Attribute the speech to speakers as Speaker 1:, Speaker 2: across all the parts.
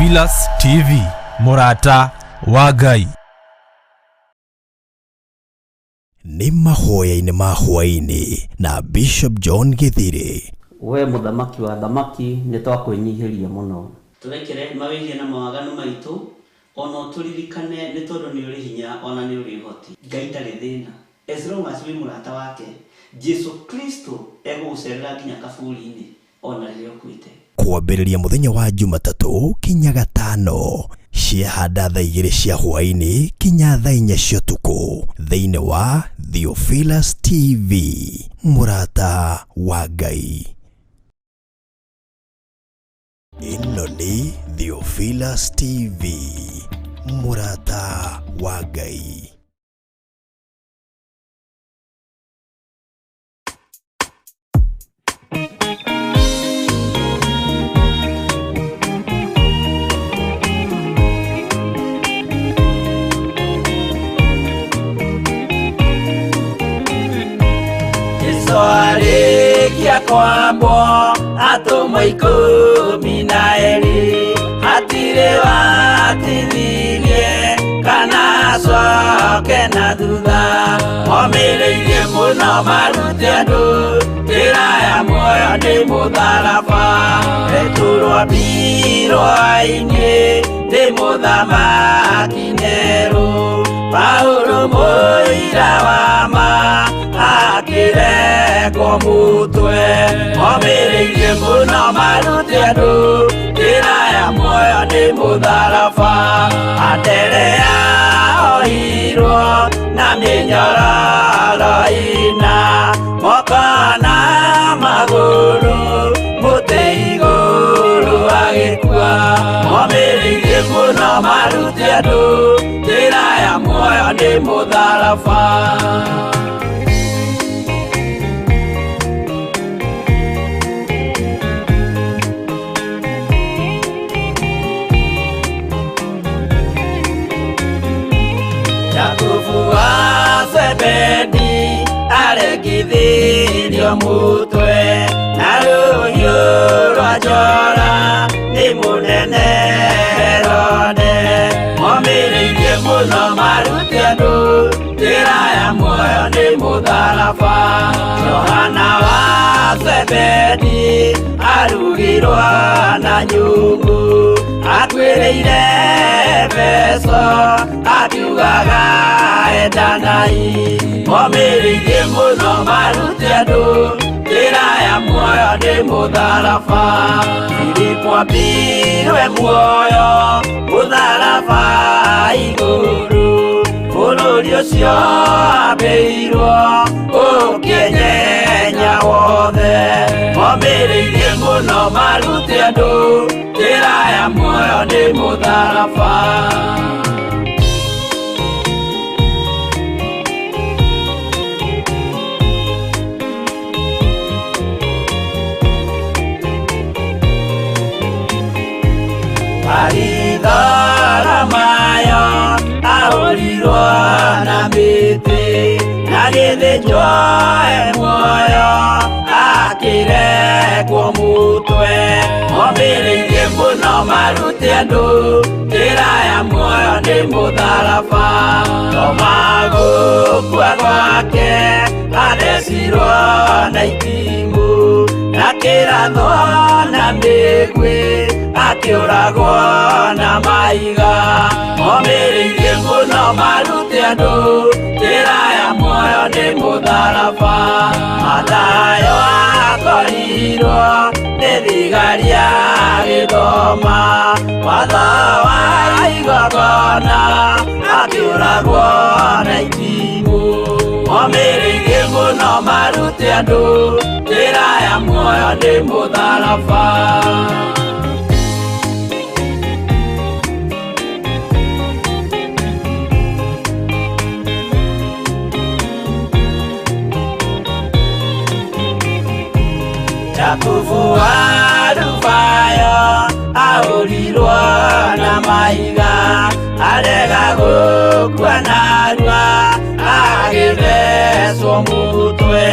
Speaker 1: Theophilus TV, mũrata wa Ngai.
Speaker 2: Nĩ mahoya-inĩ ma hwaĩ-inĩ na Bishop John Gĩthirĩ.
Speaker 3: We mũthamaki wa athamaki, nĩtwakwĩnyihĩria mũno.
Speaker 4: Tũrekere mawĩhia na mawaganu maitũ, o na ũtũririkane, nĩ tondũ nĩ ũrĩ hinya o na nĩ ũrĩ ũhoti. Ngai ndarĩ thĩna as long as wĩ mũrata wake, Jesu Kristo egũgũcerera nginya kaburi-inĩ ona rĩrĩa ũkuĩte.
Speaker 2: Kwambĩrĩria mũthenya wa Jumatatũ kinya Gatano ciahanda thaa igĩrĩ cia hwaĩ-inĩ kinya thaa inya cia ũtukũ thĩinĩ wa Theophilus TV, mũrata wa Ngai. Ĩno nĩ Theophilus TV, mũrata wa Ngai.
Speaker 5: Jesu arĩkia kwambwo atũmwo 12 hatirĩ watithirie kana acoke na thutha omĩrĩirie mũno marute andũ njĩra ya muoyo nĩ mũtharaba Petero ambirwo-inĩ nĩ mũthamaki Nero Paulo mũira wa ma akĩrengwo mũtwe omĩrĩirie mũno marute andũ njĩra ya muoyo nĩ mũtharaba Anderea ohirwo na mĩnyororo ĩna moko na magũrũ mũtĩ igũrũ agĩkua omĩrĩirie mũno marute andũ njĩra ya muoyo nĩ mũtharaba. Jakubu wa Zebedi aregithirio mũtwe na rũhiũ rwa njora nĩ mũnene Herode omĩrĩirie mũno marute andũ njĩra ya muoyo nĩ mũtharaba Johana wa Zebedi arugirwo na nyungu akuĩrĩire Efeso akiugaga endanai omĩrĩirie mũno marute andũ njĩra ya muoyo nĩ mũtharaba Filipo ambirwe muoyo mũtharaba igũrũ bũrũri ũcio ambĩirwo ũkĩnyenya wothe omĩrĩirie mũno marute andũ njĩra ya muoyo nĩ mũtharaba. Baritholomayo ahũrirwo na mĩtĩ agĩthĩnjwo e muoyo akĩrekwo mũtwe omĩrĩirie mũno marute andũ njĩra ya muoyo nĩ mũtharaba Toma gũkua gwake athecirwo na itimũ akĩrathwo na mĩguĩ akĩũragwo na mahiga omĩrĩirie mũno marute andũ njĩra ya muoyo nĩ mũtharaba Mathayo akorirwo nĩ thigari agĩthoma watho wa igongona akĩũragwo na itimũ omĩrĩirie mũno marute andũ njĩra ya muoyo nĩ mũtharaba. Jakubu wa Alufayo ahũrirwo na mahiga arega gũkua narua agĩthecwo mũtwe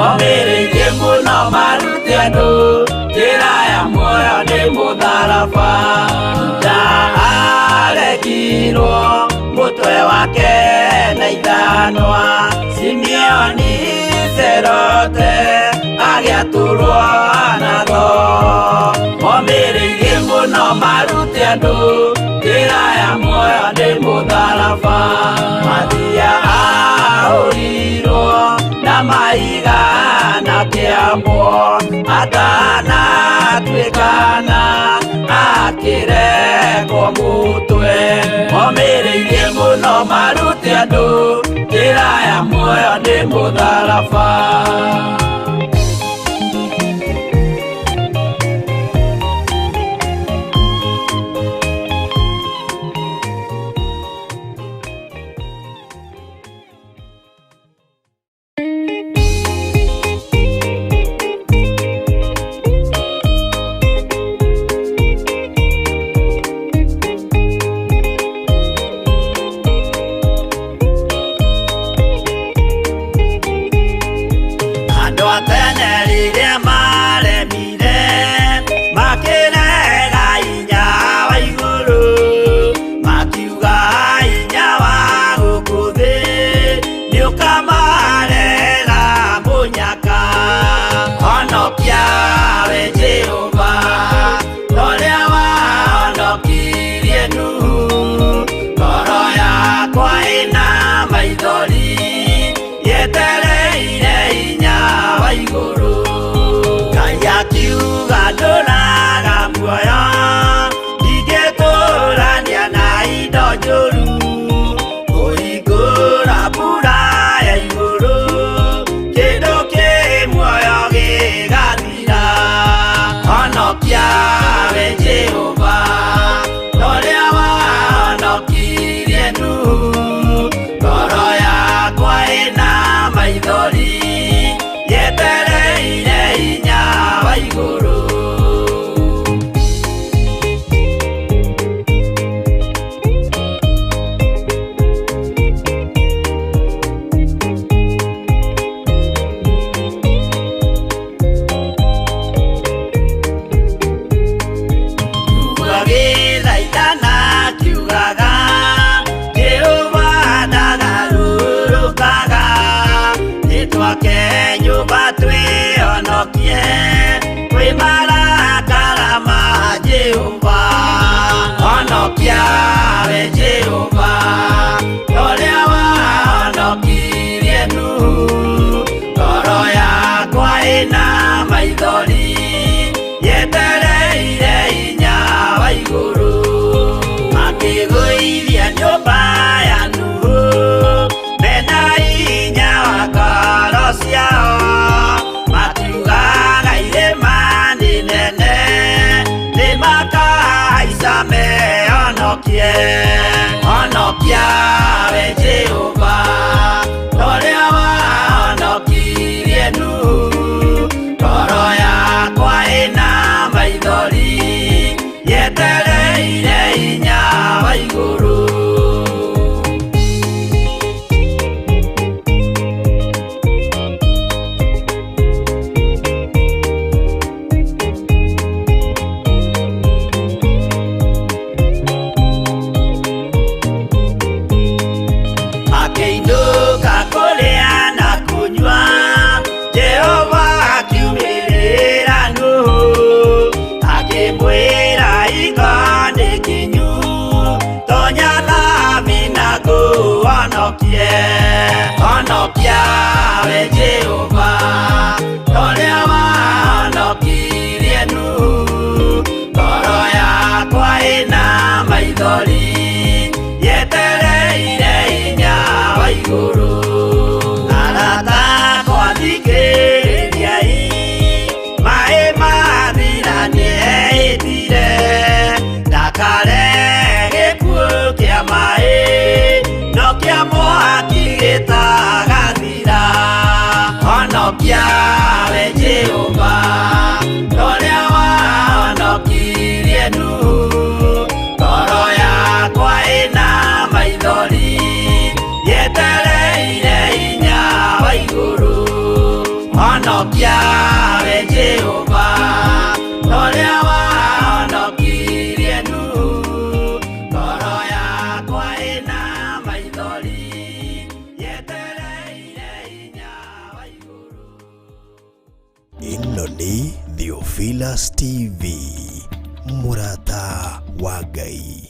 Speaker 5: omĩrĩirie mũno marute andũ njĩra ya muoyo nĩ mũtharaba. Agĩaturwo mũtwe wake na ithanwa. Simeoni Serote agĩaturwo na thoo. Momĩrĩirie mũno marute andũ njĩra ya muoyo nĩ mũtharaba. Mathia ahũrirwo na mahiga na kĩambwo, atanatuĩkana akĩrekwo mũtwe. Momĩrĩirie mũno marute andũ njĩra ya muoyo nĩ mũtharaba. Andũ a tene rĩrĩa maremire makĩrega hinya wa igũrũ, makiuga hinya wa gũkũ thĩ nĩũkamarera mũnyaka. Honokia we Jehova ũrĩa wahonokirie Nuhu, ngoro yakwa ĩna maithori yetereire hinya wa igũrũ. Ngai akiuga ndũraga muoyo, ndingĩtũrania na indo njũru, kũhingũra mbura ya igũrũ, kĩndũ kĩ muoyo gĩgathira. Honokia we Jehova ũrĩa wahonokirie Nuhu, ngoro yakwa ĩna maithori yetereire hinya wa igũrũ. Agĩthaithana akiugaga Jehova ndagarũrũkaga, nĩtwake nyũmba twĩhonokie kwĩ marakara ma Jehova. Honokia we Jehova ũrĩa wahonokirie Nuhu, ngoro yakwa ĩna maithori yetereire hinya wa igũrũ. Makĩgũithia nyũmba ya Nuhu mena hinya wa ngoro ciao, makiugaga irĩma nĩ nene nĩmakahaica mehonokie. Honokia we Jehova ũrĩa wahonokirie Nuhu, ngoro yakwa ĩna maithori yetereire hinya wa igũrũ. Makĩinũka kũrĩa na kũnyua, Jehova akiumĩrĩra Nuhu, akĩmwĩra hingo nĩ kinyu, tonya thabina ngũhonokie. Honokia we Jehova ũrĩa wahonokirie Nuhu, ngoro yakwa ĩna maithori yetereire hinya wa igũrũ. Arata akwa thikĩrĩriai, maĩ mathira nĩehĩtire, ndakare gĩkuũ kĩa maĩ no kĩa mwaki gĩtagathira. Honokia we Jehova ũrĩa wahonokirie Nuhu, ngoro yakwa ĩna maithori yetereire hinya wa igũrũ. Honokia we Jehova ũrĩa wahonokirie Nuhu, ngoro yakwa
Speaker 2: Ĩno nĩ Theophilus TV, mũrata wa Ngai.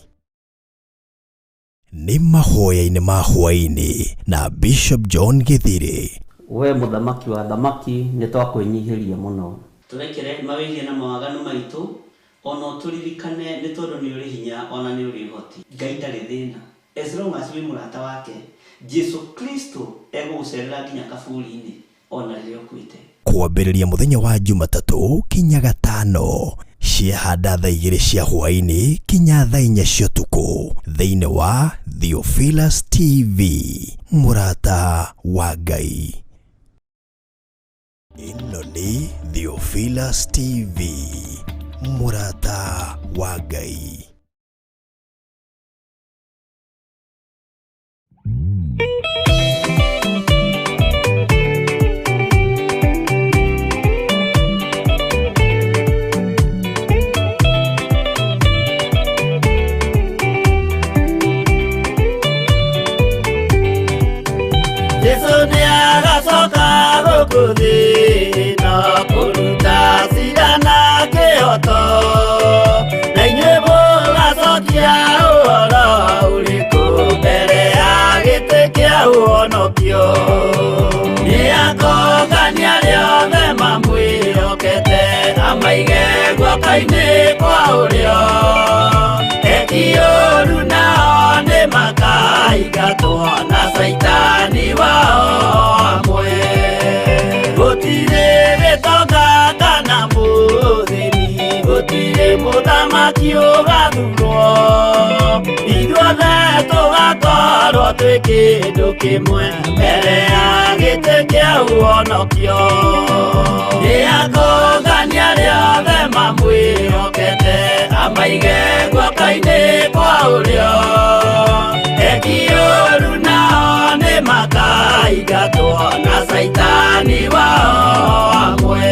Speaker 2: Nĩ mahoya-inĩ ma hwaĩ-inĩ na Bishop John Gĩthirĩ.
Speaker 3: We mũthamaki wa thamaki nĩ twakwĩnyihĩria mũno.
Speaker 4: Tũrekere mawĩhia na mawaganu maitũ, ona ũtũririkane nĩ tondũ nĩ ũrĩ hinya ona nĩ ũrĩ ũhoti. Ngai ndarĩ thĩna. As long as wĩ mũrata wake, Jesu Kristo egũgũcerera nginya kaburi-inĩ ona rĩrĩa ũkuĩte.
Speaker 2: Kwambĩrĩria mũthenya wa Jumatatũ kinya Gatano ciahanda thaa 2 cia hwaĩ-inĩ kinya thaa 4 cia ũtukũ thĩinĩ wa Theophilus TV, mũrata wa Ngai. Ĩno nĩ Theophilus TV, mũrata wa Ngai.
Speaker 5: Jesu nĩagacoka gũkũ thĩ na kũruta cira na kĩhooto, na inyuĩ mũgacokia ũhoro ũrĩkũ mbere ya gĩtĩ kĩa ũhonokio. Nĩakongania arĩa othe mamwĩhokete, amaige guoko-inĩ kwa ũrĩo. Eki ũũru nao nĩmakaingatwo na Caitani wao amwe. Gũtirĩ gĩtonga kana mũthĩni, gũtirĩ mũthamaki ũgathurwo. Ithuothe tũgakorwo twĩ kĩndũ kĩmwe mbere ya gĩtĩ kĩa ũhonokio. Nĩakongania arĩa othe mamwĩhokete, amaige guoko-inĩ kwa ũrĩo. Eki ũũru nao nĩmakaingatwo na Caitani wao amwe.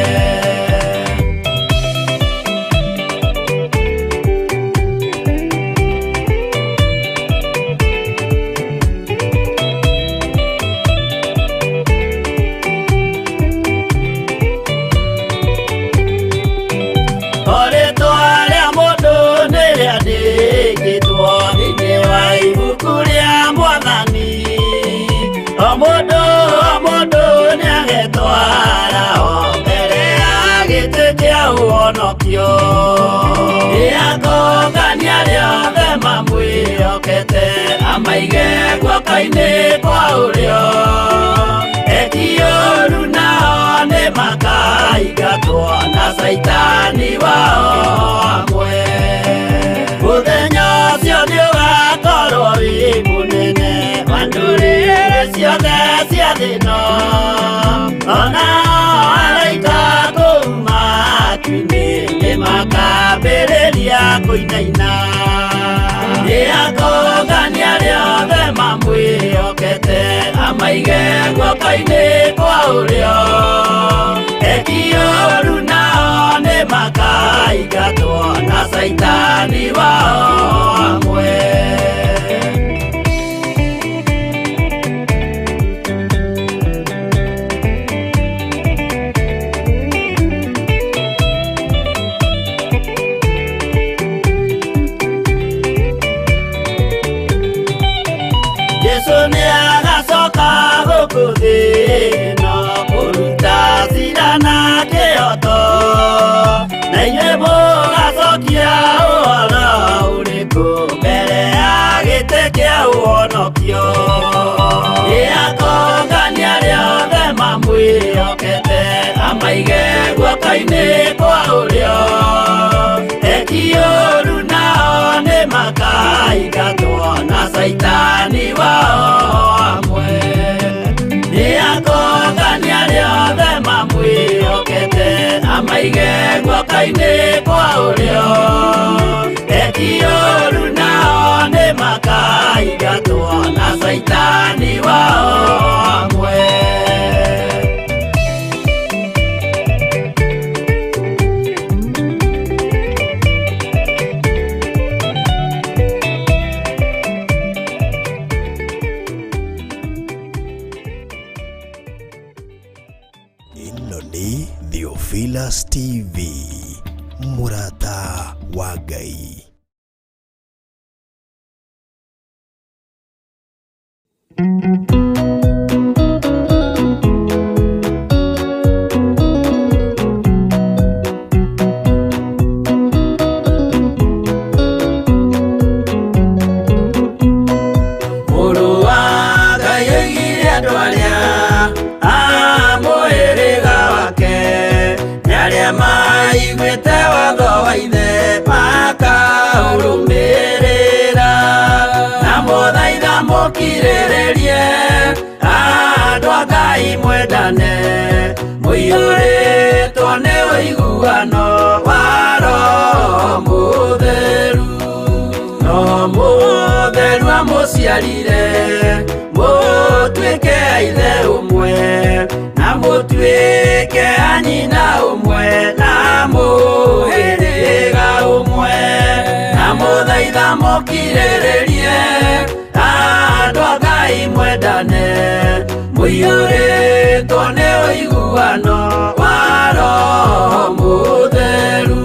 Speaker 5: O rĩtwa rĩa mũndũ nĩrĩandĩkĩtwo thĩinĩ wa ibuku rĩa Mwathani. O mũndũ o mũndũ nĩagetwara o mbere ya gĩtĩ kĩa ũhonokio. Nĩakongania arĩa othe mamwĩhokete, amaige guoko-inĩ kwa ũrĩo. Eki ũũru nao nĩmakaingatwo na Caitani wao amwe. Mũthenya ũcio nĩũgakorwo wĩ mũnene wa ndũrĩrĩ ciothe cia thĩ ĩno. Ona araika kũu matu-inĩ nĩmakambĩrĩria kũinaina. Nĩakongania arĩa othe mamwĩhokete, amaige guoko-inĩ kwa ũrĩo. Eki ũũru nao nĩmakaingatwo na Caitani wao amwe. Jesu nĩagacoka gũkũ thĩ ĩno kũruta cira na kĩhooto, na inyuĩ mũgacokia ũhoro ũrĩkũ mbere ya gĩtĩ kĩa ũhonokio. Nĩakongania arĩa othe mamwĩhokete, amaige guoko-inĩ kwa ũrĩo. Eki ũũru nao nĩmakaingatwo na Caitani wao amwe. Nĩakongania arĩa othe mamwĩhokete, amaige guoko-inĩ kwa ũrĩo. Eki ũũru nao nĩmakaingatwo na Caitani wao amwe.
Speaker 2: Ĩno nĩ Theophilus TV, mũrata wa Ngai.
Speaker 5: Mũrũ wa Ngai oigire andũ arĩa a mũhĩrĩga wake nĩ arĩa maiguĩte watho wa ithe makaũrũmĩrĩra na mũthaitha mũkirĩrĩrie andũ a Ngai mwendane mũiyũrĩtwo nĩ ũiguano wa Roho Mũtheru. Roho Mũtheru amũciarire mũtuĩke a ithe ũmwe na mũtuĩke a nyina ũmwe na mũhĩrĩga ũmwe na mũthaitha mũkirĩrĩrie andũ a Ngai mwendane mũiyũrĩtwo nĩ ũiguano wa Roho Mũtheru.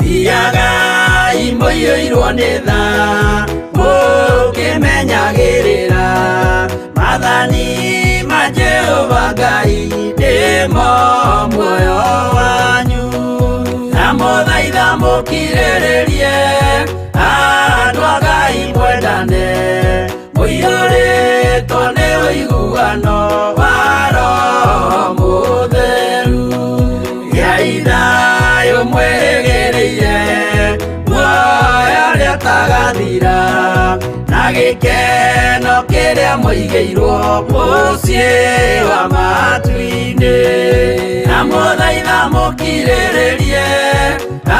Speaker 5: Thiagai mũiyũirwo nĩ tha mũkĩmenyagĩrĩra maathani ma Jehova Ngai nĩmo muoyo wanyu na mũthaitha mũkirĩrĩrie andũ a Ngai mwendane mũiyũrĩtwo nĩ ũiguano wa Roho Mũtheru. Gĩai thayũ mwĩrĩgĩrĩire muoyo ũrĩa ũtagathira na gĩkeno kĩrĩa mũigĩirwo mũciĩ wa matu-inĩ na mũthaitha mũkirĩrĩrie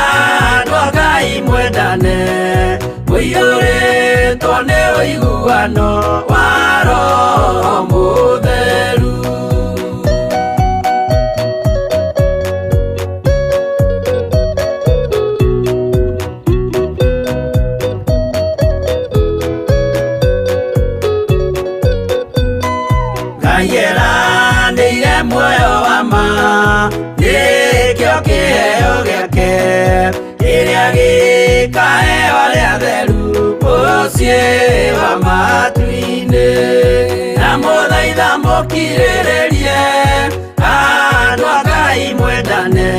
Speaker 5: andũ a Ngai mwendane mũiyũrĩtwo nĩ ũiguano wa Roho Mũtheru. Ngai eranĩire muoyo wa ma nĩkĩo kĩheo gĩake kĩrĩa gĩkaheo arĩa atheru mũciĩ wa matu-inĩ na mũthaitha mũkirĩrĩrie andũ a Ngai mwendane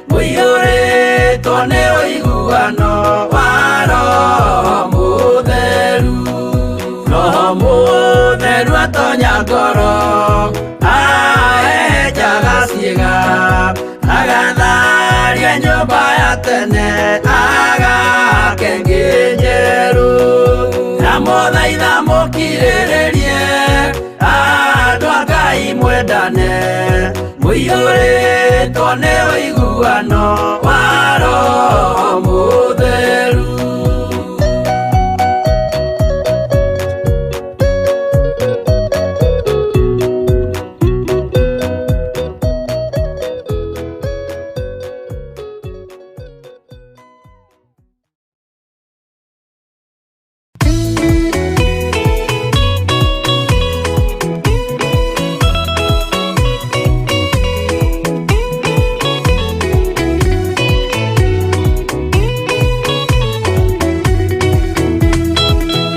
Speaker 5: mũiyũrĩtwo nĩ ũiguano wa Roho Mũtheru. Roho Mũtheru atonya ngoro ahehenjaga ciĩga agatharia nyũmba ya tene agake ĩngĩ njerũ na mũthaitha mũkirĩrĩrie andũ a Ngai mwendane mũiyũrĩtwo nĩ ũiguano wa Roho Mũtheru.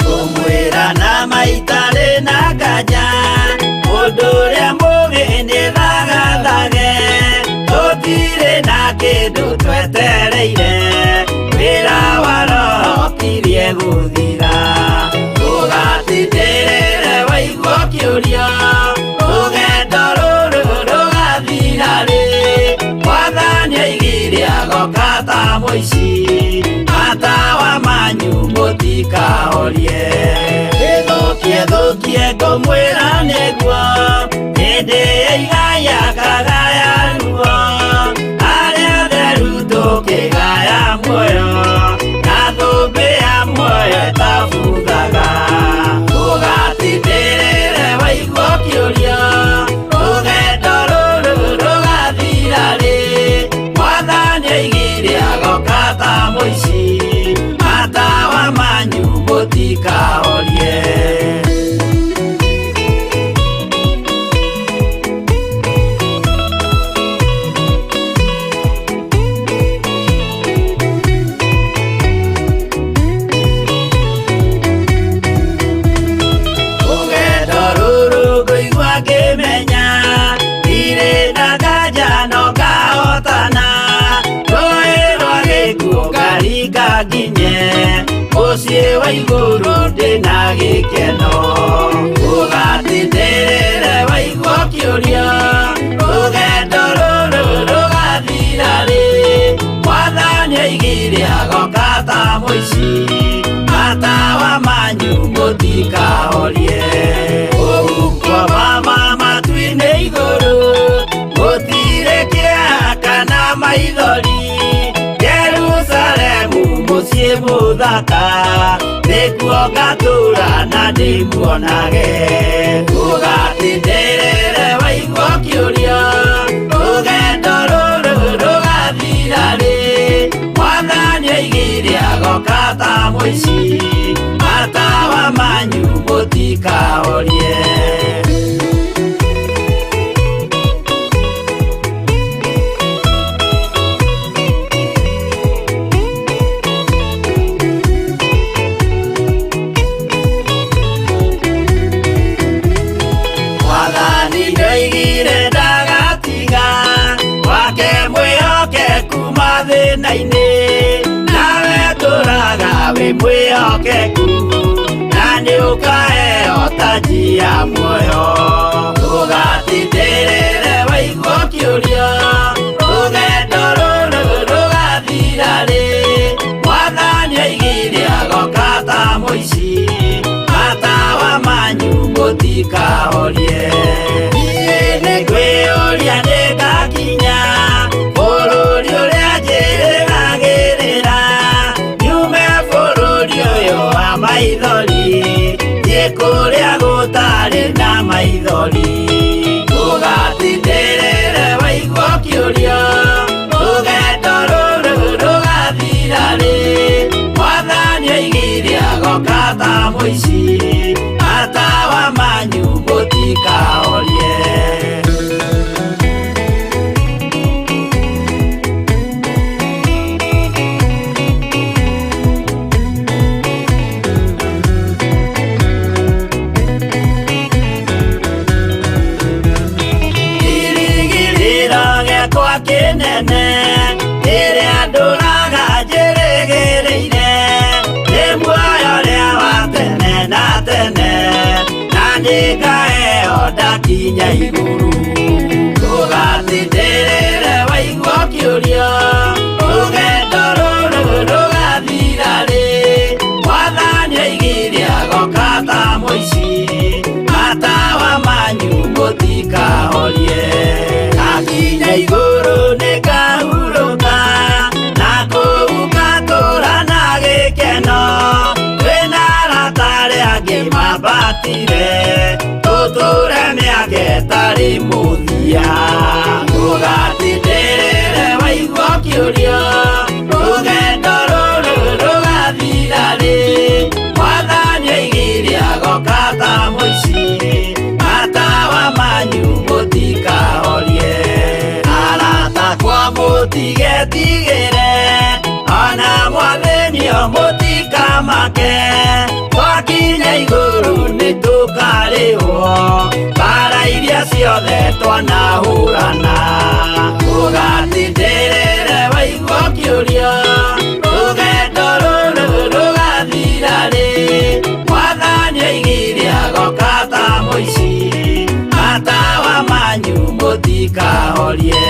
Speaker 5: Ngũmwĩra na maitarĩ na nganja mũndũ ũrĩa mũũgĩ nĩ thagathage tũtirĩ na kĩndũ twetereire wĩra wa Roho ũkirie gũthira ũgatindĩrĩre waigua ũkĩũria rũgendo rũrũ rũgathira rĩ Mwathani oigire agoka ta mũici matawa manyu mũtikahorie ĩthũkie thũkie ngũmwĩra nĩguo hĩndĩ ĩigaya kagaya ruo arĩa atheru tũkĩgaya muoyo na thũmbĩ ya muoyo ĩtabuthaga ũgatindĩrĩre waigua ũkĩũria rũgendo rũrũ rũgathira rĩ. mũtikahorie. Rũgendo rũrũ ngũigua ngĩmenya ndirĩ na nganja no ngahotana, rũĩ rwa gĩkuũ ngaringa nginye mũciĩ wa igũrũ ndĩna gĩkeno. Ũgatindĩrĩre waigua ũkĩũria rũgendo rũrũ rũgathira rĩ, Mwathani oigire agoka ta mũici, matawa manyu mũtikahorie. Kũu mama matu-inĩ igũrũ gũtirĩ kĩeha kana maithori, Jerusalemu mũciĩ mũthaka nĩkuo ngatũũra na ndĩmuonage. Ũgatindĩrĩre waigua ũkĩũria rũgendo rũrũ rũgathira rĩ, Mwathani oigire agoka ta mũici, matawa manyu mũtikahorie. Mwathani nĩoigire ndagatiga wake mwĩhokeku mathĩna-inĩ, nawe tũraga wĩ mwĩhokeku na nĩũkaheo taji ya muoyo. Ũgatindĩrĩre waigua ũkĩũria rũgendo rũrũ rũgathira rĩ, Mwathani oigire agoka ta mũici, matawa manyu mũtikahorie. Niĩ nĩngwĩyũria nĩngakinya bũrũri ũrĩa njĩrĩgagĩrĩra, nyume bũrũri ũyũ wa maithori thiĩ kũrĩa gũtarĩ na maithori. Ũgatindĩrĩre waigua ũkĩũria rũgendo rũrũ rũgathira rĩ, Mwathani oigire agoka ta mũici, matawa manyu mũtikahorie. Kĩrĩgĩrĩro gĩakwa kĩnene kĩrĩa ndũraga njĩrĩgĩrĩire, nĩ muoyo ũrĩa wa tene na tene, na nĩngaheo ndakinya igũrũ. Ũgatindĩrĩre waigua ũkĩũria rũgendo rũrũ rũgathira rĩ, Mwathani oigire agoka ta mũici, matawa manyu mũtikahorie. Ndakinya igũrũ nĩngahurũka na kũu ngatũũra na gĩkeno, twĩna arata arĩa angĩ mambatire tũtũũre mĩaka ĩtarĩ mũthia. Ũgatindĩrĩre waigua ũkĩũria rũgendo rũrũ rũgathira rĩ, Mwathani oigire agoka ta mũici, matawa manyu mũtikahorie. Arata akwa mũtigetigĩre ona mwathĩnio mũtikamake, twakinya igũrũ nĩtũkarĩhwo mbara iria ciothe twanahũrana. Ũgatindĩrĩre waigua ũkĩũria rũgendo rũrũ rũgathira rĩ, Mwathani oigire agoka ta mũici, matawa manyu mũtikahorie.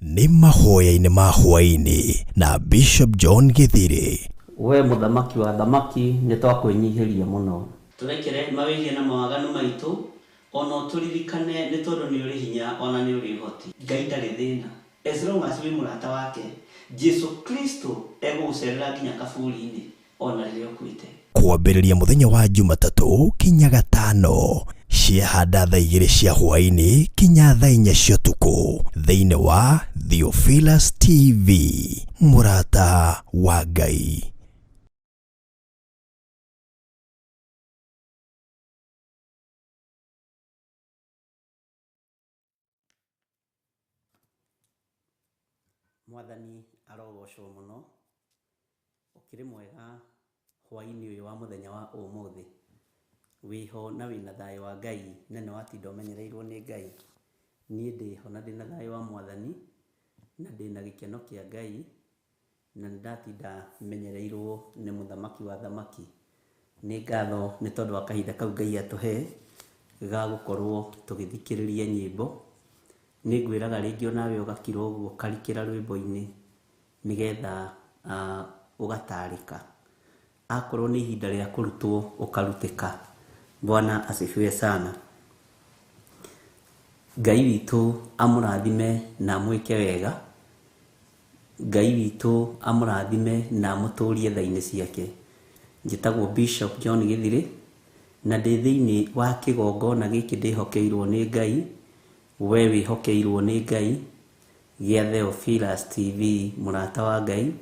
Speaker 2: Nĩ mahoya-inĩ ma hwaĩ-inĩ na Bishop John Githiri.
Speaker 3: We mũthamaki wa thamaki nĩ twakwĩnyihĩria mũno.
Speaker 4: Tũrekere mawĩhia na mawaganu maitũ, ona ũtũririkane nĩ tondũ nĩ ũrĩ hinya ona nĩ ũrĩ ũhoti. Ngai ndarĩ thĩna, as long as wĩ mũrata wake, Jesu Kristo egũgũcerera nginya kaburi-inĩ ona rĩrĩa ũkuĩte.
Speaker 2: Kwambĩrĩria mũthenya wa Jumatatũ kinya Gatano ciahanda thaa 2 cia hwaĩ-inĩ kinya thaa 4 cia ũtukũ thĩinĩ wa Theophilus TV, mũrata wa Ngai.
Speaker 3: Mwathani arogocwo mũno, ũkĩrĩ mwega hwaĩ-inĩ ũyũ wa mũthenya wa ũmũthĩ. Wĩho na wĩna thayũ wa Ngai na nĩ watinda ũmenyereirwo nĩ Ngai. Niĩ ndĩho na ndĩna thayũ wa Mwathani na ndĩna gĩkeno kĩa Ngai na nĩ ndatinda menyereirwo nĩ mũthamaki wa thamaki. Nĩ ngatho nĩ tondũ wa kahinda kau Ngai atũhe ga gũkorwo tũgĩthikĩrĩria nyĩmbo. Nĩ ngwĩraga rĩngĩ onawe ũgakira ũguo ũkarikĩra rwĩmbo-inĩ nĩgetha ũgatarĩka. Akorwo nĩ ihinda rĩa kũrutwo ũkarutĩka. Bwana asifiwe sana. Ngai witũ amũrathime na amwĩke wega. Ngai witũ amũrathime na amũtũrie tha-inĩ ciake. Njĩtagwo Bishop John Githiri na ndĩ thĩinĩ wa kĩgongona gĩkĩ ndĩhokeirwo nĩ Ngai, we wĩhokeirwo nĩ Ngai, gĩa Theophilus TV, mũrata wa Ngai,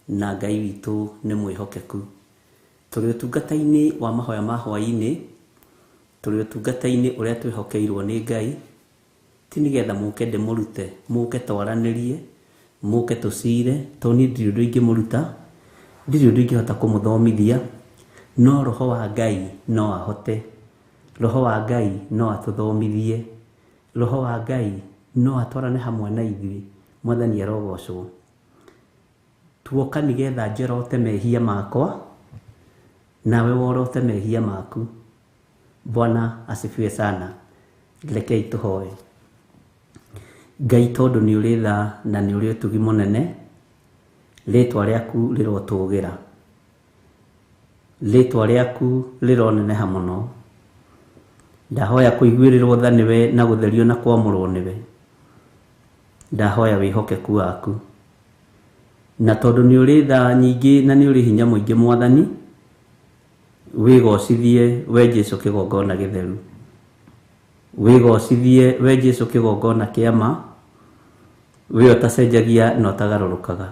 Speaker 3: na Ngai witũ nĩ mwĩhokeku. Tũrĩ ũtungata-inĩ wa mahoya ma hwaĩ-inĩ, tũrĩ ũtungata-inĩ ũrĩa twĩhokeirwo nĩ Ngai, ti nĩgetha mũke ndĩmũrute, mũke twaranĩrie, mũke tũcire, tondũ niĩ ndirĩ ũndũ ingĩmũruta, ndirĩ ũndũ ingĩhota kũmũthomithia, no roho wa Ngai no ahote, roho wa Ngai no atũthomithie, roho wa Ngai no atwarane hamwe na ithuĩ. Mwathani arogocwo. Tuoka nĩgetha njorote mehia makwa, nawe worote mehia maku. Bwana asifiwe sana. Rekei tũhoe. Ngai tondũ nĩ ũrĩ tha na nĩ ũrĩ ũtugi mũnene, rĩtwa rĩaku rĩrotũgĩra, rĩtwa rĩaku rĩroneneha mũno. Ndahoya kũiguĩrĩrwo tha nĩwe na gũtherio na kwamũrwo nĩwe. Ndahoya wĩhokeku waku, na tondũ nĩ ũrĩ tha nyingĩ na nĩ ũrĩ hinya mũingĩ Mwathani, wĩgocithie we Jesu kĩgongona gĩtheru, wĩgocithie we Jesu kĩgongona kĩa ma, we ũtacenjagia na ũtagarũrũkaga.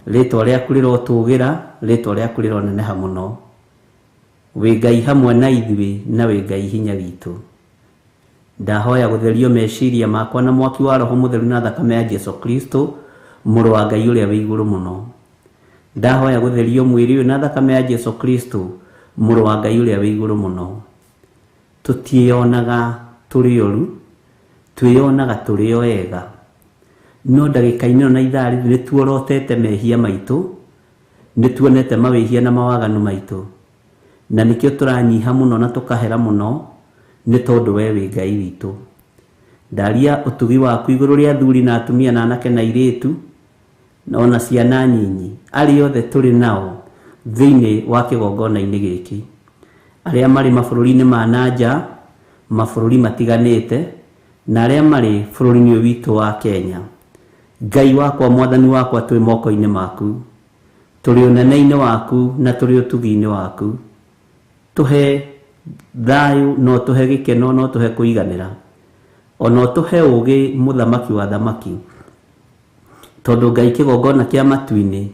Speaker 3: Rĩtwa rĩaku rĩrotũgĩra, rĩtwa rĩaku rĩroneneha mũno. Wĩ Ngai hamwe na ithuĩ na wĩ Ngai hinya witũ. Ndahoya gũtherio meciria makwa na mwaki wa Roho Mũtheru na thakame ya Jesu Kristo, mũrũ wa Ngai ũrĩa wĩ igũrũ mũno. Ndahoya gũtherio mwĩrĩ ũyũ na thakame ya Jesu Kristo, mũrũ wa Ngai ũrĩa wĩ igũrũ mũno. Tũtiĩyonaga tũrĩ oru, twĩyonaga tũrĩ o ega. No ndagĩka-inĩ ĩno na ithaa rĩrĩ nĩ tuorotete mehia maitũ, nĩ tuonete mawĩhia na mawaganu maitũ, na nĩkĩo tũranyiha mũno na tũkahera mũno, nĩ tondũ we wĩ Ngai witũ. Ndaria ũtugi waku igũrũ rĩa athuri na atumia na anake na airĩtu, ona ciana nyinyi, arĩa othe tũrĩ nao thĩinĩ wa kĩgongona-inĩ gĩkĩ, arĩa marĩ mabũrũri-inĩ ma nanja, mabũrũri matiganĩte, na arĩa marĩ bũrũri-inĩ ũyũ witũ wa Kenya. Ngai wakwa, Mwathani wakwa, twĩ moko-inĩ maku, tũrĩ ũnene-inĩ waku na tũrĩ ũtugi-inĩ waku. Tũhe thayũ, no tũhe gĩkeno, no tũhe kũiganĩra, ona tũhe ũũgĩ, mũthamaki wa thamaki. Tondũ Ngai kĩgongona kĩa matu-inĩ,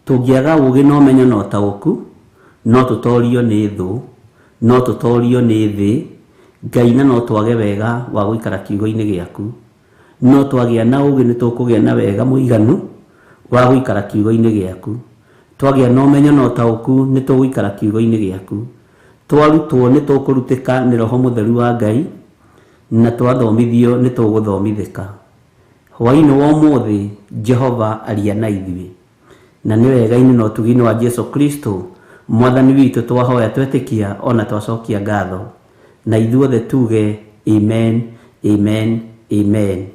Speaker 3: tũngĩaga ũũgĩ na ũmenyo na ũtaũku, no tũtorio nĩ thũ, no tũtorio nĩ thĩ, Ngai na no twage wega wa gũikara kiugo-inĩ gĩaku. No twagĩa na ũũgĩ nĩ tũkũgĩa na wega mũiganu wa gũikara kiugo-inĩ gĩaku. Twagĩa na ũmenyo na ũtaũku nĩ tũgũikara kiugo-inĩ gĩaku. Twarutwo nĩ tũkũrutĩka nĩ Roho Mũtheru wa Ngai, na twathomithio nĩ tũgũthomithĩka. Hwaĩ-inĩ wa ũmũthĩ, Jehova aria na ithuĩ, na nĩ wega-inĩ na ũtugi-inĩ wa Jesu Kristo Mwathani witũ twahoya twetĩkia ona twacokia ngatho, na ithuothe tuge amen, amen, amen.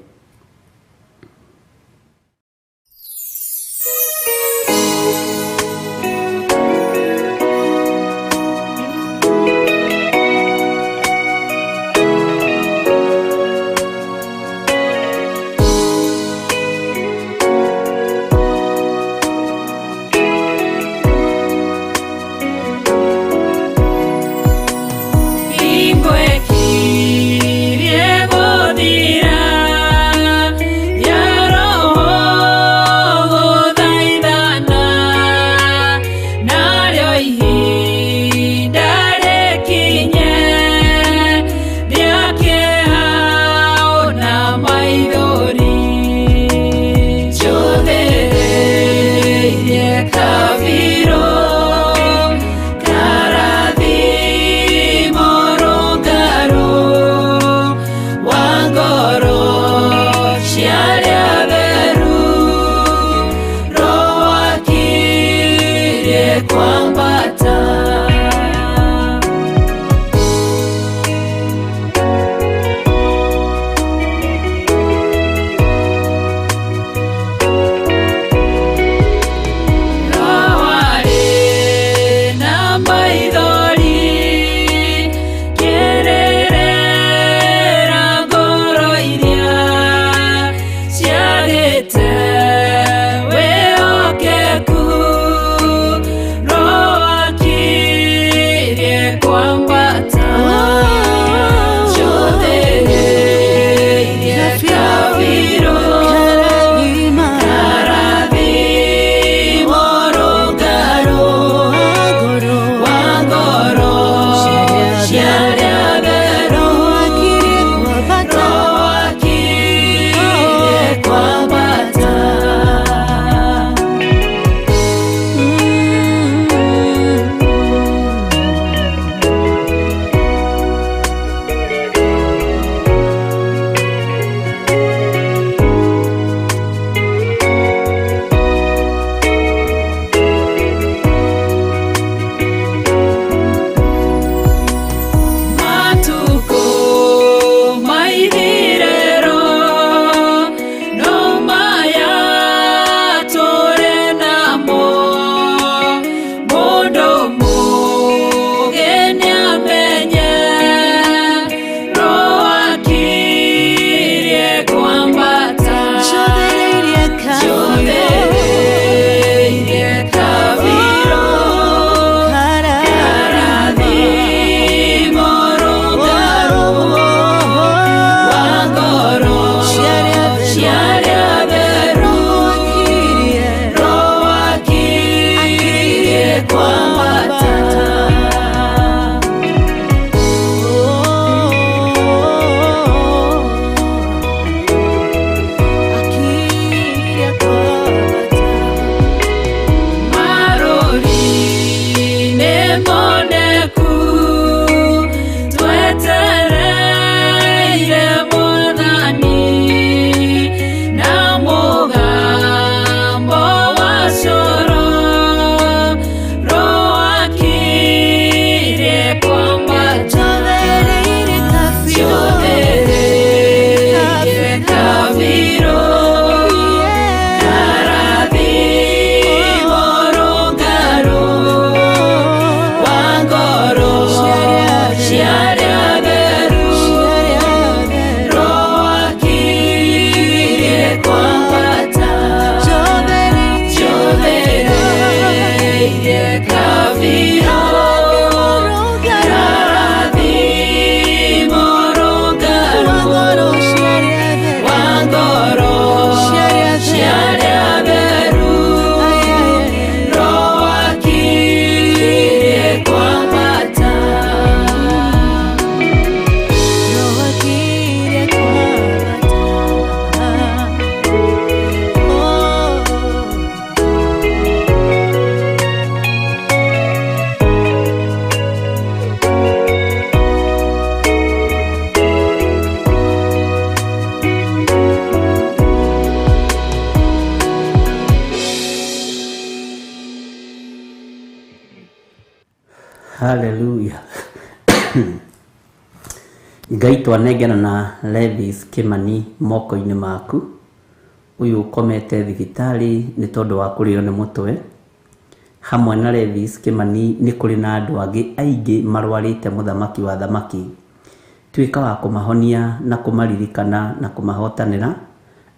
Speaker 3: Ngai twanengera na Levis Kimani moko-inĩ maku, ũyũ ũkomete thibitarĩ nĩ tondũ wa kũrĩo nĩ mũtwe. Hamwe na Levis Kimani nĩ kũrĩ na andũ angĩ aingĩ marwarĩte, mũthamaki wa thamaki, tuĩka wa kũmahonia na kũmaririkana na kũmahotanĩra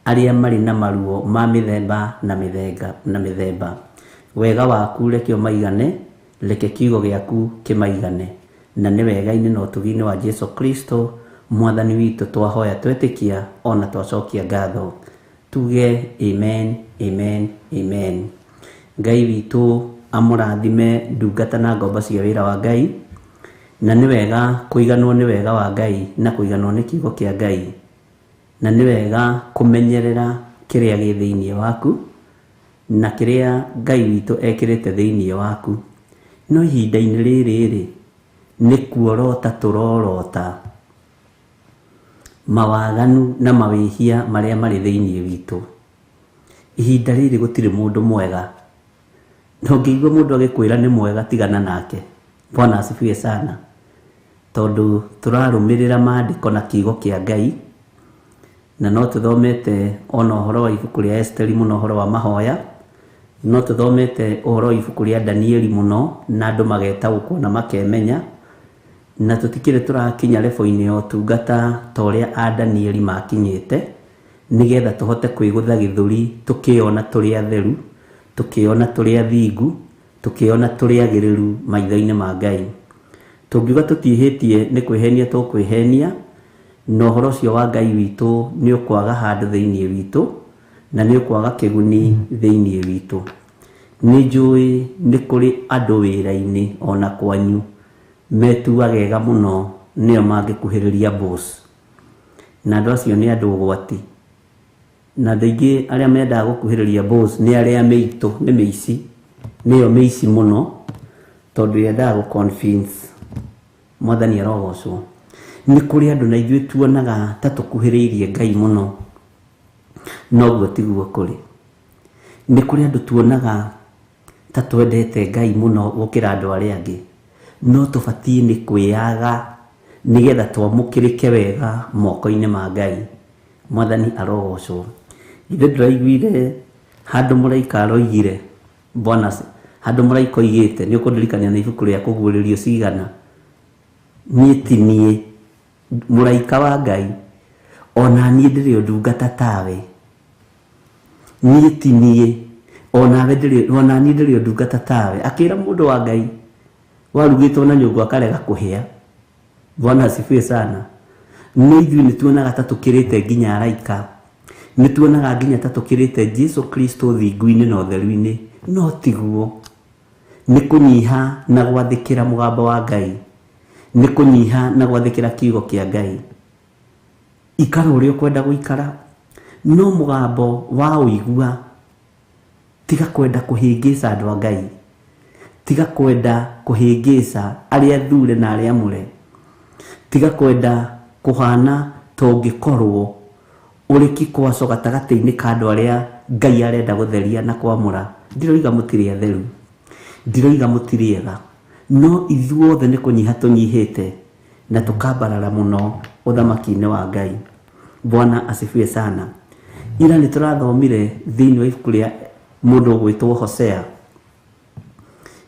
Speaker 3: arĩa marĩ na maruo ma mĩthemba na mĩthemba na mĩthemba. Wega waku reke ũmaigane, reke kiugo gĩaku kĩmaigane, na nĩ wega-inĩ na ũtugi-inĩ wa Jesu Kristo mwathani witũ twahoya twetĩkia ona twacokia ngatho, tuge amen, amen, amen. Ngai witũ amũrathime ndungata na ngombo cia wĩra wa Ngai, na nĩ wega kũiganwo nĩ wega wa Ngai na kũiganwo nĩ kiugo kĩa Ngai, na nĩ wega kũmenyerera kĩrĩa gĩ thĩinĩ waku na kĩrĩa Ngai witũ ekĩrĩte thĩinĩ waku. No ihinda-inĩ rĩrĩ rĩ, nĩ kuorota tũrorota mawaganu na mawĩhia marĩa marĩ thĩinĩ witũ. Ihinda rĩrĩ gũtirĩ mũndũ mwega, na ũngĩigua mũndũ agĩkwĩra nĩ mwega, tigana nake. Bwana asifiwe sana. Tondũ tũrarũmĩrĩra maandĩko na kiugo kĩa Ngai, na no tũthomete ona ũhoro wa ibuku rĩa Esteri mũno, ũhoro wa mahoya, no tũthomete ũhoro wa ibuku rĩa Danieli mũno, na andũ magetaũkwo na makemenya, na tũtikĩrĩ tũrakinya lebo-inĩ ya ũtungata ta ũrĩa a Danieli makinyĩte, nĩgetha tũhote kwĩgũtha gĩthũri tũkĩona tũrĩ atheru, tũkĩona tũrĩ athingu, tũkĩona tũrĩ agĩrĩru maitho-inĩ ma Ngai. Tũngiuga tũtiĩhĩtie nĩ kwĩhenia tũkwĩhenia, na ũhoro ũcio wa Ngai witũ nĩ ũkwaga handũ thĩinĩ witũ, na nĩ ũkwaga kĩguni thĩinĩ witũ. Nĩ njũĩ nĩ kũrĩ andũ wĩra-inĩ ona kwanyu metuaga ega mũno, nĩo mangĩkuhĩrĩria boss, na andũ acio nĩ andũ ũgwati. Na andũ aingĩ arĩa mendaga gũkuhĩrĩria boss nĩ arĩa mĩitũ, nĩ mĩici, nĩyo mĩici mũno, tondũ yendaga gũ convince. Mwathani arogocwo. Nĩ kũrĩ andũ na ithuĩ tuonaga ta tũkuhĩrĩirie Ngai mũno, noguo tiguo kũrĩ. Nĩ kũrĩ andũ tuonaga ta twendete Ngai mũno gũkĩra andũ arĩa angĩ, no tũbatiĩ nĩ kwĩyaga nĩgetha twamũkĩrĩke wega moko-inĩ ma Ngai. Mwathani arogocwo. Ithe ndĩraiguire handũ mũraika aroigire, Bwana, handũ mũraika oigĩte, nĩ ũkũndirikania na ibuku rĩa kũguũrĩrio cigana, niĩ ti niĩ mũraika wa Ngai, ona niĩ ndĩrĩ o ndungata tawe, niĩ ti niĩ, onawe ndĩrĩ, ona niĩ ndĩrĩ o ndungata tawe. Akĩra mũndũ wa Ngai warugĩtwo na nyũngũ akarega kũhĩa. Bwana asifiwe sana. No ithuĩ nĩ tuonaga ta tũkĩrĩte nginya araika, nĩ tuonaga nginya ta tũkĩrĩte Jesu Kristo thingu-inĩ na ũtheru-inĩ, no tiguo. Nĩ kũnyiha na gwathĩkĩra mũgambo wa Ngai, nĩ kũnyiha na gwathĩkĩra kiugo kĩa Ngai. Ikara ũrĩa ũkwenda gũikara, no mũgambo wa ũigua, tiga kwenda kũhĩngĩca andũ a Ngai, tiga kwenda kũhĩngĩca arĩa athure na arĩa amũre, tiga kwenda kũhana ta ũngĩkorwo ũrĩ kikwaco gatagatĩ-inĩ ka andũ arĩa Ngai arenda gũtheria na kwamũra. Ndiroiga mũtirĩ atheru, ndiroiga mũtirĩ ega, no ithuothe nĩ kũnyiha tũnyihĩte na tũkambarara mũno ũthamaki-inĩ wa Ngai. Bwana asifiwe sana. Ira nĩ tũrathomire thĩinĩ wa ibuku rĩa mũndũ ũgwĩtwo Hosea,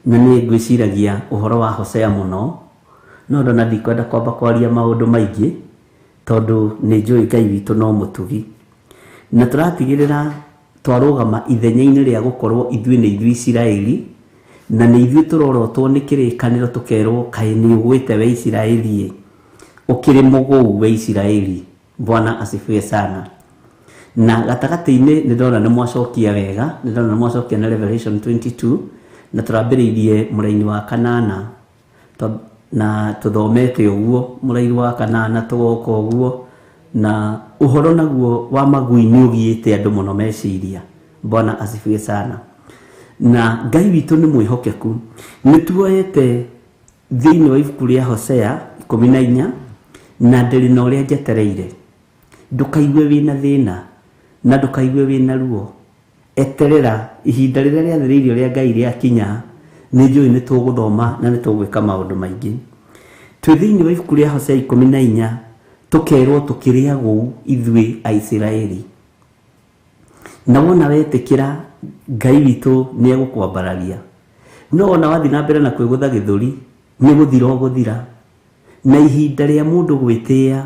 Speaker 3: na nĩ ngwĩciragia ũhoro wa Hosea mũno, no ndona ndikwenda kwamba kwaria maũndũ maingĩ tondũ nĩ njũĩ Ngai witũ no mũtugi. Na tũratigĩrĩra twarũgama ithenya-inĩ rĩa gũkorwo ithuĩ nĩ ithuĩ Isiraeli, na nĩ ithuĩ tũrorotwo nĩ kĩrĩkanĩro tũkerwo kaĩ nĩ ũgwĩte we Isiraeli, ũkĩrĩ mũgũu we Isiraeli. Bwana asifiwe sana. Na gatagatĩ-inĩ nĩ ndona nĩ mwacokia wega, nĩ ndona nĩ mwacokia na Revelation 22, na tũrambĩrĩirie mũraini wa kanana, na tũthomete ũguo mũraini wa kanana tũgoka ũguo, na ũhoro naguo wa magui nĩ ũgiĩte andũ mũno meciria. Bwana asifiwe sana. Na Ngai witũ nĩ mwĩhokeku. Nĩ tuoete thĩinĩ wa ibuku rĩa Hosea 14, na ndĩrĩ na ũrĩa njetereire. Ndũkaigue wĩna thĩna na ndũkaigue wĩna ruo, eterera ihinda rĩrĩa rĩathĩrĩirio rĩa Ngai rĩakinya, nĩ njũĩ nĩ tũgũthoma na nĩ tũgwĩka maũndũ maingĩ. Twĩ thĩinĩ wa ibuku rĩa Hosea 14 tũkerwo tũkĩrĩa gũu ithuĩ Aisiraeli. Na wona wetĩkĩra Ngai witũ nĩ egũkwambararia. No wona wathiĩ na mbere na kwĩgũtha gĩthũri nĩ gũthira ũgũthira. Na ihinda rĩa mũndũ gwĩtĩĩa,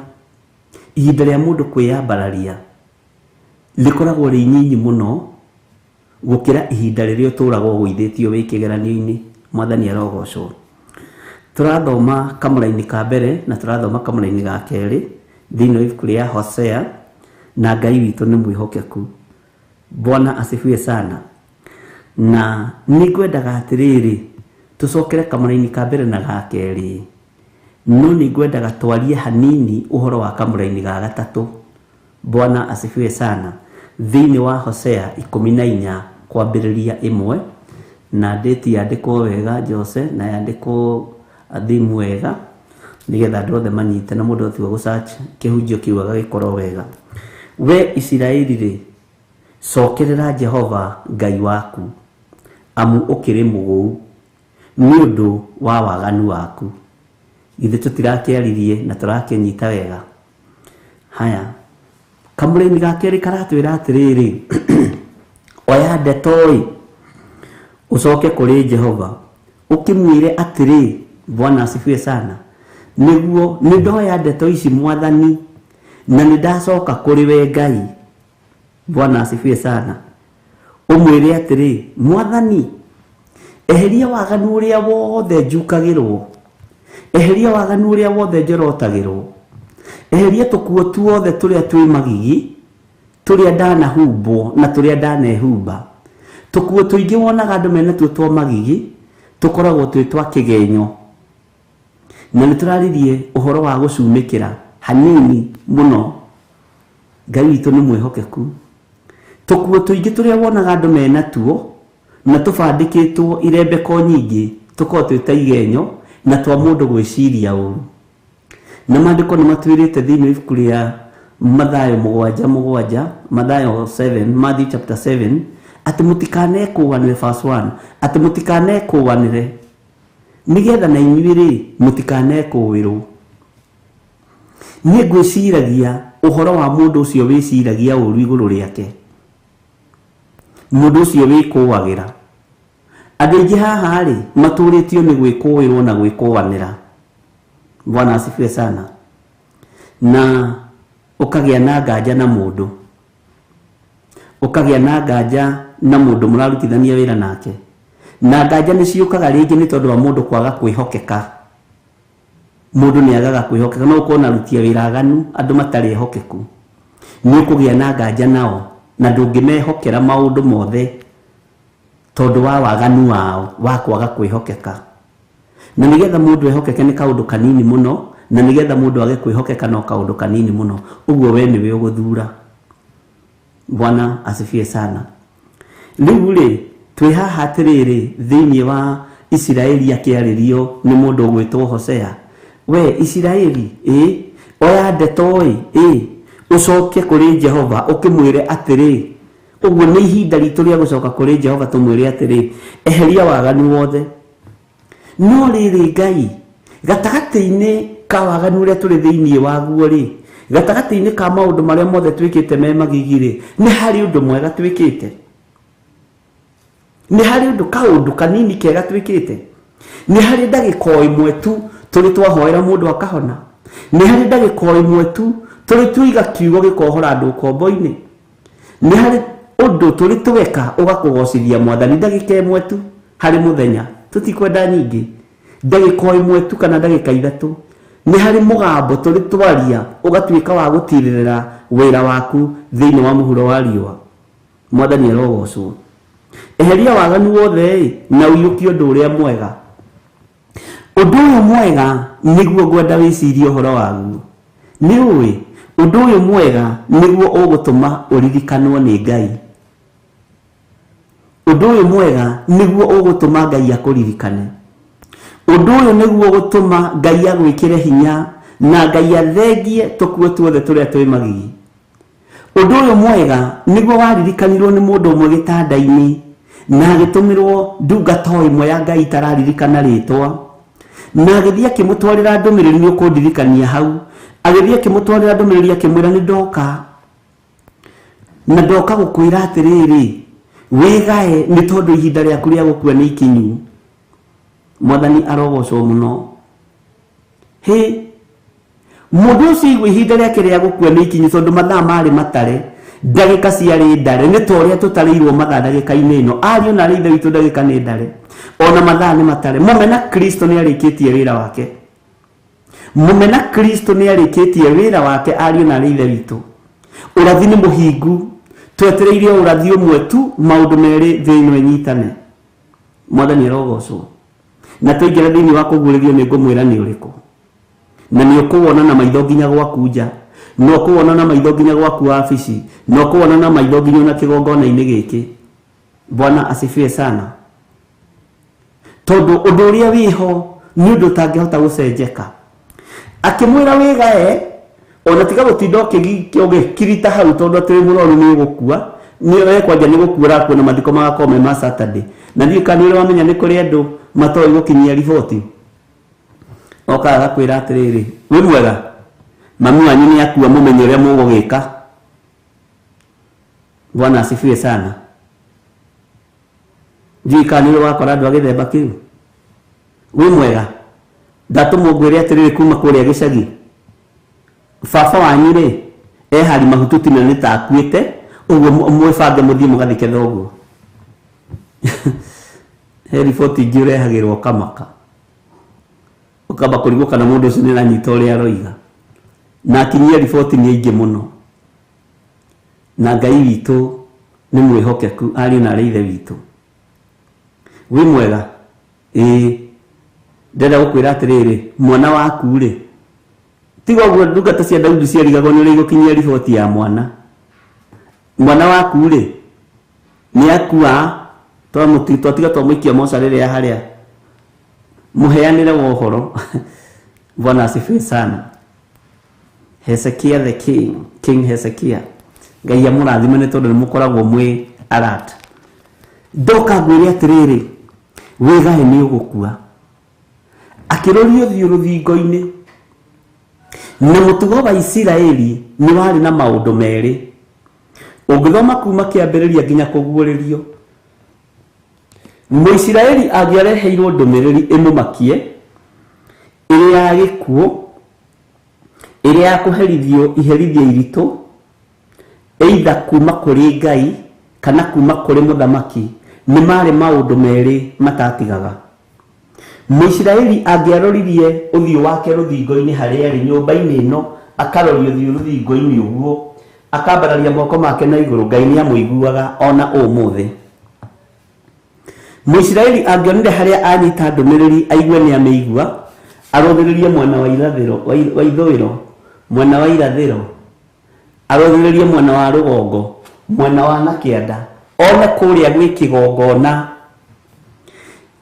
Speaker 3: ihinda rĩa mũndũ kwĩyambararia rĩkoragwo rĩ inyinyi mũno gũkĩra ihinda rĩrĩa ũtũraga ũgũithĩtio wĩ kĩgeranio-inĩ. Mwathani arogocwo. Tũrathoma kamũra-inĩ ka mbere na tũrathoma kamũra-inĩ ga kerĩ thĩinĩ wa ibuku rĩa Hosea, na Ngai witũ nĩ mwĩhokeku. Bwana asifiwe sana. Na nĩngwendaga atĩrĩrĩ tũcokere kamũra-inĩ ka mbere na ga kerĩ, no nĩngwendaga twarie hanini ũhoro wa kamũra-inĩ ga gatatũ. Bwana asifiwe sana. Thĩinĩ wa Hosea 14 kwambĩrĩria 1, na ndĩti yandĩkwo wega Jose, na yandĩkwo thimu wega nĩgetha andũ othe manyite na mũndũ atua gũsearch kĩhunjio kĩu agagĩkorwo wega. We Isiraeli rĩ, cokerera Jehova Ngai waku, amu ũkĩrĩ mũgũu nĩ ũndũ wa waganu waku. Ithe tũtirakĩaririe na tũrakĩnyita wega. Haya, kamũra-inĩ ga kerĩ karatwĩra atĩrĩrĩ, oya ndeto ĩ ũcoke kũrĩ Jehova ũkĩmwĩre atĩrĩ, Bwana asifiwe sana, nĩguo nĩ ndoya ndeto ici Mwathani na nĩ ndacoka kũrĩ we Ngai. Bwana asifiwe sana. Ũmwĩre atĩrĩ, Mwathani, eheria waganu ũrĩa wothe njukagĩrwo, eheria waganu ũrĩa wothe njorotagĩrwo, eheria tũkuo tuothe tũrĩa twĩ magigi, tũrĩa ndanahumbwo na tũrĩa ndanehumba. Tũkuo tũingĩ wonaga andũ mena tuo twa magigi tũkoragwo twĩ twa kĩgenyo. Na nĩ tũraririe ũhoro wa gũcumĩkĩra hanini mũno. Ngai witũ nĩ mwĩhokeku. Tũkuo tũingĩ tũrĩa wonaga andũ mena tuo na tũbandĩkĩtwo irembeko nyingĩ tũkoragwo twĩ ta igenyo na twa mũndũ gwĩciria ũru. Na maandĩko nĩ matwĩrĩte thĩinĩ wa ibuku rĩa Mathayo 7:7, Mathayo 7, Matthew chapter 7, atĩ mũtikanekũanĩre, verse 1, atĩ mũtikanekũanĩre nĩgetha na inyuĩ rĩ mũtikanekũĩrwo. Niĩ ngwĩciragia ũhoro wa mũndũ ũcio wĩciragia ũru igũrũ rĩake, mũndũ ũcio wĩkũagĩra. Andũ aingĩ haha rĩ matũrĩtio nĩ gwĩkũĩrwo na gwĩkũanĩra. Bwana asifiwe sana. Na ũkagĩa na nganja na mũndũ, ũkagĩa na nganja na mũndũ mũrarutithania wĩra nake, na nganja nĩ ciũkaga rĩngĩ nĩ tondũ wa mũndũ kwaga kwĩhokeka. Mũndũ nĩ agaga kwĩhokeka, no ũkorwo na aruti a wĩra aganu, andũ matarĩ ehokeku, nĩ ũkũgĩa na nganja nao na ndũngĩmehokera maũndũ mothe tondũ wa waganu wao wa kwaga kwĩhokeka. Na nĩgetha mũndũ ehokeke nĩ kaũndũ kanini mũno, na nĩgetha mũndũ age kwĩhokeka no kaũndũ kanini mũno. Ũguo we nĩwe ũgũthura. Bwana asifiwe sana. Rĩu rĩ twĩ haha atĩrĩrĩ thĩinĩ wa Isiraeli akĩarĩrio nĩ mũndũ ũgwĩtwo Hosea. We Isiraeli, ĩ oya ndeto ĩ ũcoke kũrĩ Jehova ũkĩmwĩre atĩrĩ. Ũguo nĩ ihinda ritũ rĩa gũcoka kũrĩ Jehova tũmwĩre atĩrĩ, eheria waganu wothe. No rĩrĩ Ngai, gatagatĩ-inĩ ka waganu ũrĩa tũrĩ thĩinĩ waguo rĩ, gatagatĩ-inĩ ka maũndũ marĩa mothe twĩkĩte me magigi rĩ, nĩ harĩ ũndũ mwega twĩkĩte, nĩ harĩ ũndũ kaũndũ kanini kega twĩkĩte, nĩ harĩ ndagĩka o ĩmwe tu tũrĩ twahoera mũndũ akahona, nĩ harĩ ndagĩka o ĩmwe tu tũrĩ twaiga kiugo gĩkohora andũ ũkombo-inĩ, nĩ harĩ ũndũ tũrĩ tweka ũgakũgocithia Mwathani ndagĩka ĩmwe tu harĩ mũthenya, tũtikwenda nyingĩ, ndagĩka o ĩmwe tu kana ndagĩka 3. Nĩ harĩ mũgambo tũrĩ twaria ũgatuĩka wa gũtirĩrĩra wĩra waku thĩinĩ wa mũhuro wa riũa. Mwathani arogocwo. Eheria waganu wothe ĩ na ũiyũkie ũndũ ũrĩa mwega. Ũndũ ũyũ mwega nĩguo ngwenda wĩcirie ũhoro waguo. Nĩ ũĩ ũndũ ũyũ mwega nĩguo ũgũtũma ũririkanwo nĩ Ngai. Ũndũ ũyũ mwega nĩguo ũgũtũma Ngai akũririkane. Ũndũ ũyũ nĩguo ũgũtũma Ngai agwĩkĩre hinya na Ngai athengie tũkuo tuothe tũrĩa twĩ magigi. Ũndũ ũyũ mwega nĩguo waririkanirwo nĩ mũndũ ũmwe gĩtanda-inĩ na agĩtũmĩrwo ndungata o ĩmwe ya Ngai itararirikana rĩtwa, Na agĩthiĩ akĩmũtwarĩra ndũmĩrĩri, nĩ ũkũndirikania hau. Agĩthiĩ akĩmũtwarĩra ndũmĩrĩri akĩmwĩra nĩ ndoka. Na ndoka gũkwĩra atĩrĩrĩ, wĩgae nĩ tondũ ihinda rĩaku rĩa gũkua nĩ ikinyu. Mwathani arogocwo mũno. Hĩ, mũndũ ũcio aigua ihinda rĩake rĩa gũkua nĩ ikinyu tondũ mathaa marĩ matare, ndagĩka ciarĩ ndare, nĩ ta ũrĩa tũtarĩirwo mathaa ndagĩka-inĩ ĩno. Ariũ na arĩ ithe witũ ndagĩka nĩ ndare, ona mathaa nĩ matare. Mũmena Kristo nĩ arĩkĩtie wĩra wake. Mũmena Kristo nĩ arĩkĩtie wĩra wake, ariũ na arĩ ithe witũ. Ũrathi nĩ mũhingu, twetereire ũrathi ũmwe tu, maũndũ merĩ thĩ ĩno ĩnyitane. Mwathani arogocwo. Na twaingĩra thĩinĩ wa kũguũrĩrio nĩ ngũmwĩra nĩ ũrĩkũ. Na nĩ ũkũwona na maitho nginya gwaku nja, na ũkũwona na maitho nginya gwaku wabici, na ũkũwona na maitho nginya ona kĩgongona-inĩ gĩkĩ. Bwana asifiwe sana. Tondũ ũndũ ũrĩa wĩho nĩ ũndũ ũtangĩhota gũcenjeka. Akĩmwĩra wĩgae, ona tiga gũtinda ũgĩkirita hau tondũ atĩ wĩ mũrwaru nĩ ũgũkua, nĩ we kwanja nĩ gũkua ũrakua na mathiko magakorwo me ma Saturday. Na ndiũĩ kana nĩ ũrĩ wamenya nĩ kũrĩ andũ matoĩ gũkinyia riboti. Okaga agakwĩra atĩrĩrĩ, wĩ mwega, mami wanyu nĩ akua, mũmenye ũrĩa mũgũgĩka. Bwana asifiwe sana. Ndiũĩ kana nĩ ũrĩ wakora andũ a gĩthemba kĩu. Wĩ mwega, ndatũmwo ngwĩre atĩrĩrĩ kuma kũrĩa gĩcagi, baba wanyu rĩ e hari mahututi na nĩ ta akuĩte, ũguo mwĩbange mũthiĩ mũgathike thoguo. He riboti ingĩ ũrehagĩrwo ũkamaka, ũkamba kũrigwo kana mũndũ ũcio nĩ aranyita ũrĩa aroiga. Na akinyia riboti nĩ aingĩ mũno. Na Ngai witũ nĩ mwĩhokeku, ariũ na arĩ ithe witũ. Wĩ mwega? Ĩĩ. Ndĩrenda gũkwĩra atĩrĩrĩ, mwana waku rĩ, tiga ũguo ndungata cia Daudi ciarigagwo nĩ ũrĩa igũkinyia riboti ya mwana. Mwana waku rĩ, nĩ akua, twatiga twamũikia mocarĩ rĩrĩa harĩa. Mũheanĩre wa ũhoro. Bwana asifiwe sana. Hezekia the king, King Hezekia. Ngai amũrathime nĩ tondũ nĩ mũkoragwo mwĩ alert. Ndoka ngwĩre atĩrĩrĩ, wĩgae nĩ ũgũkua. Akĩroria ũthiũ rũthingo-inĩ. Na mũtugo wa Isiraeli nĩ warĩ na maũndũ merĩ. Ũngĩthoma kuma kĩambĩrĩria nginya kũguũrĩrio, Mũisiraeli angĩareheirwo ndũmĩrĩri ĩmũmakie, ĩrĩ ya gĩkuũ, ĩrĩ ya kũherithio iherithia iritũ, either kuma kũrĩ Ngai kana kuma kũrĩ mũthamaki, nĩ marĩ maũndũ merĩ matatigaga. Mũisiraeli angĩaroririe ũthiũ wake rũthingo-inĩ harĩa arĩ nyũmba-inĩ ĩno, akaroria ũthiũ rũthingo-inĩ ũguo, akambararia moko make na igũrũ, Ngai nĩ amũiguaga ona ũmũthĩ. Mũisiraeli angĩonire harĩa anyita ndũmĩrĩri aigue nĩ amĩigua, arũthĩrĩrie mwena wa irathĩro, wa ithũĩro, mwena wa irathĩro, arũthĩrĩrie mwena wa rũgongo, mwena wa na kĩanda, one kũrĩa gwĩ kĩgongona.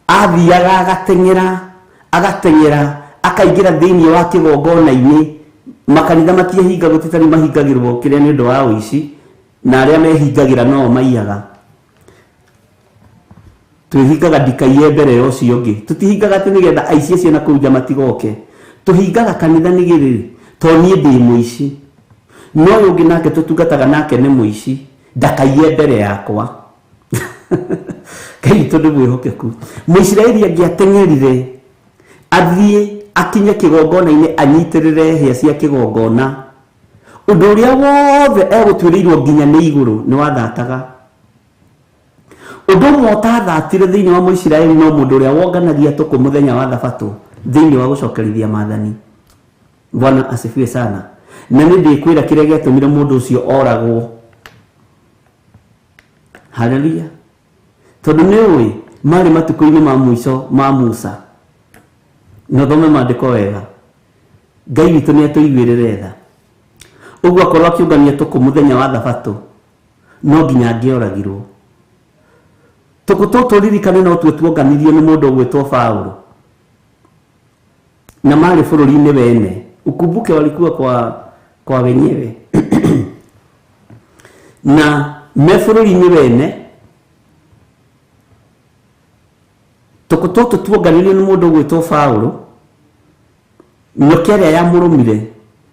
Speaker 3: Athiaga agateng'era, agateng'era, akaingĩra thĩinĩ wa kĩgongona-inĩ. Makanitha matiahingagwo, ti tarĩu mahingagĩrwo kĩrĩa nĩ ũndũ wa ũici, na arĩa mehingagĩra no maiyaga. Twĩhingaga ndikaiye mbere ya ũcio ũngĩ. Tũtihingaga atĩ nĩgetha aici acio na kũu nja matigoke. Tũhingaga kanitha nĩ gĩrĩ, tondũ niĩ ndĩ mũici. No ũyũ ũngĩ nake tũtungataga nake nĩ mũici, ndakaiye mbere yakwa. Ngai witũ nĩ mwĩhokeku. Mũisiraeli angĩateng'erire athiĩ akinye kĩgongona-inĩ anyitĩrĩre hĩa cia kĩgongona, ũndũ ũrĩa wothe egũtuĩrĩirwo nginya nĩ igũrũ nĩ wathataga. Ũndũ ũmwe ũtathatire thĩinĩ wa Mũisiraeli no mũndũ ũrĩa wonganagia tũkũ mũthenya wa Thabatũ thĩinĩ wa gũcokerithia maathani. Bwana asifiwe sana. Na nĩ ndĩkwĩra kĩrĩa gĩatũmire mũndũ ũcio oragwo. Haleluya. Tondũ nĩ ũĩ marĩ matukũ-inĩ ma mũico ma Musa. Na ũthome maandĩko wega. Ngai witũ nĩ atũiguĩrĩre tha. Ũguo akorwo akĩũngania tũkũ mũthenya wa Thabatũ, no nginya angĩoragirwo. Tũkũ tũtũ ririkane no tuo tuonganirio nĩ mũndũ ũgwĩtwo Paũlũ. Na marĩ bũrũri-inĩ wene. Ukumbuke walikuwa kwa wenyewe. Na me bũrũri-inĩ wene, tũkũ tũtũ tuonganirio nĩ mũndũ ũgwĩtwo Paũlũ, Nyoka ĩrĩa yamũrũmire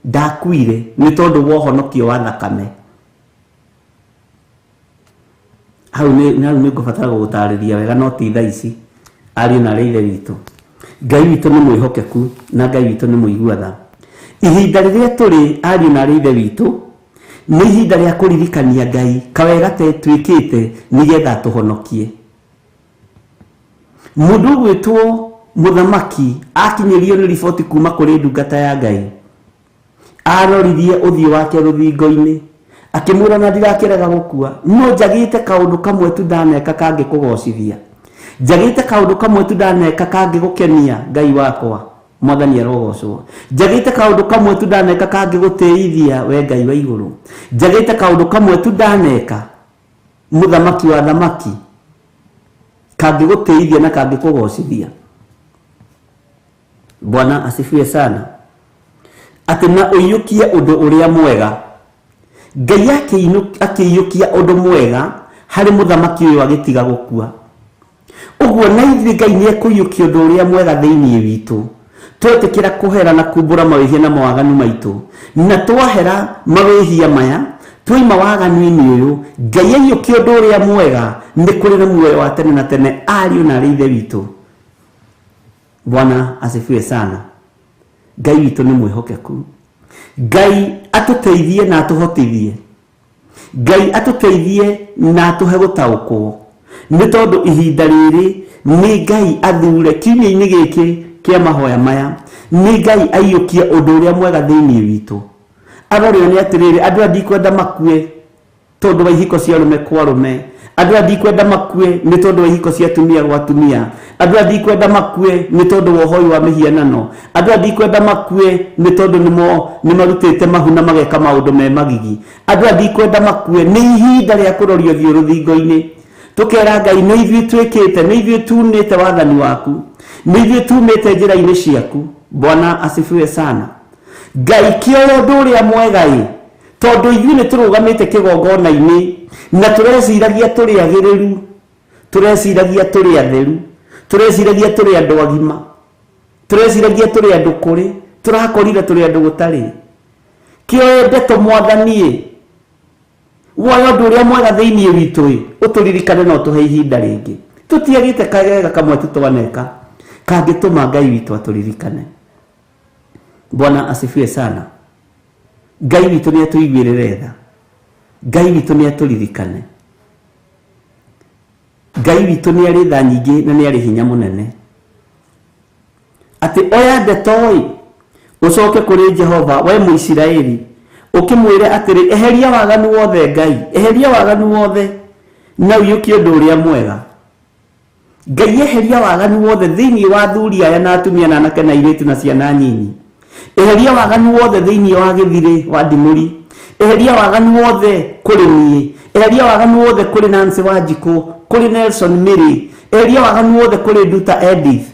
Speaker 3: ndakuire nĩ tondũ wa ũhonokio wa thakame. Hau nĩ ngũbatara gũgũtarĩria wega no ti thaa ici ariũ na arĩa ithe witũ. Ngai witũ nĩ mwĩhokeku na Ngai witũ nĩ mũigua tha. Ihinda rĩrĩa tũrĩ ariũ na arĩa ithe witũ nĩ ihinda rĩa kũririkania Ngai kawega twĩkĩte nĩgetha tũhonokie. Mũndũ ũgwĩtwo mũthamaki akinyĩrio nĩ riboti kuma kũrĩ ndungata ya Ngai. Aroririe ũthiũ wake rũthingo-inĩ akĩmwĩra na ndirakĩrega gũkua no njagĩte kaũndũ kamwe tu ndaneka kangĩkũgocithia, njagĩte kaũndũ kamwe tu ndaneka kangĩgũkenia Ngai wakwa, Mwathani arogocwo. Njagĩte kaũndũ kamwe tu ndaneka kangĩgũtĩithia we Ngai wa igũrũ, njagĩte kaũndũ kamwe tu ndaneka mũthamaki wa thamaki kangĩgũtĩithia na kangĩkũgocithia. Bwana asifiwe sana. Atĩ na ũiyũkie ũndũ ũrĩa mwega. Ngai akĩiyũkia ũndũ mwega harĩ mũthamaki ũyũ agĩtiga gũkua. Ũguo na ithuĩ Ngai nĩ ekũiyũkia ũndũ ũrĩa mwega thĩinĩ witũ. Twetĩkĩra kũhera na kumbũra mawĩhia na mawaganu maitũ, na twahera mawĩhia maya twaima waganu-inĩ ũyũ, Ngai aiyũkia ũndũ ũrĩa mwega nĩ kũrĩ na muoyo wa tene na tene ariũ na arĩa ithe witũ. Bwana asifiwe sana. Ngai witũ nĩ mwĩhokeku. Ngai atũteithie na atũhotithie. Ngai atũteithie na atũhe gũtaũkwo nĩ tondũ ihinda rĩrĩ nĩ Ngai athure kiumia-inĩ gĩkĩ kĩa mahoya maya, nĩ Ngai aiyũkie ũndũ ũrĩa mwega thĩinĩ witũ. Arore one atĩrĩrĩ, andũ aya ndikwenda makue tondũ wa ihiko cia arũme kwa arũme, andũ aya ndikwenda makue nĩ tondũ wa ihiko cia atumia gwa atumia, andũ aya ndikwenda makue nĩ tondũ wa ũhoi wa mĩhianano, andũ aya ndikwenda makue nĩ tondũ nĩ marutĩte mahu na mageka maũndũ me magigi, andũ aya ndikwenda makue. Nĩ ihinda rĩa kũroria ũthiũ rũthingo-inĩ tũkera Ngai nĩ ithuĩ twĩkĩte, nĩ ithuĩ tunĩte wathani waku, nĩ ithuĩ tumĩte njĩra-inĩ ciaku. Bwana asifiwe sana. Ngai kĩoya ũndũ ũrĩa mwega ĩ, tondũ ithuĩ nĩ tũrũgamĩte kĩgongona-inĩ na tũreciragia tũrĩ agĩrĩru, tũreciragia tũrĩ atheru, tũreciragia tũrĩ andũ agima, tũreciragia tũrĩ andũ kũrĩ, tũrakorire tũrĩ andũ gũtarĩ. Kĩoe ndeto Mwathani ĩ, woya ũndũ ũrĩa mwega thĩinĩ witũ ĩ, ũtũririkane na ũtũhe ihinda rĩngĩ. Tũtiagĩte kawega kamwe tu twaneka kangĩtũma Ngai witũ atũririkane. Bwana asifiwe sana. Ngai witũ nĩ atũiguĩrĩre tha. Ngai witũ nĩ atũririkane. Ngai witũ nĩ arĩ tha nyingĩ na nĩ arĩ hinya mũnene. Atĩ oya ndeto ĩ, ũcoke kũrĩ Jehova we Mũisiraeli ũkĩmwĩre atĩrĩ, eheria waganu wothe Ngai, eheria waganu wothe na ũiyũkie ũndũ ũrĩa mwega. Ngai eheria waganu wothe thĩinĩ wa athuri aya na atumia na anake na airĩtu na ciana nyinyi. Eheria waganu wothe thĩinĩ wa gĩthirĩ wa ndimũri. Eheria waganu wothe kũrĩ niĩ. Eheria waganu wothe kũrĩ Nancy Wanjikũ, kũrĩ Nelson Mary. Eheria waganu wothe kũrĩ Nduta Edith.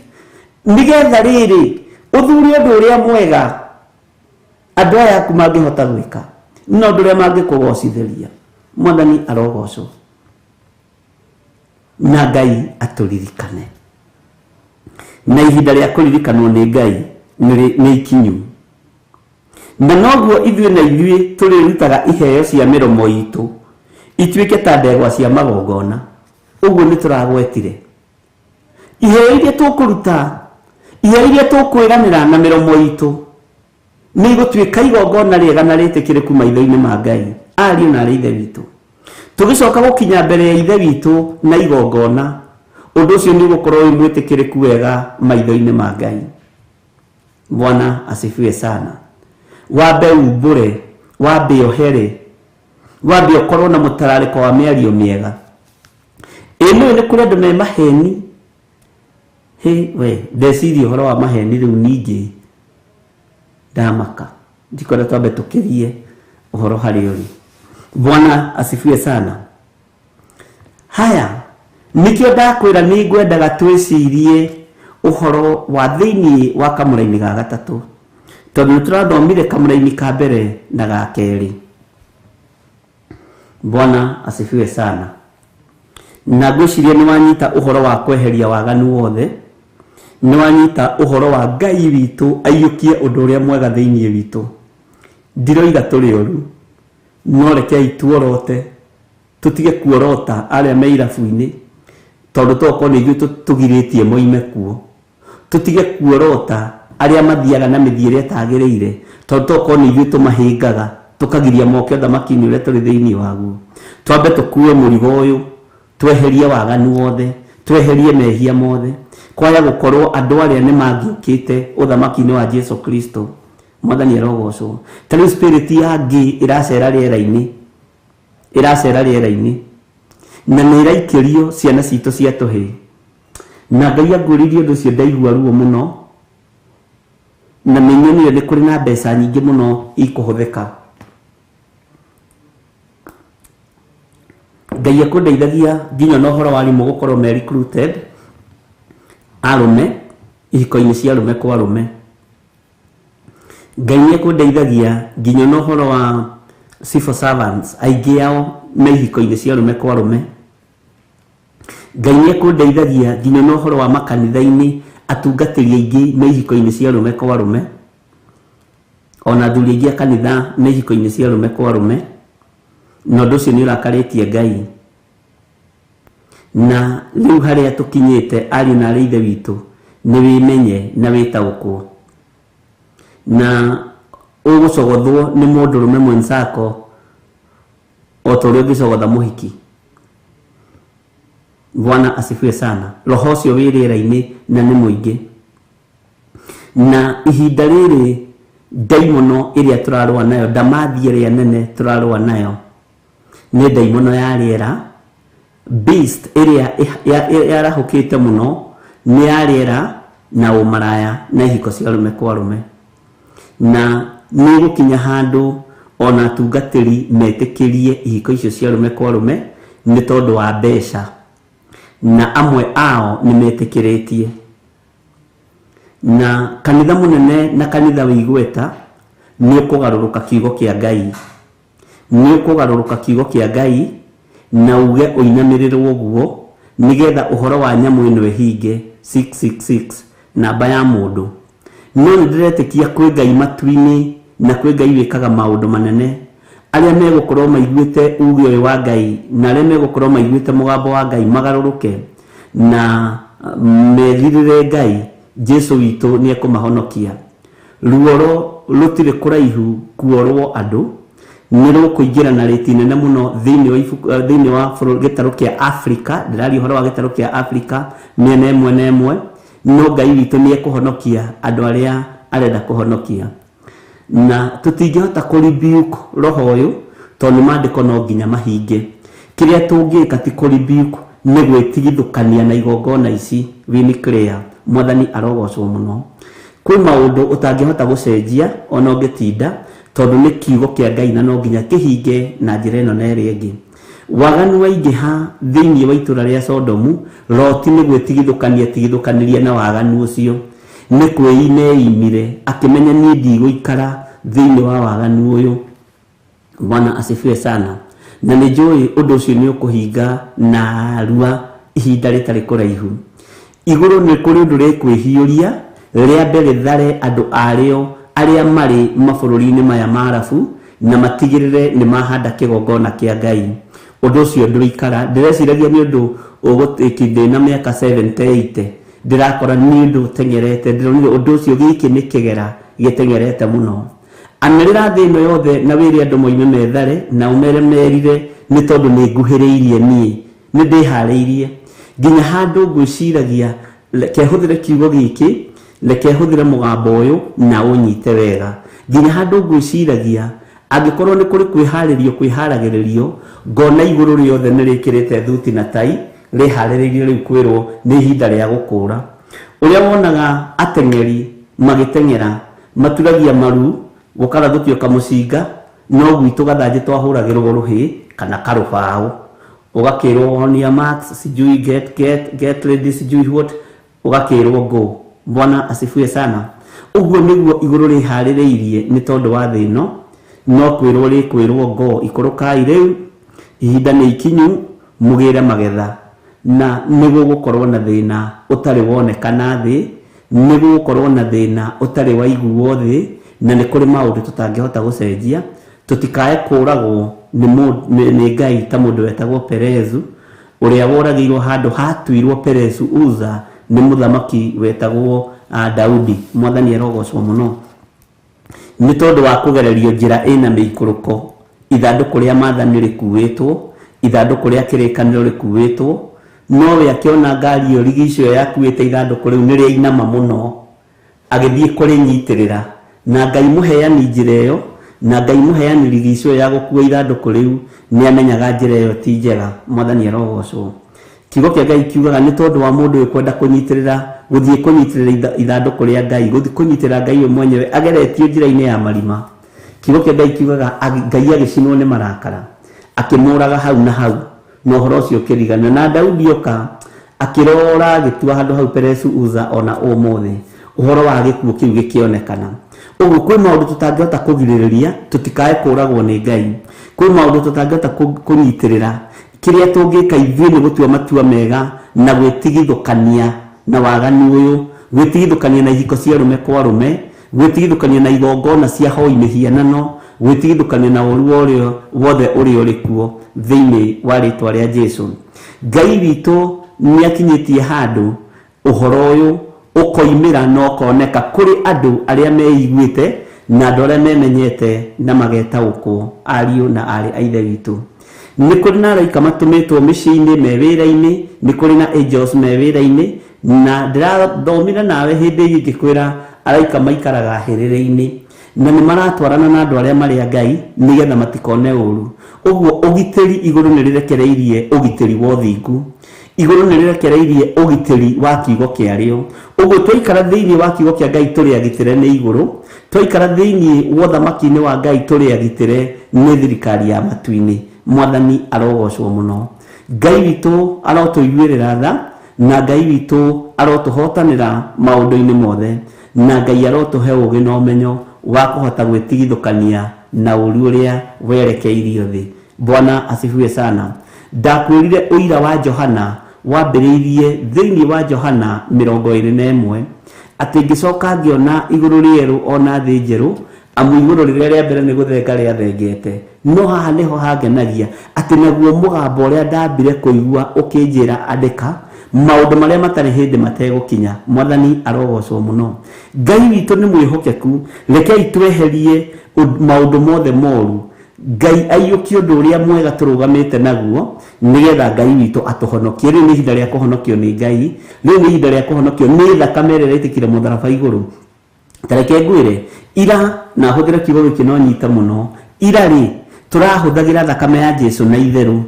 Speaker 3: Nĩgetha rĩrĩ ũthure ũndũ ũrĩa mwega andũ aya aku mangĩhota gwĩka na ũndũ ũrĩa mangĩkũgocithĩria. Mwathani arogocwo na Ngai atũririkane. Na ihinda rĩa kũririkanwo nĩ Ngai nĩ ikinyu. Na noguo ithuĩ na ithuĩ tũrĩrutaga iheo cia mĩromo itũ ituĩke ta ndegwa cia magongona. Ũguo nĩ tũragwetire. Iheo iria tũkũruta, iheo iria tũkwĩranĩra na mĩromo itũ nĩ igũtuĩka igongona rĩega na rĩtĩkĩrĩku maitho-inĩ ma Ngai, ariũ na arĩ ithe witũ. Tũgĩcoka gũkinya mbere ya ithe witũ na igongona, ũndũ ũcio nĩ ũgũkorwo wĩ mwĩtĩkĩrĩku wega maitho-inĩ ma Ngai. Bwana asifiwe sana. Wambe umbũre, wambe ohere, wambe ũkorwo na mũtararĩko wa mĩario mĩega. Ĩ nĩũĩ nĩ kũrĩ andũ me maheni. Hĩ we, ndeciria ũhoro wa maheni rĩu ningĩ ndamaka. Ndikwenda twambe tũkĩrie ũhoro harĩ ũrĩ. Bwana asifiwe sana. Haya, nikio ndakwĩra nĩ ngwendaga twĩcirie ũhoro wa thĩinĩ wa kamũra-inĩ ga gatatũ, tondũ nĩ tũrathomire kamũra-inĩ ka mbere na ga kerĩ. Bwana asifiwe sana. Na ngwĩciria nĩ wanyita ũhoro wa kweheria waganu wothe Nĩ wanyita ũhoro wa Ngai witũ aiyũkie ũndũ ũrĩa mwega thĩinĩ witũ. Ndiroiga tũrĩ oru, no rekei tuorote, tũtige kuorota arĩa me irabu-inĩ, tondũ tokorwo nĩ ithuĩ tũgirĩtie moime kuo. Tũtige kuorota arĩa mathiaga na mĩthiĩre ĩtagĩrĩire, tondũ tokorwo nĩ ithuĩ tũmahĩngaga, tũkagiria moke ũthamaki-inĩ ũrĩa tũrĩ thĩinĩ waguo. Twambe tũkue mũrigo ũyũ, tweherie waganu wothe, tweherie mehia mothe, kwaya gũkorwo andũ arĩa nĩ mangĩũkĩte ũthamaki-inĩ wa Jesu Kristo. Mwathani arogocwo. Ta rĩu spirit ya ngĩ ĩracera rĩera-inĩ, ĩracera rĩera-inĩ, na nĩ ĩraikĩrio ciana citũ cia tũhĩĩ. Na Ngai angũririe ũndũ ũcio ndaigua ruo mũno, na nĩ nyonire nĩ kũrĩ na mbeca nyingĩ mũno ikũhũthĩka. Ngai akũndeithagia nginya na ũhoro wa arimũ gũkorwo me recruited arũme ihiko-inĩ cia arũme kwa arũme. Ngai nĩ akũndeithagia nginya na ũhoro wa civil servants aingĩ ao me ihiko-inĩ cia arũme kwa arũme. Ngai nĩ akũndeithagia nginya na ũhoro wa makanitha-inĩ atungatĩri aingĩ me ihiko-inĩ cia arũme kwa arũme, ona athuri aingĩ a kanitha me ihiko-inĩ cia arũme kwa arũme, na ũndũ ũcio nĩ ũrakarĩtie Ngai. Na rĩu harĩa tũkinyĩte ariũ na arĩ ithe witũ nĩ wĩmenye na wĩtaũkwo, na ũgũcogothwo nĩ mũndũrũme mwenzako o ta ũrĩa ũngĩcogotha mũhiki. Bwana asifiwe sana. Roho ũcio wĩ rĩera-inĩ na nĩ mũingĩ. Na ihinda rĩrĩ ndaimono ĩrĩa tũrarũa nayo, ndamathi ĩrĩa nene tũrarũa nayo nĩ ndaimono ya rĩera. Beast ĩrĩa yarahũkĩte mũno nĩ ya rĩera na ũmaraya na ihiko cia arũme kwa arũme. Na nĩ gũkinya handũ ona atungatĩri metĩkĩrie ihiko icio cia arũme kwa arũme nĩ tondũ wa mbeca, na amwe ao nĩ metĩkĩrĩtie. Na kanitha mũnene na kanitha wĩ igweta nĩ ũkũgarũrũka kiugo kĩa Ngai, nĩ ũkũgarũrũka kiugo kĩa Ngai na uge ũinamĩrĩrwo guo, nĩgetha ũhoro wa nyamũ ĩno ĩhinge 666 namba ya mũndũ. No nĩ ndĩretĩkia kwĩ Ngai matu-inĩ na kwĩ Ngai wĩkaga maũndũ manene. Arĩa megũkorwo maiguĩte uge ũyũ wa Ngai na arĩa megũkorwo maiguĩte mũgambo wa Ngai magarũrũke na methirĩre Ngai, Jesu witũ nĩ ekũmahonokia. Ruoro rũtirĩ kũraihu kuorwo andũ, nĩ rũkũingĩra na rĩti nene mũno thĩinĩ wa ibuku, thĩinĩ wa gĩtarũ kĩa Afrika. Ndĩraria ũhoro wa gĩtarũ kĩa Afrika mĩena ĩmwe na ĩmwe, no Ngai witũ nĩ ekũhonokia andũ arĩa arenda kũhonokia. Na tũtingĩhota kũ rebuke roho ũyũ tondũ maandĩko no nginya mahinge. Kĩrĩa tũngĩka ti kũ rebuke, nĩ gwĩtigithũkania na igongona ici. We clear. Mwathani arogocwo mũno. Kwĩ maũndũ ũtangĩhota gũcenjia ona ũngĩtinda, tondũ nĩ kiugo kĩa Ngai na no nginya kĩhinge na njĩra ĩno na ĩrĩa ĩngĩ. Waganu waingĩha thĩinĩ wa itũra rĩa Sodomu, Loti nĩ gwĩtigithũkania tigithũkanirie na waganu ũcio, nĩ kwĩimeimire akĩmenya niĩ ndigũikara thĩinĩ wa waganu ũyũ. Bwana asifiwe sana. Na nĩ njũĩ ũndũ ũcio nĩ ũkũhinga narua ihinda rĩtarĩ kũraihu. Igũrũ nĩ kũrĩ ũndũ rĩkwĩhiũria rĩambe rĩthare andũ arĩo arĩa marĩ mabũrũri-inĩ maya ma Arabu na matigĩrĩre nĩ mahanda kĩgongona kĩa Ngai. Ũndũ ũcio ndũikara. Ndĩreciragia nĩ ũndũ ũgũtĩki na mĩaka 78 ndĩrakora nĩ ũndũ ũteng'erete. Ndĩronire ũndũ ũcio gĩkĩ nĩ kĩgera gĩteng'erete mũno. Anĩrĩra thĩ ĩno yothe na wĩre andũ moime methare na ũmere merire, nĩ tondũ nĩ nguhĩrĩirie niĩ, nĩ ndĩharĩirie nginya handũ ngwĩciragia reke hũthĩre kiugo gĩkĩ, reke hũthĩre mũgambo ũyũ na ũnyite wega. Nginya handũ ngwĩciragia angĩkorwo nĩ kũrĩ kwĩharĩrio kwĩharagĩrĩrio, ngona igũrũ rĩothe nĩ rĩkĩrĩte thuti na tai rĩharĩrĩirio rĩu kwĩrwo nĩ ihinda rĩa gũkũra. Ũrĩa wonaga ateng'eri magĩteng'era maturagia maru gũkarathũkio kamũcinga, no gwitũ gathanjĩ twahũragĩrwo rũhĩ kana karũbaũ, ũgakĩrwo on your marks, sijui get ready, sijui what, ũgakĩrwo go. Bwana asifiwe sana. Ũguo nĩguo igũrũ rĩharĩrĩirie nĩ tondũ wa thĩ ĩno, no kwĩrwo rĩkwĩrwo go, ikũrũkai rĩu, ihinda nĩ ikinyu, mũgĩre magetha. Na nĩ gũgũkorwo na thĩna ũtarĩ wonekana thĩ Nĩ gũgũkorwo na thĩna ũtarĩ waiguo thĩ, na nĩ kũrĩ maũndũ tũtangĩhota gũcenjia. Tũtikae kũragwo nĩ Ngai ta mũndũ wetagwo Perezu, ũrĩa woragĩirwo handũ hatuirwo Perezu Uza nĩ mũthamaki wetagwo Daudi. Mwathani arogocwo mũno. Nĩ tondũ wa kũgererio njĩra ĩna mĩikũrũko, ithandũkũ rĩa maathani rĩkuĩtwo, ithandũkũ rĩa kĩrĩkanĩro rĩkuĩtwo, nowe akĩona ngari ĩyo rigico ĩyo yakuĩte ithandũkũ rĩu nĩ rĩainama mũno, agĩthiĩ kũrĩnyitĩrĩra. Na Ngai mũheani njĩra ĩyo, na Ngai mũheani rigico ĩyo ya gũkua ithandũkũ rĩu, nĩ amenyaga njĩra ĩyo ti njega. Mwathani arogocwo. Kiugo kĩa Ngai kiugaga nĩ tondũ wa mũndũ ũyũ kwenda kũnyitĩrĩra, gũthiĩ kũnyitĩrĩra ithandũkũ rĩa Ngai, gũthiĩ kũnyitĩrĩra Ngai we mwenyewe ageretio njĩra-inĩ ya marima. Kiugo kĩa Ngai kiugaga Ngai agĩcinwo nĩ marakara, akĩmũraga hau na hau, na ũhoro ũcio ũkĩrigana. Na Daudi oka akĩrora agĩtua handũ hau Perezu Uza ona ũmũthĩ, ũhoro wa gĩkuũ kĩu gĩkĩonekana. Ũguo kwĩ maũndũ tũtangĩhota kũgirĩrĩria tũtikae kũragwo nĩ Ngai, kwĩ maũndũ tũtangĩhota kũnyitĩrĩra. Kĩrĩa tũngĩka ithuĩ nĩ gũtua matua mega na gwĩtigithũkania na waganu ũyũ, gwĩtigithũkania na ihiko cia arũme kwa arũme, gwĩtigithũkania na igongona cia hoi mĩhianano, gwĩtigithũkania na ũru ũrĩa wothe ũrĩa ũrĩ kuo thĩinĩ wa rĩtwa rĩa Jesu. Ngai witũ nĩ akinyĩtie handũ ũhoro ũyũ ũkoimĩra na ũkoneka kũrĩ andũ arĩa meiguĩte na andũ arĩa memenyete na magetaũkwo, ariũ na aarĩ a Ithe witũ. Nĩ kũrĩ na araika matũmĩtwo mĩciĩ-inĩ me wĩra-inĩ, nĩ kũrĩ na angels me wĩra-inĩ, na ndĩrathomire nawe hĩndĩ ĩngĩ ngĩkwĩra araika maikaraga hĩrĩrĩ-inĩ na nĩ maratwarana na andũ arĩa marĩ a Ngai nĩgetha matikone ũru. Ũguo ũgitĩri igũrũ nĩ rĩrekereirie ũgitĩri wa ũthingu, igũrũ nĩ rĩrekereirie ũgitĩri wa kiugo kĩarĩo. Ũguo twaikara thĩinĩ wa kiugo kĩa Ngai tũrĩ agitĩre nĩ igũrũ, twaikara thĩinĩ wa ũthamaki-inĩ wa Ngai tũrĩ agitĩre nĩ thirikari ya matu-inĩ. Mwathani arogocwo mũno. Ngai witũ arotũiguĩrĩra tha, na Ngai witũ arotũhotanĩra maũndũ-inĩ mothe, na Ngai arotũhe ũũgĩ na ũmenyo wa kũhota gwĩtigithũkania na ũru ũrĩa werekeirio thĩ. Bwana asifiwe sana. Ndakwĩrire ũira wa Johana wambĩrĩirie thĩinĩ wa Johana 21, atĩ ngĩcoka ngĩona igũrũ rĩerũ ona thĩ njerũ, amu igũrũ rĩrĩa rĩa mbere nĩ gũthenga rĩathengete. No haha nĩho hangenagia atĩ naguo mũgambo ũrĩa ndambire kũigua ũkĩnjĩra andĩka maũndũ marĩa matarĩ hĩndĩ mategũkinya. Mwathani arogocwo mũno. Ngai witũ nĩ mwĩhokeku, rekei tweherie maũndũ mothe moru, Ngai aiyũkie ũndũ ũrĩa mwega tũrũgamĩte naguo, nĩgetha Ngai witũ atũhonokie. Rĩu nĩ ihinda rĩa kũhonokio nĩ Ngai, rĩu nĩ ihinda rĩa kũhonokio nĩ thakame ĩrĩa ĩraitĩkire mũtharaba igũrũ. Ta reke ngwĩre, ira na hũthĩre kiugo gĩkĩ no nyita mũno, ira rĩ tũrahũthagĩra thakame ya Jesu na itherũ,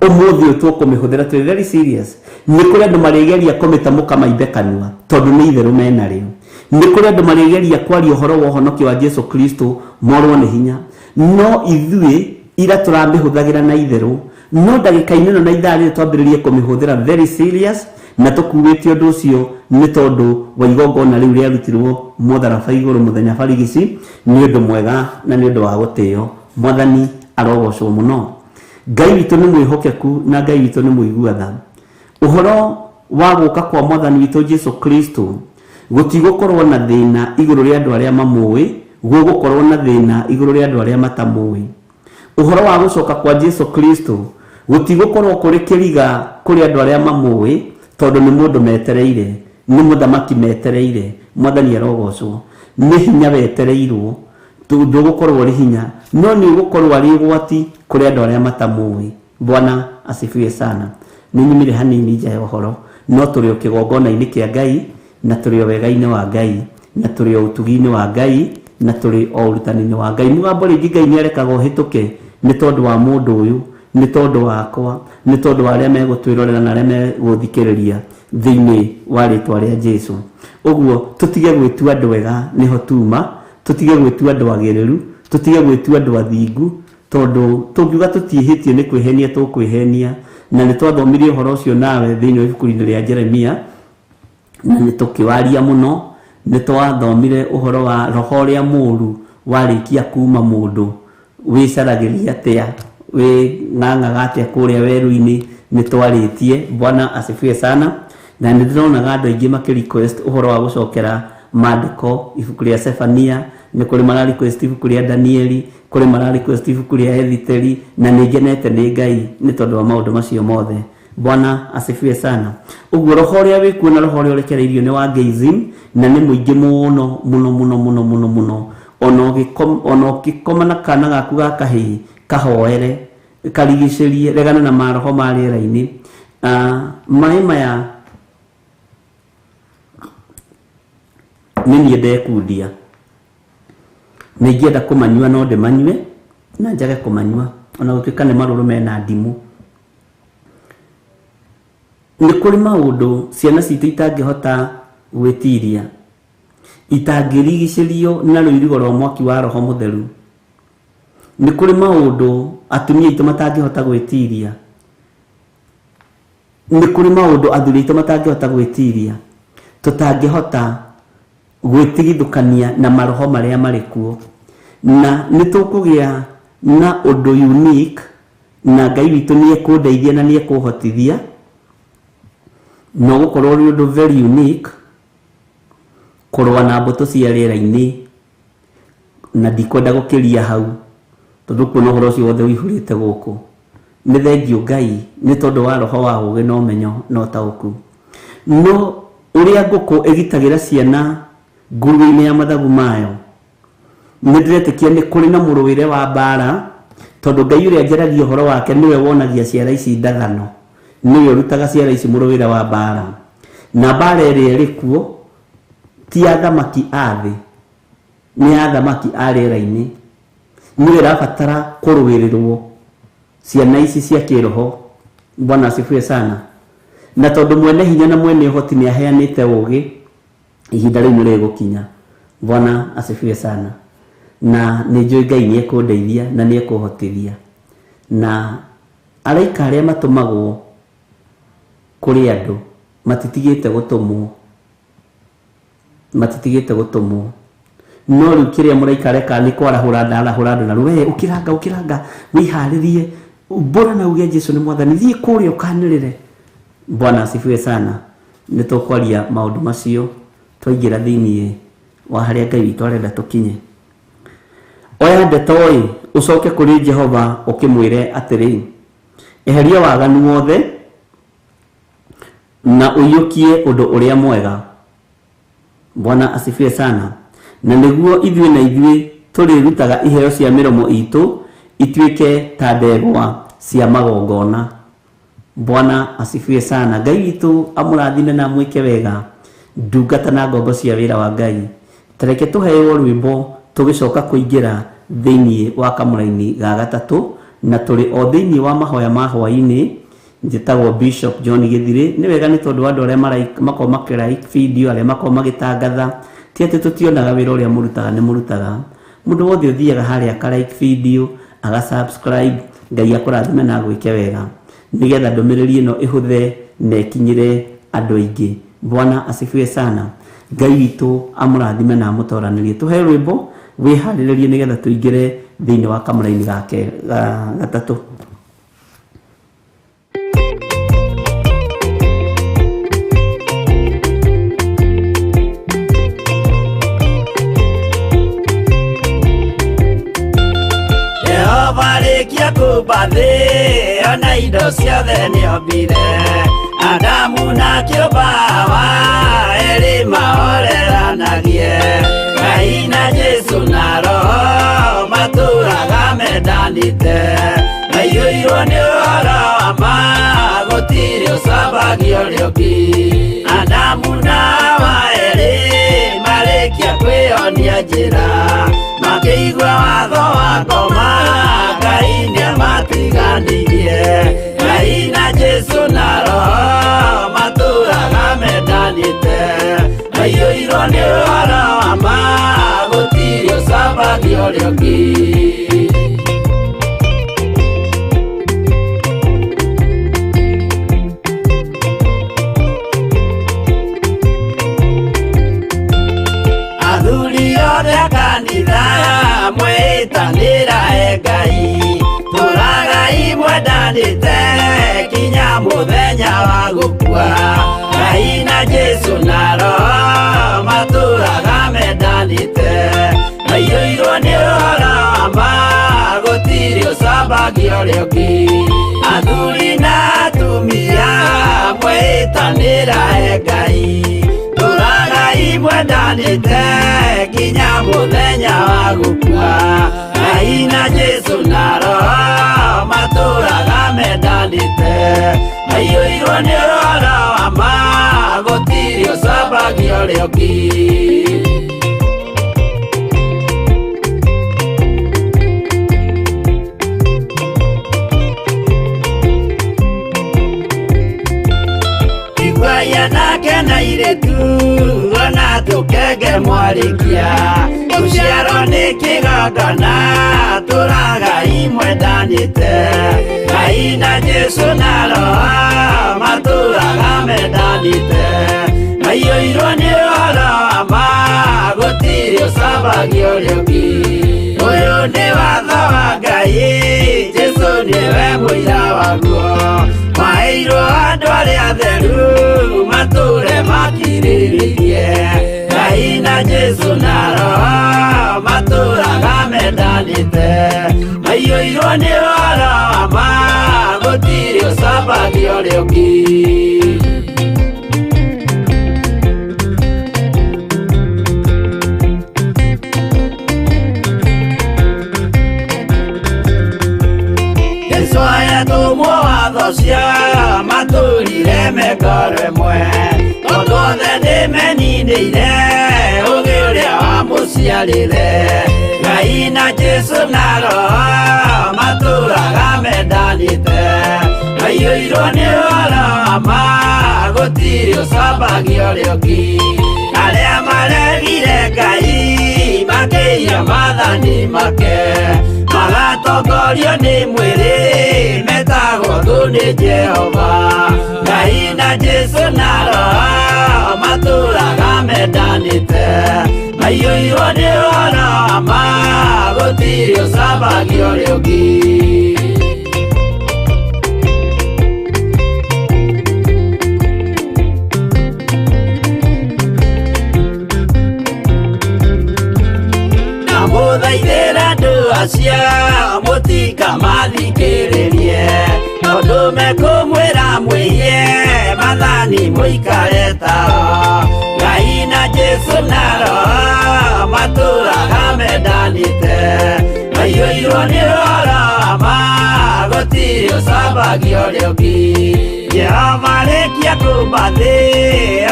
Speaker 3: ũmũthĩ ũyũ tũkũmĩhũthĩra tũrĩ very serious. Nĩ kũrĩ andũ marĩgeria kũmĩtamũka maimbe kanua tondũ nĩ itherũ menarĩo. Nĩ kũrĩ andũ marĩgeria kwaria ũhoro wa ũhonokio wa Jesu Kristo morwo nĩ hinya, no ithuĩ ira tũramĩhũthagĩra na itherũ, no ndagĩka-inĩ ĩno na ithaa rĩrĩ twambĩrĩrie kũmĩhũthĩra very serious, na tũkuĩte ũndũ ũcio nĩ tondũ wa igongona rĩu rĩarutirwo mũtharaba igũrũ mũthenya barigici. Nĩ ũndũ mwega na nĩ ũndũ wa gũtĩo. Mwathani arogocwo mũno. Ngai witũ nĩ mwĩhokeku na Ngai witũ nĩ mũigua tha. Ũhoro wa gũka kwa Mwathani witũ Jesu Kristo gũtigũkorwo na thĩna igũrũ rĩa andũ arĩa mamũĩ, gũgũkorwo na thĩna igũrũ rĩa andũ arĩa matamũĩ. Ũhoro wa gũcoka kwa Jesu Kristo gũtigũkorwo kũrĩ kĩriga kũrĩ andũ arĩa mamũĩ, tondũ nĩ mũndũ metereire, nĩ mũthamaki metereire. Mwathani arogocwo. Nĩ hinya wetereirwo, ndũgũkorwo ũrĩ hinya, no nĩ ũgũkorwo arĩ ũgwati kũrĩ andũ arĩa matamũĩ. Bwana asifiwe sana. Nĩ nyumire hanini nja ya ũhoro, no tũrĩ o kĩgongona-inĩ kĩa Ngai, na tũrĩ o wega-inĩ wa Ngai, na tũrĩ o ũtugi-inĩ wa Ngai, na tũrĩ o ũrutani-inĩ wa Ngai. Mũgambo rĩngĩ Ngai nĩ arekaga ũhĩtũke nĩ tondũ wa mũndũ ũyũ, nĩ tondũ wakwa, nĩ tondũ wa arĩa megũtwĩrorera na arĩa megũthikĩrĩria thĩinĩ wa rĩtwa rĩa Jesu. Ũguo tũtige gwĩtua andũ ega nĩho tuma, tũtige gwĩtua andũ agĩrĩru, tũtige gwĩtua andũ athingu, tondũ tũngiuga tũtiĩhĩtie nĩ kwĩhenia tũkwĩhenia. Na nĩ twathomire ũhoro ũcio nawe thĩinĩ wa ibuku-inĩ rĩa Jeremia, na nĩ tũkĩwaria mũno. Nĩ twathomire ũhoro wa roho ũrĩa mũũru warĩkia kuma mũndũ, wĩcaragĩria atĩa, wĩng'ang'aga atĩa kũrĩa werũ-inĩ. Nĩ twarĩtie. Bwana asifiwe sana. Na nĩ ndĩronaga andũ aingĩ makĩ request ũhoro wa gũcokera maandĩko, ibuku rĩa Sefania, nĩ kũrĩ mara request ibuku rĩa Danieli, kũrĩ mara request ibuku rĩa Ethiteri, na nĩ ngenete nĩ Ngai nĩ tondũ wa maũndũ macio mothe. Bwana asifiwe sana. Ũguo roho ũrĩa wĩkuo na roho ũrĩa ũrekereirio nĩ wa Geizim, na nĩ mũingĩ mũno mũno mũno mũno mũno mũno. Ona ũngĩkoma na kana gaku ga kahĩĩ, kahoere, karigicĩrie, regana na maroho ma rĩera-inĩ. Maĩ maya nĩ niĩ ndekundia, nĩ ingĩenda kũmanyua no ndĩmanyue na njage kũmanyua, ona gũtuĩka nĩ marũrũ mena ndimũ. Nĩ kũrĩ maũndũ ciana citũ itangĩhota gwĩtiria, itangĩrigicĩrio na rũirigo rwa mwaki wa roho mũtheru. Nĩ kũrĩ maũndũ atumia aitũ matangĩhota gwĩtiria, nĩ kũrĩ maũndũ athuri aitũ matangĩhota gwĩtiria, tũtangĩhota gwĩtigithũkania na maroho marĩa marĩ kuo. Na nĩ tũkũgĩa na ũndũ unique, na Ngai witũ nĩ ekũndeithia na nĩ ekũhotithia, no gũkorwo ũrĩ ũndũ very unique kũrũa na mbũtũ cia rĩera-inĩ, na ndikwenda gũkĩria hau tondũ kuona ũhoro ũcio wothe ũihũrĩte gũkũ. Nĩ thengiũ Ngai nĩ tondũ wa roho wa ũũgĩ na ũmenyo na ũtaũku. No ũrĩa ngũkũ ĩgitagĩra ciana nguruo-inĩ ya mathagu mayo, nĩ ndĩretĩkia nĩ kũrĩ na mũrũĩre wa mbara, tondũ Ngai ũrĩa njaragia ũhoro wake nĩwe wonagia ciara ici ndathano, nĩwe ũrutaga ciara ici mũrũĩre wa mbara. Na mbara ĩrĩa ĩrĩ kuo ti athamaki a thĩ, nĩ athamaki a rĩera-inĩ. Nĩwe ĩrabatara kũrũĩrĩrwo ciana ici cia kĩroho. Bwana asifiwe sana. Na tondũ mwene hinya na mwene ũhoti nĩ aheanĩte ũũgĩ, ihinda rĩu nĩ rĩgũkinya. Bwana asifiwe sana. Na nĩ njũĩ Ngai nĩ ekũndeithia na nĩ ekũhotithia. Na araika arĩa matũmagwo kũrĩ andũ matitigĩte gũtũmwo, matitigĩte gũtũmwo. No rĩu kĩrĩa mũraika areka nĩ kwarahũra ndarahũra andũ na rĩu, we ũkĩranga, ũkĩranga, wĩharĩrie, mbũra na uge Jesu nĩ mwathani, thiĩ kũrĩa ũkanĩrĩre. Bwana asifiwe sana. Nĩ tũkwaria maũndũ macio twaingĩra thĩiniĩ wa harĩa Ngai witũ arenda tũkinye. Oya ndeto ĩ, ũcoke kũrĩ Jehova ũkĩmwĩre atĩrĩ, eheria waganu wothe na ũiyũkie ũndũ ũrĩa mwega. Bwana asifiwe sana. Na nĩguo ithuĩ na ithuĩ tũrĩrutaga iheo cia mĩromo itũ ituĩke ta ndegwa cia magongona. Bwana asifiwe sana. Ngai witũ amũrathime na amwĩke wega, ndungata na ngombo cia wĩra wa Ngai. Tareke tũheo rwĩmbo tũgĩcoka kũingĩra thĩiniĩ wa kamũraini ga gatatũ, na tũrĩ o thĩiniĩ wa mahoya ma hwaĩ-inĩ. Njĩtagwo Bishop John Gĩthirĩ. Nĩ wega nĩ tondũ andũ arĩa makoragwo makĩ like video, arĩa makoragwo magĩtangatha, ti atĩ tũtionaga wĩra ũrĩa mũrutaga, nĩ mũrutaga. Mũndũ wothe ũthiaga harĩa aka like video, aga subscribe, Ngai akũrathime na agwĩke wega, nĩgetha ndũmĩrĩri ĩno ĩhũthe na ĩkinyĩre andũ aingĩ. Bwana asifiwe sana. Ngai witũ amũrathime na amũtoranĩrie. Tũhe rwĩmbo wĩharĩrĩrie nĩgetha tũingĩre thĩinĩ wa kamũraini gake gatatũ.
Speaker 5: Jehova rĩkia kũmba thĩ, ona indo ciothe nĩombire. Adamu na kĩũmba Hawa, erĩ mahoreranagie. Ngai na Jesu na Roho matũraga mendanĩte. Maiyũirwo nĩ ũhoro wa ma, gũtirĩ ũcambagio ũrĩa ũngĩ. Adamu na Hawa erĩ marĩkia kwĩyonia njĩra, makĩigua watho wa ngoma, Ngai nĩamatiganirie. Ngai na Jesu na Roho matũraga mendanĩte. Maiyũirwo nĩ ũhoro wa ma, gũtirĩ ũcambagio ũrĩa ũngĩ. Athuri othe a kanitha mwĩtanĩra e Ngai, tũragai mwendanĩte kinya Nginya mũthenya wa gũkua. Ngai na Jesũ na Roho matũraga mendanĩte, maiyũirwo nĩ ũhoro wa ma, gũtirĩ ũcambagia ũrĩa ũngĩ. Athuri na atumia mwĩtanĩra he Ngai, tũragai mwendanĩte nginya mũthenya wa gũkua. Ngai na Jesũ na Roho matũraga mendanĩte, maiyũirwo nĩ ũhoro wa ma, gũtirĩ ũcambagia ũrĩa ũngĩ. Nake na irĩtu ona tũkenge mwarĩkia, gũciarwo nĩ kĩgongona tũragai mwendanĩte. Ngai na Jesũ na Roho matũraga mendanĩte, maiyũirwo nĩ ũhoro wa ma, gũtirĩ ũcambagia ũrĩa ũngĩ. Ũyũ nĩ watho wa Ngai, Jesũ nĩwe mũira waguo, maheirwo andũ arĩa atheru matũre makirĩrĩirie. Ngai na Jesũ na Roho matũraga mendanĩte, maiyũirwo nĩ ũhoro wa ma, gũtirĩ ũcambagia ũrĩa ũngĩ. Jesũ ayatũmwo watho cia matũrire mekoro ĩmwe, tondũ othe nĩmeninĩire ũgĩ ũrĩa wamũciarire. Ngai na Jesũ na Roho matũraga mendanĩte, maiyũirwo nĩ ũhoro wa ma, gũtirĩ ũcambagia ũrĩa ũngĩ. Arĩa maregire Ngai makĩiya maathani make, magatongorio nĩ mwĩrĩ, metagwo thũ nĩ Jehova. Ngai na Jesũ na Roho matũraga mendanĩte, maiyũirwo nĩ ũhoro wa ma, gũtirĩ ũcambagia ũrĩa ũngĩ. Mũthaithĩra andũ acio mũtikamathikĩrĩrie, tondũ mekũmwĩra mwĩhie maathani mũikare tao. Ngai na Jesũ na Roho matũraga mendanĩte, maiyũirwo nĩ ũhoro wa ma, gũtirĩ ũcambagia ũrĩa ũngĩ. Jehova arĩkia kũũmba thĩ,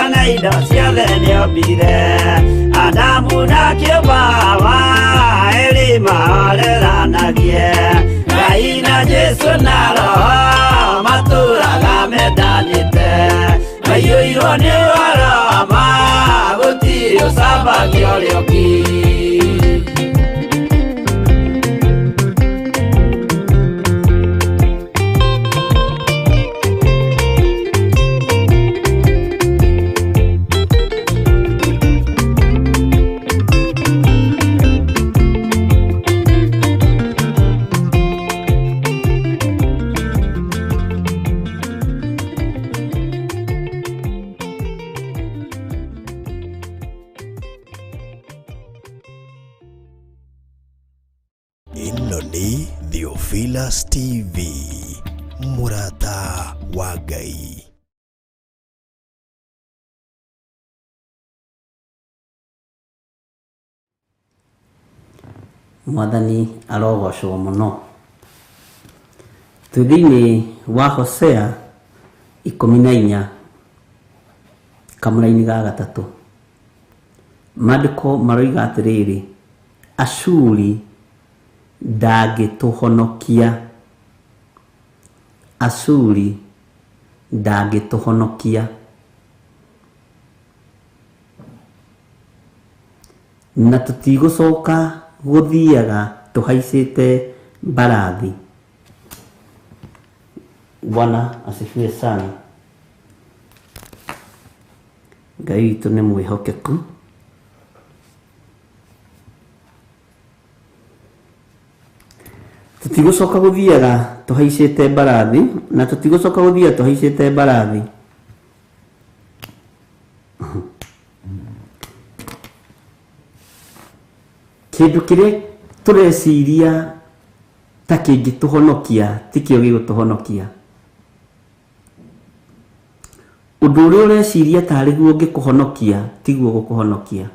Speaker 5: ona indo ciothe nĩombire, Adamu na kĩũmba Hawa erĩ mahoreranagie. Ngai na Jesũ na Roho matũraga mendanĩte, maiyũirwo nĩ ũhoro wa ma, gũtirĩ ũcambagia ũrĩa ũngĩ.
Speaker 2: Ĩno nĩ Theophilus TV, mũrata wa Ngai.
Speaker 3: Mwathani arogocwo mũno. Twĩ thĩinĩ wa Hosea 14 kamũraini ga gatatũ. Maandĩko maroiga atĩrĩrĩ, Ashuri ndangĩtũhonokia, Ashuri ndangĩtũhonokia. Na tũtigũcoka gũthiaga tũhaicĩte mbarathi. Bwana asifiwe sana. Ngai witũ nĩ mwĩhokeku. Tũtigũcoka gũthiaga tũhaicĩte mbarathi, na tũtigũcoka gũthiaga tũhaicĩte mbarathi. Kĩndũ kĩrĩa tũreciria ta kĩngĩtũhonokia tikĩo gĩgũtũhonokia. Ũndũ ũrĩa ũreciria tarĩ guo ũngĩkũhonokia tiguo ũgũkũhonokia.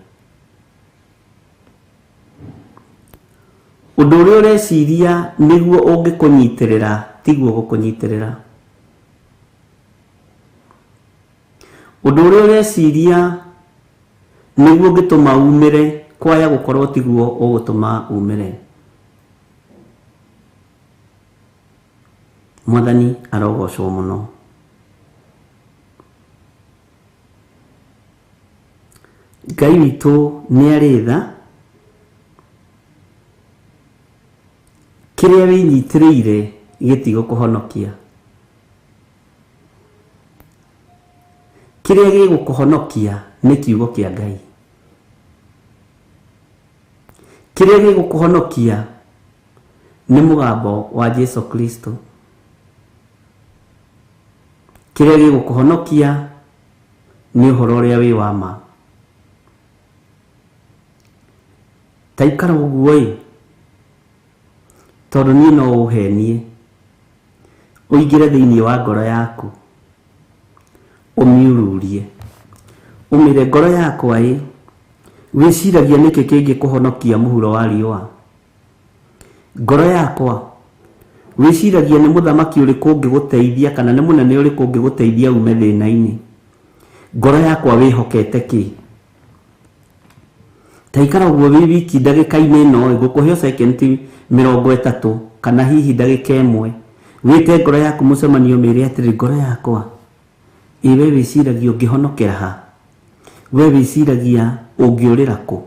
Speaker 3: Ũndũ ũrĩa ũreciria nĩguo ũngĩkũnyitĩrĩra tiguo ũgũkũnyitĩrĩra. Ũndũ ũrĩa ũreciria nĩguo ũngĩtũma umĩre kwaya gũkorwo tiguo ũgũtũma umĩre. Mwathani arogocwo mũno. Ngai witũ nĩ arĩ tha. Kĩrĩa wĩnyitĩrĩire gĩtigũkũhonokia. Kĩrĩa gĩgũkũhonokia nĩ kiugo kĩa Ngai. Kĩrĩa gĩgũkũhonokia nĩ mũgambo wa Jesu Kristo. Kĩrĩa gĩgũkũhonokia nĩ ũhoro ũrĩa wĩ wa ma. Ta ikara ũguo ĩ, tondũ niĩ no ũhenie ũingĩre thĩinĩ wa ngoro yaku ũmiururie ũmĩre ngoro yakwa ĩ, wĩciragia nĩkĩ kĩngĩkũhonokia mũhuro wa riũa. Ngoro yakwa wĩciragia nĩ mũthamaki ũrĩkũ ũngĩgũteithia kana nĩ mũnene ũrĩkũ ũngĩgũteithia ume thĩna-inĩ. Ngoro yakwa wĩhokete kĩ? Ta ikara ũguo wĩ wiki ndagĩka-inĩ ĩno, ngũkũhe second 30 kana hihi ndagĩka 1, wĩte ngoro yaku mũcemanio mĩĩre atĩrĩ, ngoro yakwa ĩ, we wĩciragia ũngĩhonokera ha? We wĩciragia ũngĩũrĩra kũ?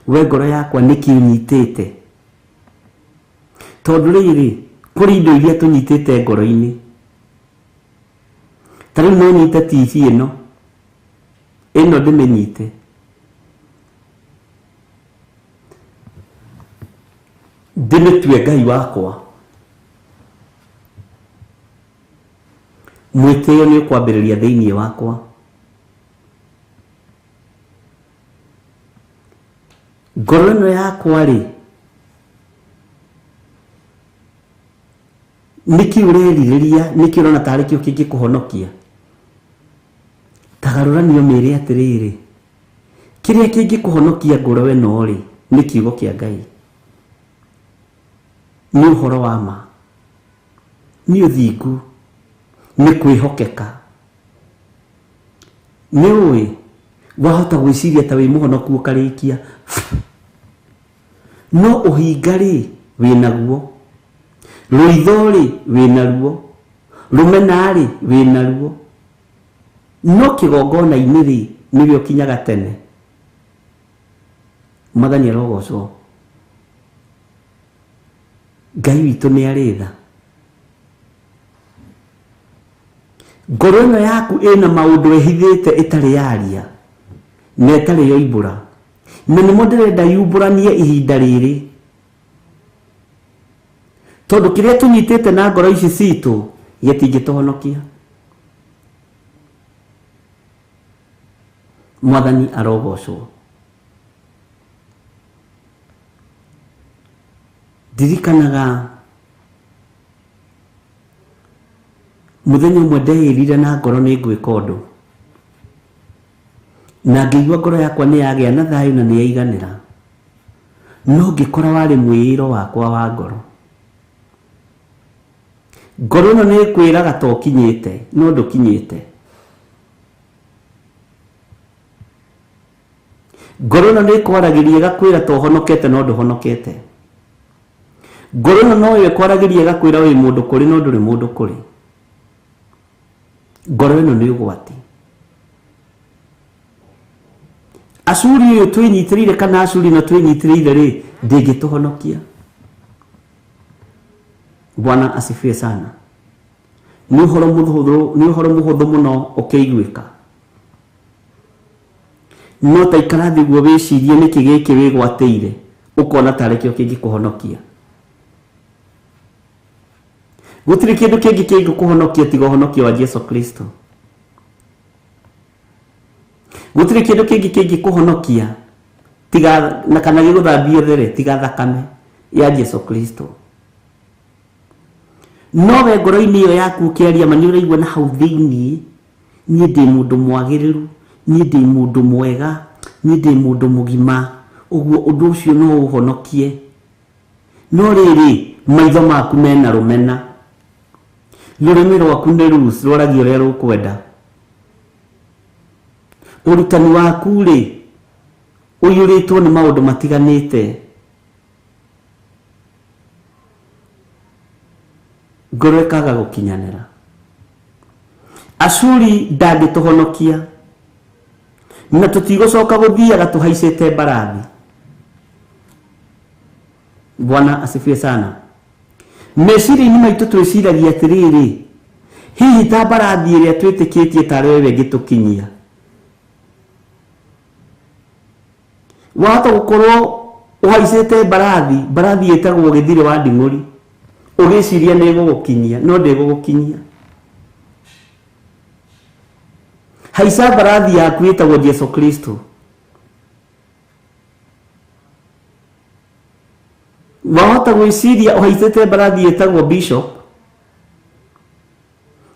Speaker 3: We ngoro yakwa nĩkĩ ũnyitĩte? Tondũ rĩrĩ, kũrĩ indo iria tũnyitĩte ngoro-inĩ. Ta rĩu no nyite TV ĩno, ĩno ndĩmĩnyite, ndĩmĩtue Ngai wakwa. Mwĩtĩo nĩ ũkwambĩrĩria thĩinĩ wakwa. Ngoro ĩno yakwa rĩ, nĩkĩ ũrerirĩria, nĩkĩ ũrona tarĩ kĩo kĩngĩkũhonokia? Tagarũranio mĩĩre atĩrĩrĩ, kĩrĩa kĩngĩkũhonokia ngoro ĩno rĩ, nĩ kiugo kĩa Ngai, nĩ ũhoro wa ma, nĩ ũthingu, nĩ kwĩhokeka. Nĩ ũĩ wahota gwĩciria ta wĩ mũhonoku ũkarĩkia, no ũhinga rĩ wĩnaguo, rũitho rĩ wĩnaruo, rũmena rĩ wĩnaruo, no kĩgongona-inĩ rĩ nĩwe ũkinyaga tene. Mwathani arogocwo. Ngai witũ nĩ arĩ tha. Ngoro ĩno yaku ĩna maũndũ ĩhithĩte ĩtarĩ yaria na ĩtarĩ yoimbũra, na nĩmo ndĩrenda yumbũranie ihinda rĩrĩ, tondũ kĩrĩa tũnyitĩte na ngoro ici citũ gĩtingĩtũhonokia. Mwathani arogocwo. Ndirikanaga mũthenya ũmwe ndeĩrire na ngoro nĩ ngwĩka ũndũ, na ngĩigua ngoro yakwa nĩ yagĩa na thayũ na nĩ yaiganĩra, no ngĩkora warĩ mwĩĩro wakwa wa ngoro. Ngoro ĩno nĩ ĩkwĩraga ta ũkinyĩte, no ndũkinyĩte. Ngoro ĩno nĩ ĩkwaragĩria ĩgakwĩra ta ũhonokete, no ndũhonokete. Ngoro ĩno noyo ĩkwaragĩria ĩgakwĩra wĩ mũndũ kũrĩ, no ndũrĩ mũndũ kũrĩ. Ngoro ĩno nĩ ũgwati. Acuri ũyũ twĩnyitĩrĩire kana acuri ĩno twĩnyitĩrĩire rĩ, ndĩngĩtũhonokia. Bwana asifiwe sana. Nĩ ũhoro mũhũthũ, nĩ ũhoro mũhũthũ mũno ũkĩiguĩka. No ta ikara thĩ ũguo wĩcirie nĩkĩ gĩkĩ wĩgwatĩire, ũkona tarĩ kĩo kĩngĩkũhonokia. Gũtirĩ kĩndũ kĩngĩ kĩngĩkũhonokia tiga ũhonokio wa Jesu Kristo. Gũtirĩ kĩndũ kĩngĩ kĩngĩkũhonokia tiga na kana gĩgũthambie there tiga thakame ya Jesu Kristo. No we ngoro-inĩ ĩyo yaku ũkĩaria ma nĩ ũraigua na hau thĩinĩ, niĩ ndĩ mũndũ mwagĩrĩru, niĩ ndĩ mũndũ mwega, niĩ ndĩ mũndũ mũgima, ũguo ũndũ ũcio no ũhonokie. No rĩrĩ, maitho maku mena rũmena, rũrĩmĩ rwaku nĩ rules, rwaragia ũrĩa rũkwenda. Ũrutani waku rĩ, ũiyũrĩtwo nĩ maũndũ matiganĩte. Ngoro ĩkaga gũkinyanĩra. Ashuri ndangĩtũhonokia, na tũtigũcoka gũthiaga tũhaicĩte mbarathi. Bwana asifiwe sana. Meciria-inĩ maitũ twĩciragia atĩrĩrĩ, hihi ta mbarathi ĩrĩa twĩtĩkĩtie tarĩ we ĩngĩtũkinyia. Wahota gũkorwo ũhaicĩte mbarathi, mbarathi ĩtagwo gĩthirĩ wa nding'ũri, ũgĩciria nĩ ĩgũgũkinyia, no ndĩgũgũkinyia. Haica mbarathi yaku ĩtagwo Jesu Kristo. Wahota gwĩciria ũhaicĩte mbarathi ĩtagwo bishop,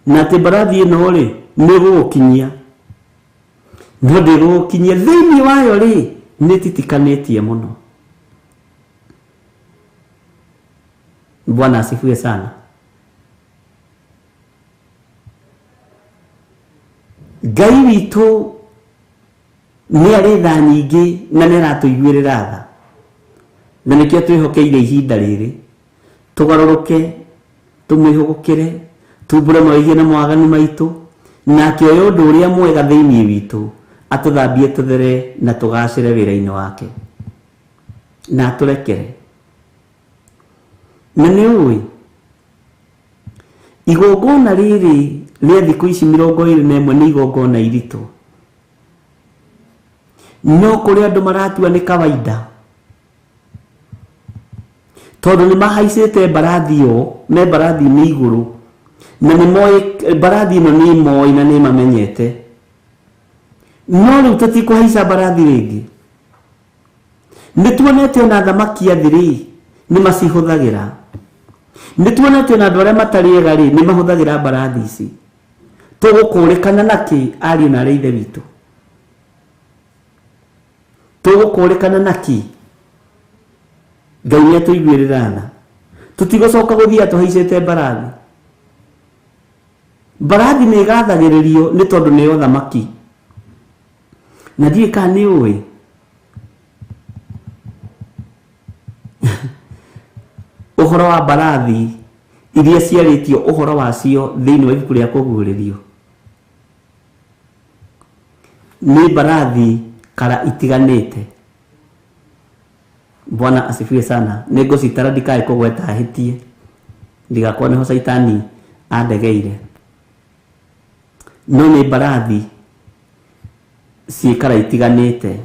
Speaker 3: na atĩ mbarathi ĩno rĩ nĩ ĩgũgũkinyia, no ndĩgũgũkinyia. Thĩinĩ wayo rĩ nĩ titikanĩtie mũno. Bwana asifiwe sana. Ngai witũ nĩ arĩ tha nyingĩ na nĩ aratũiguĩrĩra tha, na nĩkĩo twĩhokeire ihinda rĩrĩ tũgarũrũke, tũmwĩhũgũkĩre, tumbũre mawĩhia na mawaganu maitũ, na akĩoya ũndũ ũrĩa mwega thĩinĩ witũ atũthambie tũthere na tũgacĩre wĩra-inĩ wake, na atũrekere. Na nĩ ũĩ igongona rĩrĩ rĩa thikũ ici 21 nĩ igongona iritũ, no kũrĩ andũ maratua nĩ kawaida, tondũ nĩ mahaicĩte mbarathi ĩyo, me mbarathi-inĩ igũrũ, na nĩ moĩ mbarathi ĩno nĩ moĩ na nĩ mamenyete. No rĩu tũtikũhaica mbarathi rĩngĩ. Nĩ tuonete ona thamaki a thĩ rĩ nĩ macihũthagĩra, nĩ tuonete ona andũ arĩa matarĩ ega rĩ nĩ mahũthagĩra mbarathi ici. Tũgũkũrĩkana nakĩ ariũ na arĩ ithe witũ? Tũgũkũrĩkana nakĩ? Ngai nĩ atũiguĩrĩra tha. Tũtigũcoka gũthiĩ tũhaicĩte mbarathi. Mbarathi nĩ ĩgathagĩrĩrio nĩ tondũ nĩyo thamaki. Na ndiũĩ kana nĩ ũĩ ũhoro wa mbarathi iria ciarĩtio ũhoro wacio thĩinĩ wa ibuku rĩa kũguũrĩrio. Nĩ mbarathi kara itiganĩte. Bwana asifiwe sana. Nĩ ngũcitara ndikae kũgweta hĩtie, ndigakorwo nĩho caitani andegeire. No nĩ mbarathi ciĩ kara itiganĩte.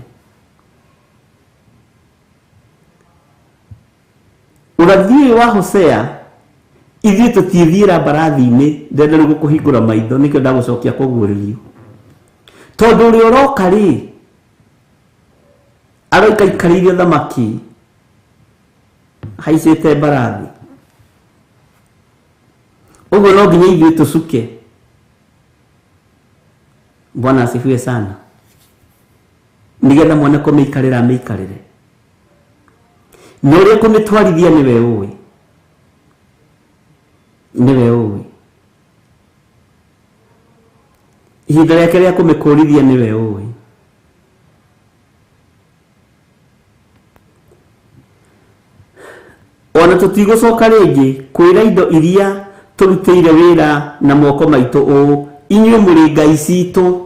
Speaker 3: Ũrathi ũyũ wa Hosea, ithuĩ tũtithiĩra mbarathi-inĩ, ndĩrenda rĩu gũkũhingũra maitho, nĩkĩo ndagũcokia kũguũrĩrio. Tondũ ũrĩa ũroka rĩ, aroika aikarĩire thamaki haicĩte mbarathi. Ũguo no nginya ithuĩ tũcuke. Bwana asifiwe sana. Nĩgetha mwene kũmĩikarĩra amĩikarĩre, na ũrĩa kũmĩtwarithia nĩwe ũĩ, nĩwe ũĩ. Ihinda rĩake rĩa kũmĩkũrithia nĩwe ũĩ. Ona tũtigũcoka rĩngĩ kwĩra indo iria tũrutĩire wĩra na moko maitũ ũũ, inyuĩ mũrĩ ngai citũ.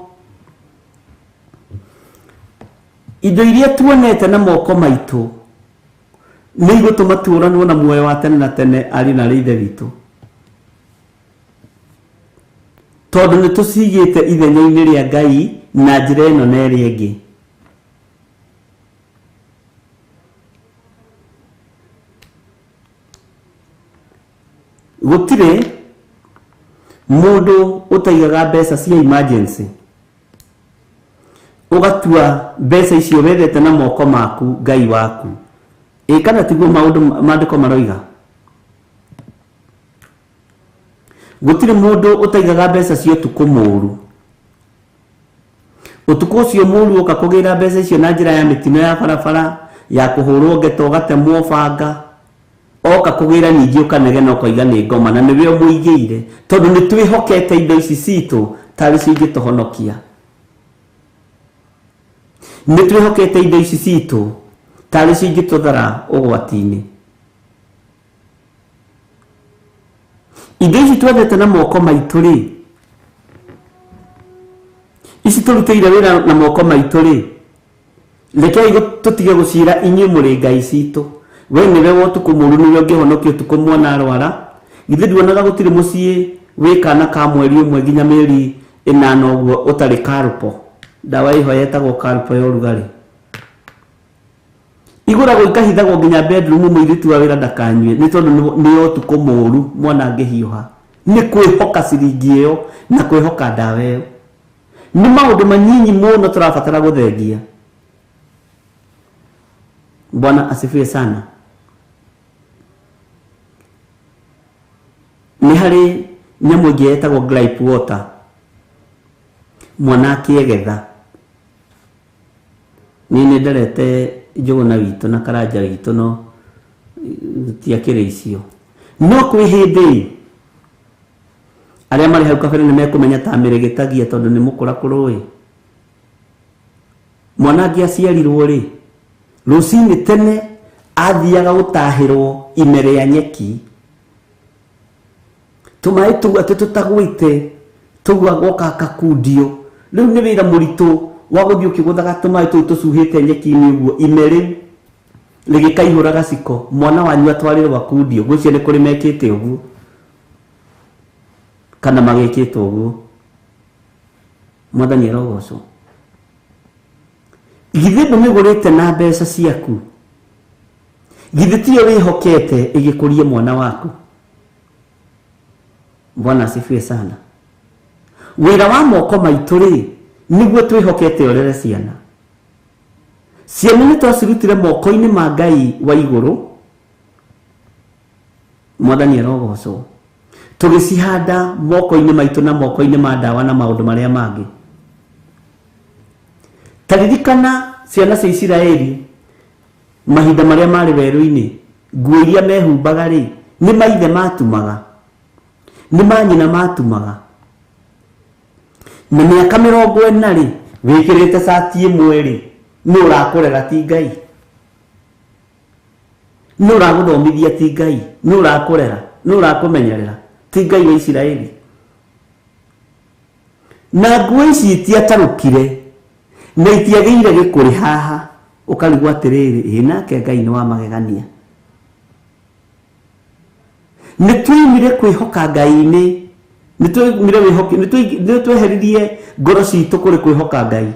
Speaker 3: Indo iria tuonete na moko maitũ nĩ igũtũma tuoranwo na muoyo wa tene na tene ariũ na arĩ ithe witũ, tondũ nĩ tũcigĩte ithenya-inĩ rĩa Ngai na njĩra ĩno na ĩrĩa ĩngĩ. Gũtirĩ mũndũ ũtaigaga mbeca cia emergency, ũgatua mbeca icio wethete na moko maku Ngai waku. Ĩ kana tiguo maũndũ maandĩko maroiga? Gũtirĩ mũndũ ũtaigaga mbeca cia ũtukũ mũũru. Ũtukũ ũcio mũũru ũka kũgĩra mbeca icio na njĩra ya mĩtino ya barabara, ya kũhũrwo ngeto ũgatemwo banga, oka kũgĩra ningĩ ũkanegena ũkoiga nĩ ngoma, na nĩwe ũmũigĩire, tondũ nĩ twĩhokete indo ici citũ tarĩ cio ingĩtũhonokia. Nĩ twĩhokete indo ici citũ tarĩ cio ingĩtũthara ũgwati-inĩ. Indo ici twendete na moko maitũ rĩ, ici tũrutĩire wĩra na moko maitũ rĩ, rekei tũtige gũcira inyuĩ mũrĩ ngai citũ. We nĩwe wa ũtukũ mũũru, nĩwe ũngĩhonokia ũtukũ mwana arwara. Githĩ nduonaga gũtirĩ mũciĩ wĩ kana ka mweri ũmwe nginya mĩeri ĩnana ũguo ũtarĩ karũpo? Ndawa ĩho yetagwo karũpo ya ũrugarĩ. Igũragwo ikahithagwo nginya bedroom mũirĩtu wa wĩra ndakanyue, nĩ tondũ nĩ ya ũtukũ mũũru mwana angĩhiũha. Nĩ kwĩhoka ciringi ĩyo na kwĩhoka ndawa ĩyo. Nĩ maũndũ manyinyi mũno tũrabatara gũthengia. Bwana asifiwe sana. Nĩ harĩ nyamũ ĩngĩ yetagwo gripe water, mwana akĩegetha. Niĩ nĩ nderete njũgũna witũ na karanja witũ, no tiakĩrĩ icio. No kwĩ hĩndĩ arĩa marĩ hau kabere nĩ mekũmenya ta mĩrĩgĩtagia, tondũ nĩ mũkũrakũrũ ĩ. Mwana angĩaciarirwo rĩ, rũcinĩ tene athiaga gũtahĩrwo ime rĩa nyeki, tũmaĩ tũu atĩ tũtagwĩte tũu agoka akakundio. Rĩu nĩ wĩra mũritũ wa gũthiĩ ũkĩgũthaga tũmaĩ tũu tũcuhĩte nyeki-inĩ ũguo, ime rĩu rĩgĩkaihũra gaciko, mwana wanyu atwarĩrwo akundio. Ngwĩciria nĩ kũrĩ mekĩte ũguo kana magĩkĩte ũguo. Mwathani arogocwo. Githĩ ndũmĩgũrĩte na mbeca ciaku? Githĩ tiyo wĩhokete ĩgĩkũrie mwana waku? Bwana asifiwe sana. Wĩra wa moko maitũ rĩ, nĩguo twĩhokete ũrere ciana. Ciana nĩ twacirutire moko-inĩ ma Ngai wa igũrũ. Mwathani arogocwo. Tũgĩcihanda moko-inĩ maitũ na moko-inĩ ma ndawa na maũndũ marĩa mangĩ. Ta ririkana ciana cia Isiraeli mahinda marĩa marĩ werũ-inĩ, nguo iria mehumbaga rĩ, nĩ maithe matumaga, nĩ manyina matumaga. Na mĩaka 40 rĩ, wĩkĩrĩte cati ĩmwe rĩ, nĩ ũrakũrera ti Ngai, nĩ ũragũthomithia ti Ngai, nĩ ũrakũrera, nĩ ũrakũmenyerera ti Ngai wa Isiraeli. Na nguo ici itiatarũkire na itiagĩire gĩkũrĩ haha, ũkarigwo atĩrĩrĩ, ĩ nake Ngai nĩ wa magegania. Nĩ twaimire kwĩhoka Ngai-inĩ, nĩ twaimire wĩhoki, nĩ tweheririe ngoro citũ kũrĩ kwĩhoka Ngai,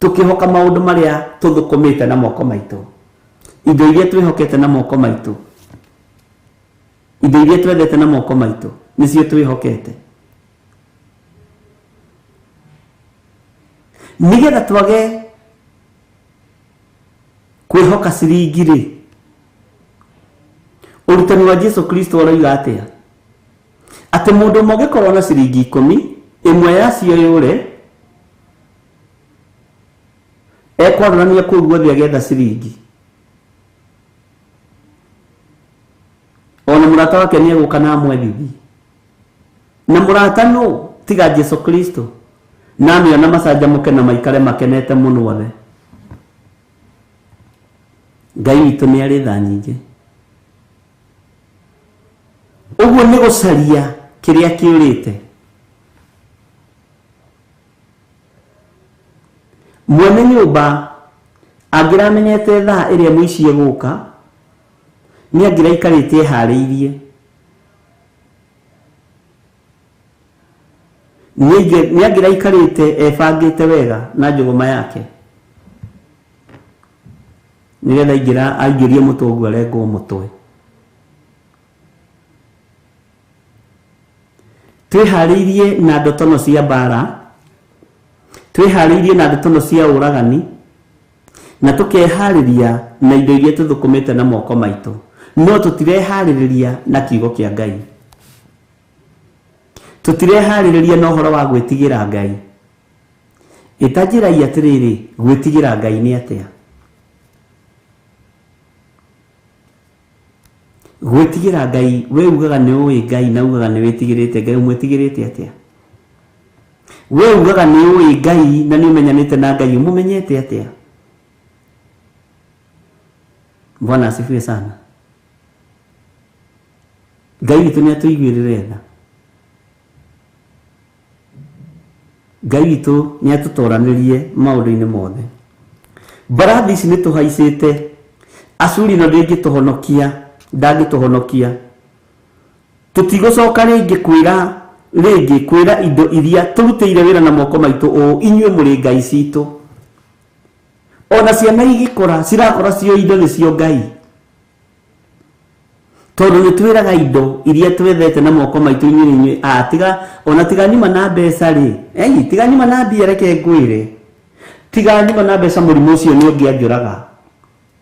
Speaker 3: tũkĩhoka maũndũ marĩa tũthũkũmĩte na moko maitũ, indo iria twĩhokete na moko maitũ, indo iria twendete na moko maitũ, nĩcio twĩhokete. Nĩgetha twage kwĩhoka ciringi rĩ, ũrutani wa Jesu Kristo ũroiga atĩa? Atĩ mũndũ ũmwe angĩkorwo na ciringi 10, ĩmwe yacio yũre, ekwarũrania kũu guothe agĩetha ciringi. Ona mũrata wake nĩ egũka na amwethithi. Na mũrata nũ tiga Jesu Kristo? Na amĩona macanjamũke na maikare makenete mũno othe. Ngai witũ nĩ arĩ tha nyingĩ. Ũguo nĩ gũcaria kĩrĩa kĩũrĩte. Mwene nyũmba angĩramenyete thaa ĩrĩa mũici egũka, nĩ angĩraikarĩte eharĩirie. Nĩ angĩraikarĩte ebangĩte wega na njũgũma yake, nĩgetha aingĩrie mũtwe ũguo arengwo mũtwe. Twĩharĩirie na ndotono cia mbara, twĩharĩirie na ndotono cia ũragani, na tũkeharĩria na indo iria tũthũkũmĩte na moko maitũ, no tũtireharĩrĩria na kiugo kĩa Ngai. Tũtireharĩrĩria na ũhoro wa gwĩtigĩra Ngai. Ĩtanjĩrai atĩrĩrĩ, gwĩtigĩra Ngai nĩ atĩa? Gwĩtigĩra Ngai, we ugaga nĩ ũĩ Ngai na ugaga nĩ wĩtigĩrĩte Ngai, ũmwĩtigĩrĩte atĩa? We ugaga nĩ ũĩ Ngai na nĩ ũmenyanĩte na Ngai, ũmũmenyete atĩa? Bwana asifiwe sana. Ngai witũ nĩ atũiguĩrĩre tha. Ngai witũ nĩ atũtoranĩrie maũndũ-inĩ mothe. Mbarathi ici nĩ tũhaicĩte, Ashuri no ndĩngĩtũhonokia, ndangĩtũhonokia. Tũtigũcoka rĩngĩ kwĩra rĩngĩ kwĩra indo iria tũrutĩire wĩra na moko maitũ ũũ, inyuĩ mũrĩ ngai citũ. Ona ciana igĩkũra cirakora cio indo nĩcio ngai, tondũ nĩ twĩraga indo iria twethete na moko maitũ inyuĩ inyuĩ. Ah, tiga ona tiga nyuma na mbeca rĩ, ei tiga nyuma na mbia, reke ngwĩre, tiga nyuma na mbeca mũrimũ ũcio nĩ ũngĩanjũraga.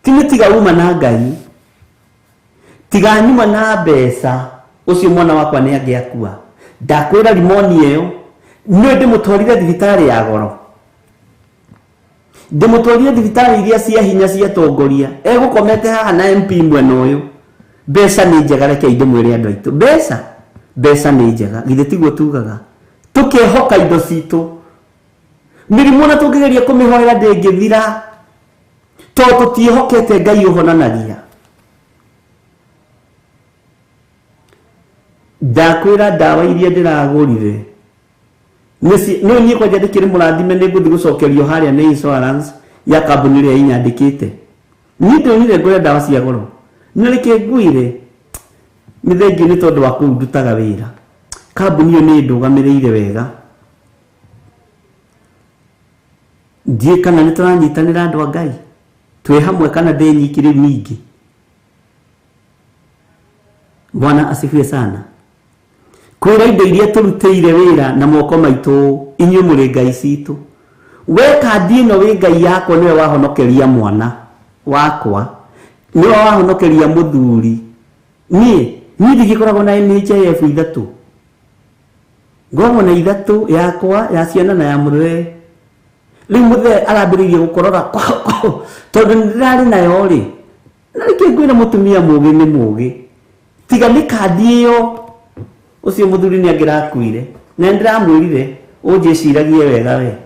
Speaker 3: Ti nĩ tiga uma na Ngai, tiga nyuma na mbeca ũcio mwana wakwa nĩ angĩakua. Ndakwĩra rimoni ĩyo nĩ ndĩmũtwarire thibitarĩ ya goro, ndĩmũtwarire thibitarĩ iria cia hinya cia tongoria, egũkomete haha na MP mwena ũyũ. Mbeca nĩ njega, reke ndĩmwĩre andũ aitũ, mbeca nĩ njega, githĩ tiguo tugaga? Tũkehoka indo citũ, mĩrimũ na tũngĩgeria kũmĩhoera ndĩngĩthira, tondũ tũtiĩhokete Ngai ũhonanagia. Ndakwĩra ndawa iria ndĩragũrire nĩ niĩ kwanja ndĩkĩrĩ mũrathime, nĩ ngũthiĩ gũcokerio harĩa nĩ insurance ya kambuni ĩrĩa inyandĩkĩte. Niĩ ndĩronire ngũre ndawa cia goro, na reke ngwĩre nĩ thengiũ nĩ tondũ wa kũu ndutaga wĩra, kambuni ĩyo nĩ ĩndũgamĩrĩire wega. Ndiĩ kana nĩ tũranyitanĩra andũ a Ngai, twĩ hamwe kana ndĩ nyiki rĩu ningĩ. Bwana asifiwe sana. Kwĩra indo iria tũrutĩire wĩra na moko maitũ, inyuĩ mũrĩ ngai citũ. We kandi ĩno wĩ ngai yakwa, nĩwe wahonokeria mwana wakwa, nĩwe wahonokeria mũthuri. Niĩ ndigĩkoragwo na NHIF ithatũ, ngoragwo na ithatũ, yakwa, ya ciana na ya mũthee. Rĩu mũthee arambĩrĩirie gũkorora tondũ nĩndĩrarĩ nayo rĩ, na rĩngĩ ngwĩra mũtumia mũgĩ nĩ mũgĩ, tiga nĩ kandi ĩyo ũcio mũthuri nĩ angĩrakuire. Na nĩndĩramwĩrire ũnjĩciragie wega, we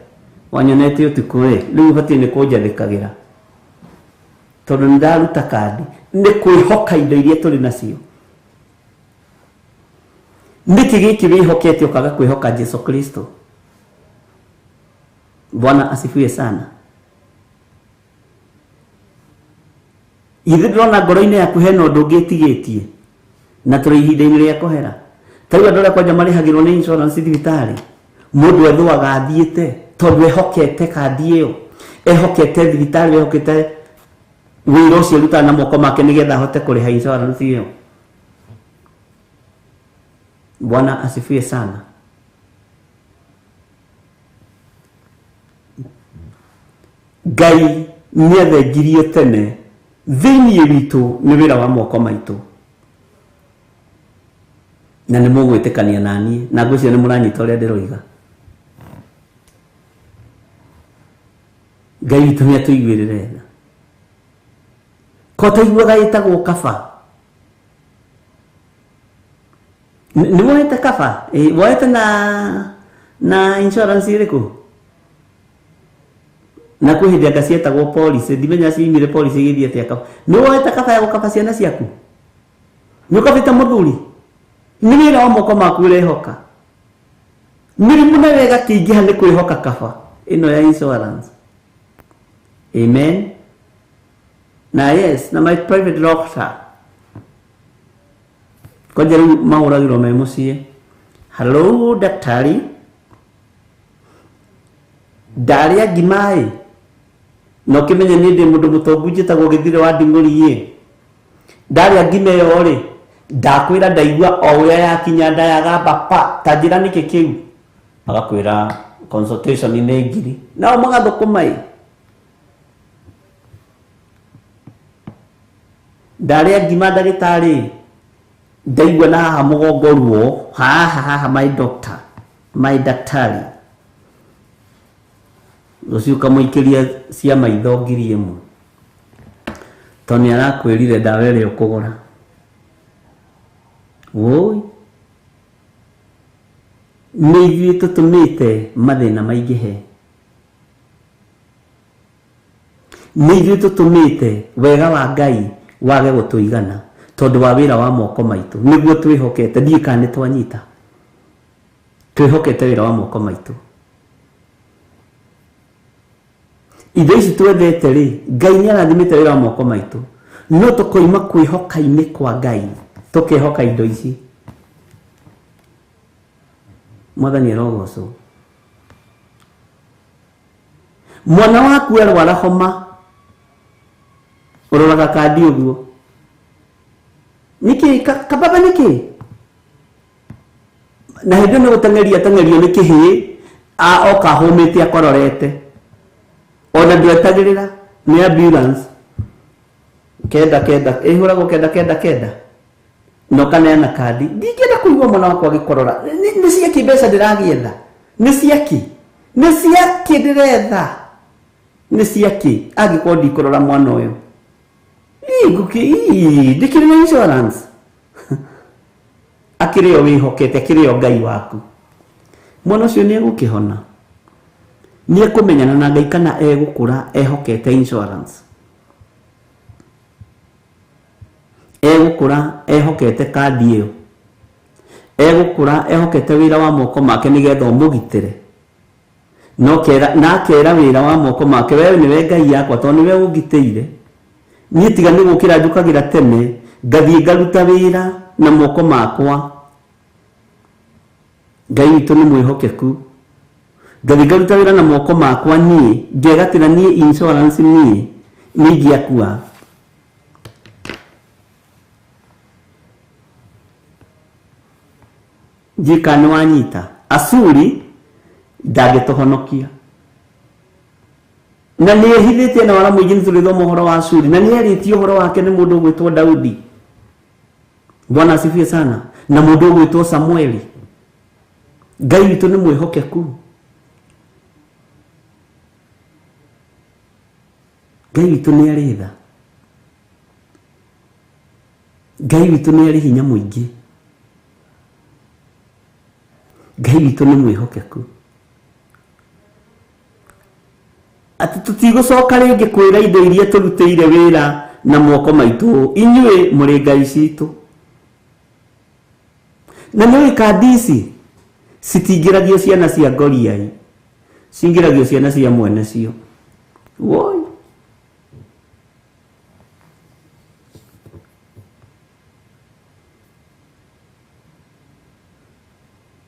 Speaker 3: wanyonete ũtukũ we, rĩu ũbatiĩ nĩ kũnjathĩkagĩra tondũ nĩndaruta kandi. Nĩ kwĩhoka indo iria tũrĩ nacio. Nĩkĩ gĩkĩ wĩhokete ũkaga kwĩhoka Jesu Kristo? Bwana asifiwe sana. Githĩ ndĩrona ngoro-inĩ yaku hena ũndũ ũngĩtigĩtie na tũrĩ ihinda-inĩ rĩa kũhera? Ta rĩu andũ arĩa kwanja marĩhagĩrwo nĩ insurance thibitarĩ, mũndũ ethũaga athiĩte tondũ ehokete kandi ĩyo, ehokete thibitarĩ, ehokete wĩra ũcio arutaga na moko make nĩgetha ahote kũrĩha insurance ĩyo. Bwana asifiwe sana. Ngai nĩ athengirie tene thĩinĩ witũ nĩ wĩra wa moko maitũ, na nĩ mũgwĩtĩkania na niĩ, na ngwĩciria nĩ mũranyita ũrĩa ndĩroiga. Ngai witũ nĩ atũiguĩrĩre tha. Ko taiguaga ĩtagwo kaba? Nĩ woete kaba? Woete na insurance ĩrĩkũ? Na kwĩ hĩndĩ anga cietagwo policy, ndimenya ciimire policy igĩthiĩ atĩa kaba. Nĩ woete kaba ya gũkaba ciana ciaku? Nĩ ũkabĩte mũthuri? Nĩ wĩra wa moko maku ũrehoka. Mĩrimũ nayo ĩgakĩingĩha nĩ kwĩhoka kaba ĩno ya insurance. Amen. Na yes, na my private doctor. Kwanja rĩu mahũragĩrwo me mũciĩ. Hello daktari, ndarĩa ngima ĩ, na ũkĩmenye niĩ ndĩ mũndũ mũtongu njĩtagwo Gĩthire wa Nding'ũri ĩ, ndarĩa ngima ĩyo rĩ, Ndakwĩra ndaigua o ũrĩa yakinya nda yagamba pa ta njĩra nĩkĩ kĩu. Magakwĩra consultation nĩ ngiri. Nao magathũkũma ĩ. Ndarĩa ngima ndagĩtarĩ ndaigua na haha mũgongo ruo haha haha my doctor my daktari. Rũciũ ũkamũikĩria cia maitho 1000 tondũ nĩ arakwĩrire ndawa ĩrĩa ũkũgũra. Woi, nĩ ithuĩ tũtũmĩte mathĩna maingĩhe, nĩ ithuĩ tũtũmĩte wega wa Ngai wage gũtũigana tondũ wa wĩra wa moko maitũ nĩguo twĩhokete. Ndiũĩ kana nĩ twanyita, twĩhokete wĩra wa moko maitũ. Indo ici twendete rĩ, Ngai nĩ arathimĩte wĩra wa moko maitũ, no tũkoima kwĩhoka-inĩ kwa Ngai tũkehoka indo ici. Mwathani arogocwo. Mwana waku arwara homa ũroraga kandi ũguo nĩkĩ kababa nĩkĩ na hĩndĩ nĩ gũteng'eria teng'erio nĩ kĩhĩĩ oka hũmĩte akororete ona ndwetagĩrĩra nĩ ambulance 9 9 ĩhũragwo 9 9 9 na ũkaneana kandi. Ndingĩenda kũigua mwana wakwa agĩkorora. Nĩ ciakĩ mbeca ndĩragĩetha? Nĩ ciakĩ? Nĩ ciakĩ ndĩretha? Nĩ ciakĩ angĩkorwo ndikũrora mwana ũyũ? Ndĩkĩrĩ na insurance. Akĩrĩ o wĩhokete, akĩrĩ o Ngai waku. Mwana ũcio nĩ egũkĩhona, nĩ ekũmenyana na Ngai kana egũkũra ehokete insurance, egũkũra ehokete kandi ĩyo, egũkũra ehokete wĩra wa moko make nĩgetha ũmũgitĩre. No kera na akera wĩra wa moko make, wewe nĩwe Ngai yakwa tondũ nĩwe ũngitĩire. Niĩ tiga nĩ gũkĩra njũkagĩra tene ngathiĩ ngaruta wĩra na moko makwa. Ngai witũ nĩ mwĩhokeku. Ngathiĩ ngaruta wĩra na moko makwa niĩ ngegatĩra niĩ insurance niĩ nĩ ingĩakua. Njika nĩ wanyita. Asuri ndangĩtũhonokia. Na nĩ ehithĩtie na wara mũingĩ nĩ tũrĩthoma ũhoro wa Asuri na nĩ arĩtie ũhoro wake nĩ mũndũ ũgwĩtwo Daudi. Bwana asifiwe sana. Na mũndũ ũgwĩtwo Samueli. Ngai witũ nĩ mwĩhokeku. Ngai witũ nĩ arĩ tha. Ngai witũ nĩ arĩ hinya mũingĩ. Ngai witũ nĩ mwĩhokeku. Atĩ tũtigũcoka rĩngĩ kwĩra indo iria tũrutĩire wĩra na moko maitũ, inyuĩ mũrĩ ngai citũ. Na nĩ kandi ici citingĩragio ciana cia ngoriai, cingĩragio ciana cia mwene cio. Woi,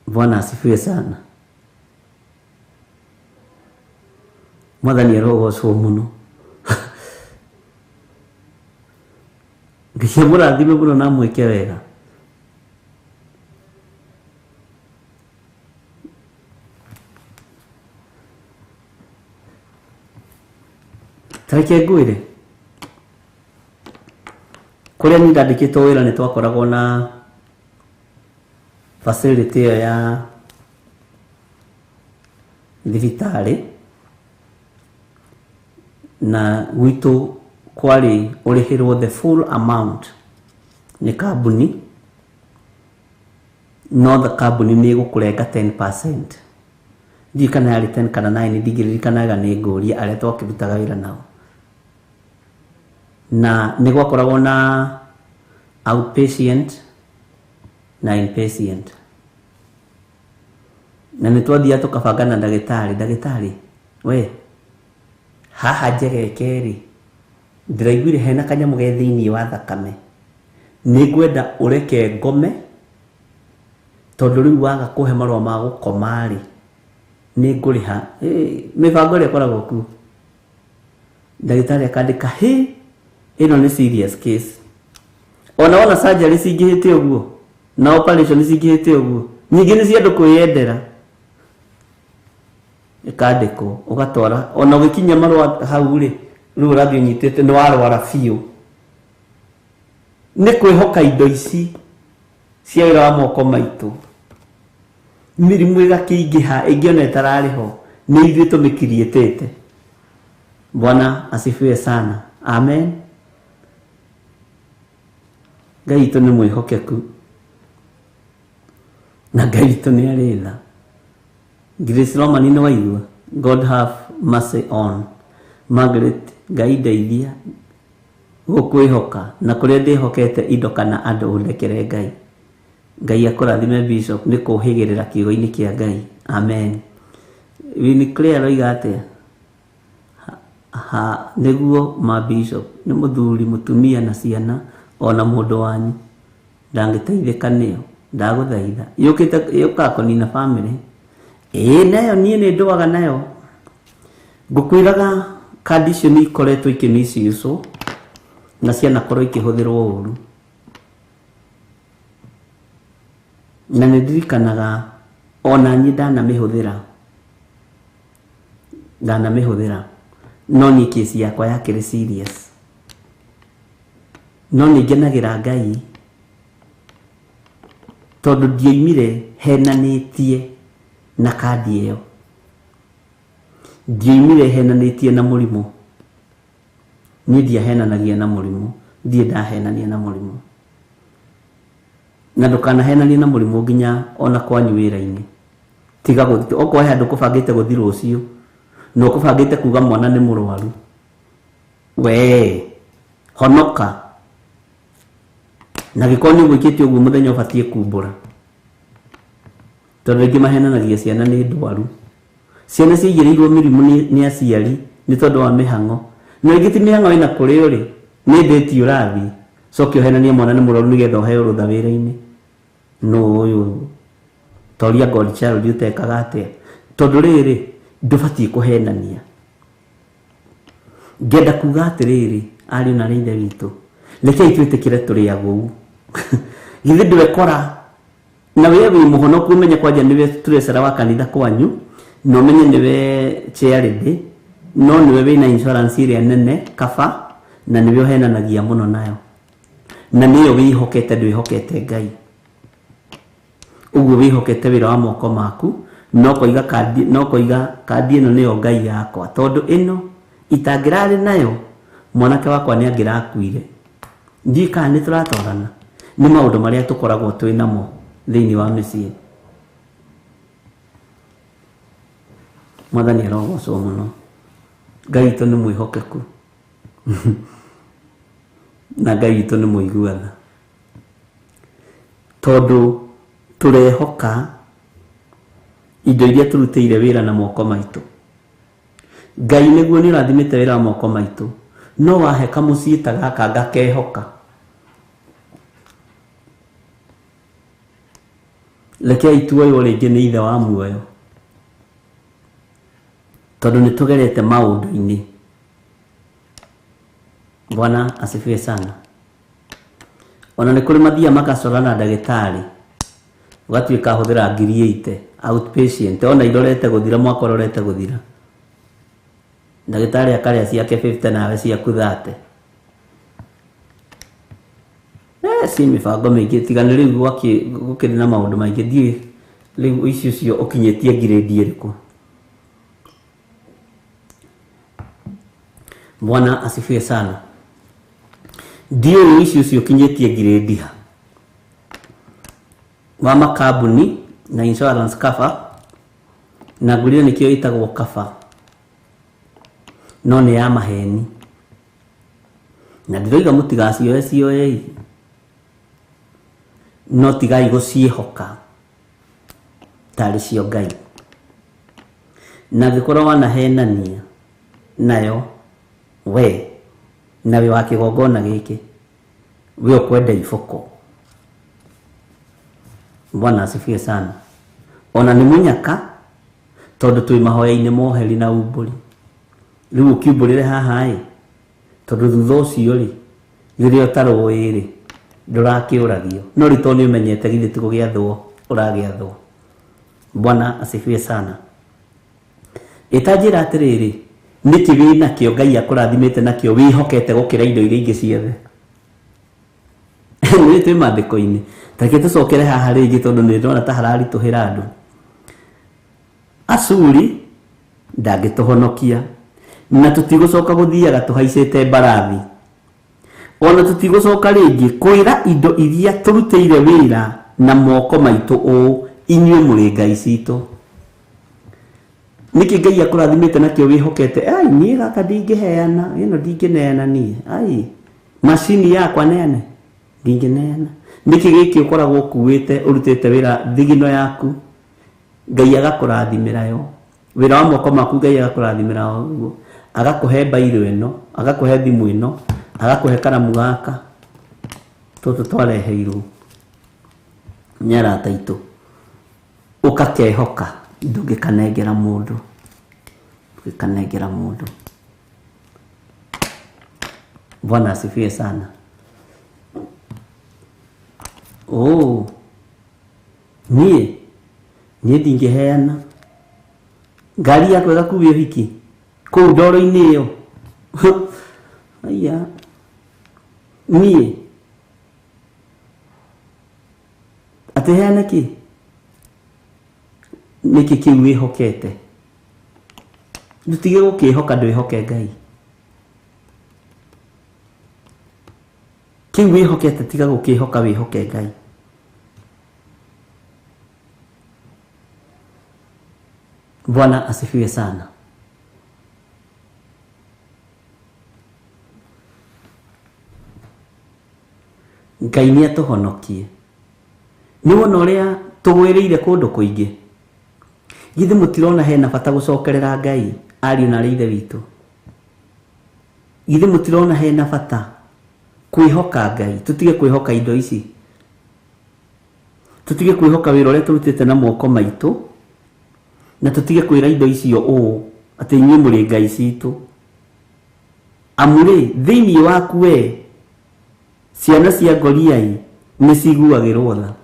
Speaker 3: Bwana asifiwe sana. Mwathani arogocwo mũno. Ngai amũrathime mũno na amwĩke wega. Ta reke ngwĩre, kũrĩa niĩ ndandĩkĩtwo wĩra nĩ twakoragwo na facility ĩyo ya thibitarĩ, na gwitũ kwarĩ ũrĩhĩrwo the full amount nĩ kambuni, no the kambuni nĩ ĩgũkũrenga 10%. Ndiũĩ kana yarĩ 10 kana 9, ndingĩririkanaga, nĩ ngũria arĩa twakĩrutaga wĩra nao. Na nĩ gwakoragwo na outpatient na inpatient, na nĩ twathiaga tũkabanga na ndagĩtarĩ, ndagĩtarĩ we haha njegeke rĩ, ndĩraiguire hena kanyamũ ge thĩinĩ wa thakame, nĩ ngwenda ũreke ngome tondũ rĩu waga kũhe marũa ma gũkoma rĩ, nĩ ngũrĩha. Mĩbango ĩrĩa ĩkoragwo kuo, ndagĩtarĩ akandĩka hĩ, ĩno nĩ serious case, Ona wona surgery cingĩhĩte ũguo na operation cingĩhĩte ũguo nyingĩ nĩ cia andũ kwĩyendera ĩkandĩkwo ũgatwara ona ũgĩkinya marũa hau rĩ rĩu ũrathiĩ ũnyitĩte nĩ warwara biũ. Nĩ kwĩhoka indo ici cia wĩra wa moko maitũ mĩrimũ ĩgakĩingĩha ĩngĩ ona ĩtararĩ ho nĩ ithuĩ tũmĩkiriĩtĩte. Bwana asifiwe sana. Amen. Ngai witũ nĩ mwĩhokeku na Ngai witũ nĩ arĩ tha. Grace Romani nĩ waigua God have mercy on Margaret. Ngai ndeithia gũkwĩhoka na kũrĩa ndĩhokete indo kana andũ ũndekere Ngai. Ngai akũrathime Bishop nĩ kũhĩgĩrĩra kiugo-inĩ kĩa Ngai. Amen. Winnie Claire aroiga atĩa? Ha nĩguo ma Bishop nĩ mũthuri mũtumia na ciana ona mũndũ wanyu ndangĩteithĩka nĩyo ndagũthaitha yũkĩte yũkaga kũnina bamĩrĩ. Ĩĩ nayo niĩ nĩ ndũaga nayo ngũkwĩraga kandi icio nĩ ikoretwo ikĩmiciucwo na cianakorwo ikĩhũthĩrwo ũru. Na nĩ ndirikanaga ona niĩ ndanamĩhũthĩra no niĩ kesi yakwa yakĩrĩ serious. No nĩ ngenagĩra Ngai tondũ ndioimire henanĩtie na kandi ĩyo, ndioimire henanĩtie na mũrimũ. Niĩ ndiahenanagia na mũrimũ, ndiĩ ndahenania na mũrimũ. Na ndũkanahenanie na mũrimũ nginya ona kwanyu wĩra-inĩ. Tiga gũthiĩ okorwo he handũ ũkũbangĩte gũthiĩ rũciũ na ũkũbangĩte kuga mwana nĩ mũrwaru, we honoka. Na gĩkorwo nĩ ũgwĩkĩte ũguo mũthenya ũbatiĩ kumbũra, tondũ rĩngĩ mahenanagia ciana nĩ ndwaru. Ciana ciaigĩrĩirwo mĩrimũ nĩ aciari nĩ tondũ wa mĩhang'o, na rĩngĩ ti mĩhang'o ĩna kũrĩ ũrĩ nĩ ndĩti ũrathiĩ coke ũhenanie mwana nĩ mũrwaru nĩgetha ũheo rũtha wĩra-inĩ. Nũ ũyũ toria God child ũtekaga atĩa? Tondũ rĩrĩ ndũbatiĩ kũhenania. Ngenda kuga atĩrĩrĩ ariũ na aarĩ a Ithe witũ, rekei twĩtĩkĩre tũrĩ agũu. Githĩ ndwekora na we wĩ mũhonoku ũmenye kwanja nĩwe treasurer wa kanitha kwanyu na ũmenye nĩwe chairlady no nĩwe wĩna insurance ĩrĩa nene kaba na nĩwe ũhenanagia mũno nayo na nĩyo wĩhokete ndwĩhokete Ngai. Ũguo wĩhokete wĩra wa moko maku no koiga kandi ĩno nĩyo Ngai yakwa tondũ ĩno itangĩrarĩ nayo mwanake wakwa nĩ angĩrakuire. Ndiũĩ kana nĩ tũratwarana. Nĩ maũndũ marĩa tũkoragwo twĩ namo thĩinĩ wa mĩciĩ. Mwathani arogocwo mũno. Ngai witũ nĩ mwĩhokeku na Ngai witũ nĩ mũigua tha, tondũ tũrehoka indo iria tũrutĩire wĩra na moko maitũ. Ngai nĩguo nĩ ũrathimĩte wĩra wa moko maitũ, no wahe kamũciĩ ta gaka ngakehoka. Rekei tuoywo rĩngĩ nĩ Ithe wa muoyo, tondũ nĩ tũgerete maũndũ-inĩ. Bwana asifiwe sana. Ona nĩ kũrĩ mathiaga magacora na ndagĩtarĩ ũgatuĩka ahũthĩra 80,000 outpatient ona irorete gũthira mwaka ũrorete gũthira, ndagĩtarĩ akarĩa ciake 50 nawe ciaku 30. Si mĩbango mĩingĩ tiga nĩ rĩu gũkĩrĩ na maũndũ maingĩ. Ndiũĩ rĩu icio cio ũkinyĩtie grade ĩrĩkũ. Bwana asifiwe sana. Ndiũĩ icio cio ũkinyĩtie grade ha wa makambuni na insurance cover na ngũrire nĩkĩo ĩtagwo cover no nĩ ya maheni. Na ndĩroiga mũtigacioe cioei, no tigai gũciĩhoka tarĩ cio Ngai. Na angĩkorwo wanahenania nayo we na wĩ wa kĩgongona gĩkĩ we ũkwenda iboko. Bwana asifiwe sana. Ona nĩ mũnyaka tondũ twĩ mahoya-inĩ moheri na umbũri. Rĩu ũkiumbũrĩre haha ĩ, tondũ thutha ũcio rĩ rĩrĩa ũtarũĩ rĩ Ndũrakĩũragio no rĩu tondũ nĩ ũmenyete githĩ ti gũgĩathwo ũragĩathwo. Bwana asifiwe sana. Ĩtanjĩra atĩrĩrĩ, nĩkĩ wĩ nakĩo Ngai akũrathimĩte nakĩo wĩhokete gũkĩra indo iria ingĩ ciothe? Nĩ twĩ maandĩko-inĩ, tareke tũcokere haha rĩngĩ tondũ nĩ ndĩrona ta hararitũhĩra andũ. Ashuri ndangĩtũhonokia na tũtigũcoka gũthiaga tũhaicĩte mbarathi, ona tũtigũcoka rĩngĩ kwĩra indo iria tũrutĩire wĩra na moko maitũ ũũ, inyuĩ mũrĩ ngai citũ. Nĩkĩ Ngai akũrathimĩte nakĩo wĩhokete? Ai, niĩ gaka ndingĩheana, ĩno ndingĩneana niĩ. Ai, macini yakwa neane, ndingĩneana. Nĩkĩ gĩkĩ ũkoragwo ũkuĩte ũrutĩte wĩra thigino yaku, Ngai agakũrathimĩra yo, wĩra wa moko maku Ngai agakũrathimĩra ũguo, agakũhe mbairũ ĩno, agakũhe thimũ ĩno, agakũhe karamu gaka, tũtũ twareheirwo nĩ arata aitũ, ũkakehoka, ndũngĩkanengera mũndũ, ndũngĩkanengera mũndũ. Bwana asifiwe sana. Oh, niĩ ndingĩheana ngari yakwa ĩgakuo ũhiki kũu ndoro-inĩ ĩyo. Aya, niĩ atĩ heane kĩ? Nĩkĩ kĩu wĩhokete? Ndũtige gũkĩhoka, ndwĩhoke Ngai. Kĩu wĩhokete tiga gũkĩhoka, wĩhoke Ngai. Bwana asifiwe sana. Ngai nĩ atũhonokie. Nĩ wona ũrĩa tũgwĩrĩire kũndũ kũingĩ. Githĩ mũtirona hena bata gũcokerera Ngai, ariũ na arĩ ithe witũ? Githĩ mũtirona hena bata kwĩhoka Ngai? Tũtige kwĩhoka indo ici, tũtige kwĩhoka wĩra ũrĩa tũrutĩte na moko maitũ, na tũtige kwĩra indo icio ũũ atĩ inyuĩ mũrĩ ngai citũ. Amu rĩ, thĩinĩ waku we ciana cia Goliai nĩ ciguagĩrwo tha.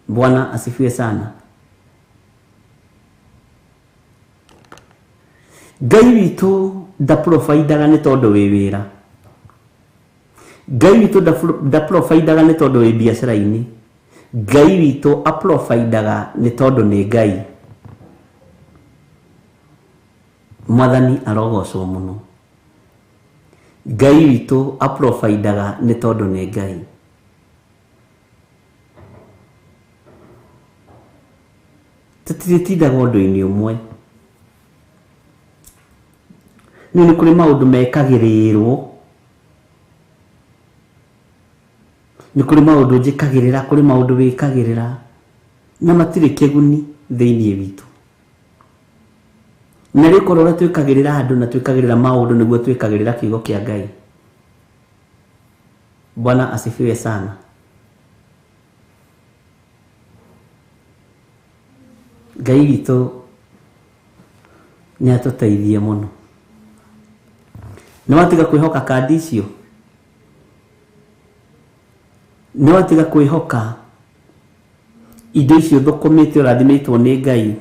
Speaker 3: Bwana asifiwe sana. Ngai witũ ndaprovidaga nĩ tondũ wĩ wĩra. Ngai witũ ndaprovidaga nĩ tondũ wĩ biacara-inĩ. Ngai witũ aprovidaga nĩ tondũ nĩ Ngai. Mwathani arogocwo mũno. Ngai witũ aprovidaga nĩ tondũ nĩ Ngai. Tũtirĩtindaga ũndũ-inĩ ũmwe. Nĩ kũrĩ maũndũ mekagĩrĩrwo, nĩ kũrĩ maũndũ njĩkagĩrĩra, kũrĩ maũndũ wĩkagĩrĩra, na matirĩ kĩguni thĩinĩ witũ. Na rĩu korwo ũrĩa twĩkagĩrĩra andũ na twĩkagĩrĩra maũndũ nĩguo twĩkagĩrĩra kiugo kĩa Ngai. Bwana asifiwe sana. Ngai witũ nĩ atũteithie mũno. Nĩ watiga kwĩhoka kandi icio, nĩ watiga kwĩhoka indo icio thũkũmĩte ũrathimĩtwo nĩ Ngai,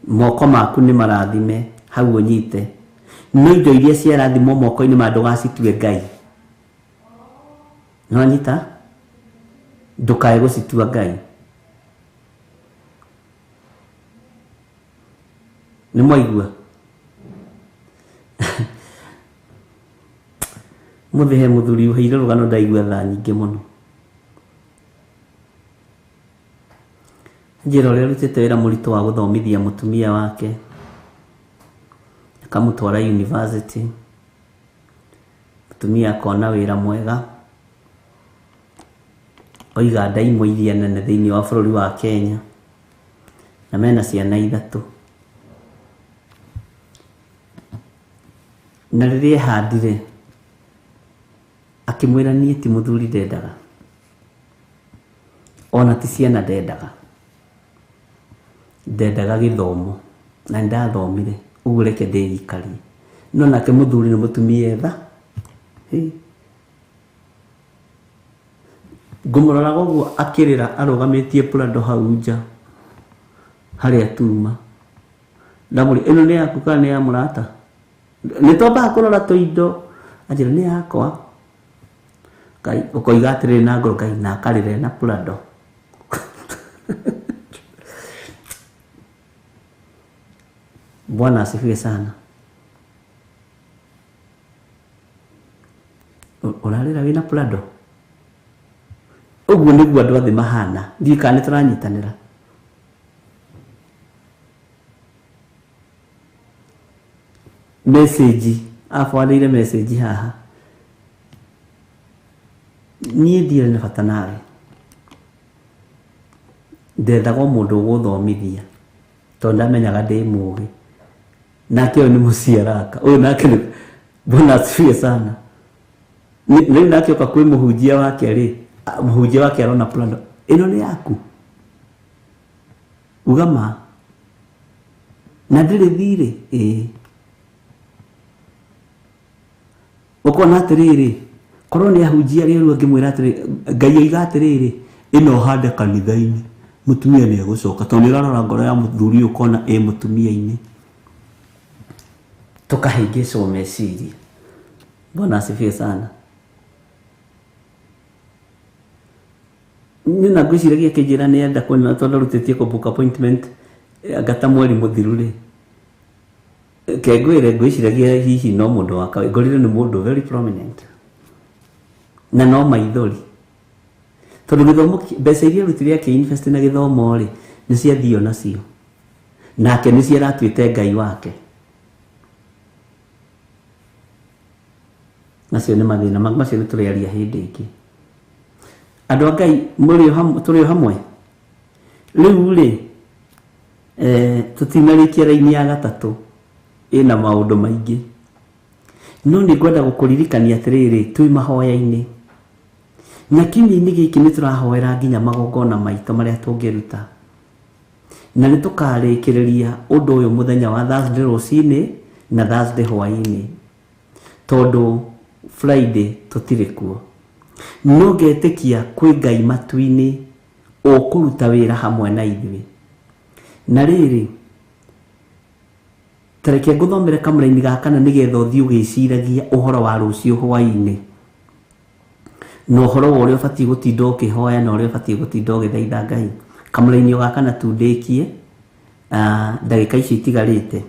Speaker 3: moko maku nĩ marathime hau ũnyite, no indo iria ciarathimwo moko-inĩ ma ndũgacitue Ngai. Nĩ wanyita? Ndũkae gũcitua Ngai. Nĩ mwaigua? Mũthĩ he mũthuri ũheire rũgano ndaigua tha nyingĩ mũno. Njĩra ũrĩa arutĩte wĩra mũritũ wa gũthomithia mũtumia wake, akamũtwara university, mũtumia akona wĩra mwega, oiga nda imwe iria nene thĩinĩ wa bũrũri wa Kenya, na mena ciana ithatũ. Na rĩrĩa ehandire akĩmwĩra niĩ ti mũthuri ndendaga, ona ti ciana ndendaga, ndendaga gĩthomo, na nĩndathomire, ũguo reke ndĩikarie. No nake mũthuri nĩ mũtumia etha. Ngũmũroraga ũguo akĩrĩra arũgamĩtie Prado hau nja harĩa tuma. Ndamũria ĩno nĩ yaku kana nĩ ya mũrata? Nĩ twambaga kũrora tũindo. Anjĩra nĩ yakwa. Ngai ũkoiga atĩrĩrĩ na ngoro Ngai na akarĩre na Prado. Bwana asifiwe sana. Ũrarĩra wĩna Prado? Ũguo nĩguo andũ othe mahana. Ndiũĩ kana nĩ tũranyitanĩra. Message, aforwardĩire message haha. Niĩ ndirĩ na bata nawe. Ndethaga o mũndũ ũgũthomithia tondũ ndamenyaga ndĩ mũgĩ. Nake ũyũ nĩ mũciaraka. Ũyũ nake nĩ Bwana asifiwe sana. Rĩu nake oka kwĩ mũhunjia wake rĩ, mũhunjia wake arona Prado. Ĩno nĩ yaku? Uga ma. Na ndĩrĩ thirĩ? Ĩĩ. Ũkona atĩrĩrĩ, korwo nĩ ahunjia arĩa rĩu angĩmwĩra atĩrĩrĩ, Ngai oiga atĩrĩrĩ, ĩno ũhande kanitha-inĩ, mũtumia nĩ egũcoka, tondũ nĩ ũrarora ngoro ya mũthuri ũyũ ũkona ĩ mũtumia-inĩ. Tũkahĩngĩcwo meciria. Bwana asifiwe sana. Niĩ na ngwĩciragia akĩnjĩra nĩ enda kuona tondũ arutĩtie kũ book appointment anga ta mweri mũthiru rĩ. Ke ngwĩre ngwĩciragia hihi no mũndũ wa kawaida, ngorire nĩ mũndũ very prominent. Na no maithori. Tondũ gĩthomo mbeca iria arutire akĩ-invest na gĩthomo rĩ, nĩ ciathio nacio. Nake nĩcio aratuĩte Ngai wake. Macio nĩ mathĩna, macio nĩ tũrĩaria hĩndĩ ĩngĩ. Andũ a Ngai tũrĩ o hamwe. Rĩu rĩ, tũtinarĩkia raini ya gatatũ ĩna maũndũ maingĩ. No nĩ ngwenda gũkũririkania atĩrĩrĩ, twĩ mahoya-inĩ. Na kiumia-inĩ gĩkĩ nĩ tũrahoera nginya magongona maitũ marĩa tũngĩruta. Na nĩ tũkarĩkĩrĩria ũndũ ũyũ mũthenya wa Thursday rũcinĩ na Thursday hwaĩ-inĩ. Tondũ Friday tũtirĩ kuo. No ngetĩkia kwĩ Ngai matu-inĩ ũkũruta wĩra hamwe na ithuĩ. Na rĩrĩ, ta reke ngũthomere kamũraini ga kana nĩgetha ũthiĩ ũgĩciragia ũhoro wa rũciũ hwaĩ-inĩ. Na ũhoro wa ũrĩa ũbatiĩ gũtinda ũkĩhoya na ũrĩa ũbatiĩ gũtinda ũgĩthaitha Ngai. Kamũraini o ga kana tu ndĩkie, ndagĩka icio itigarĩte.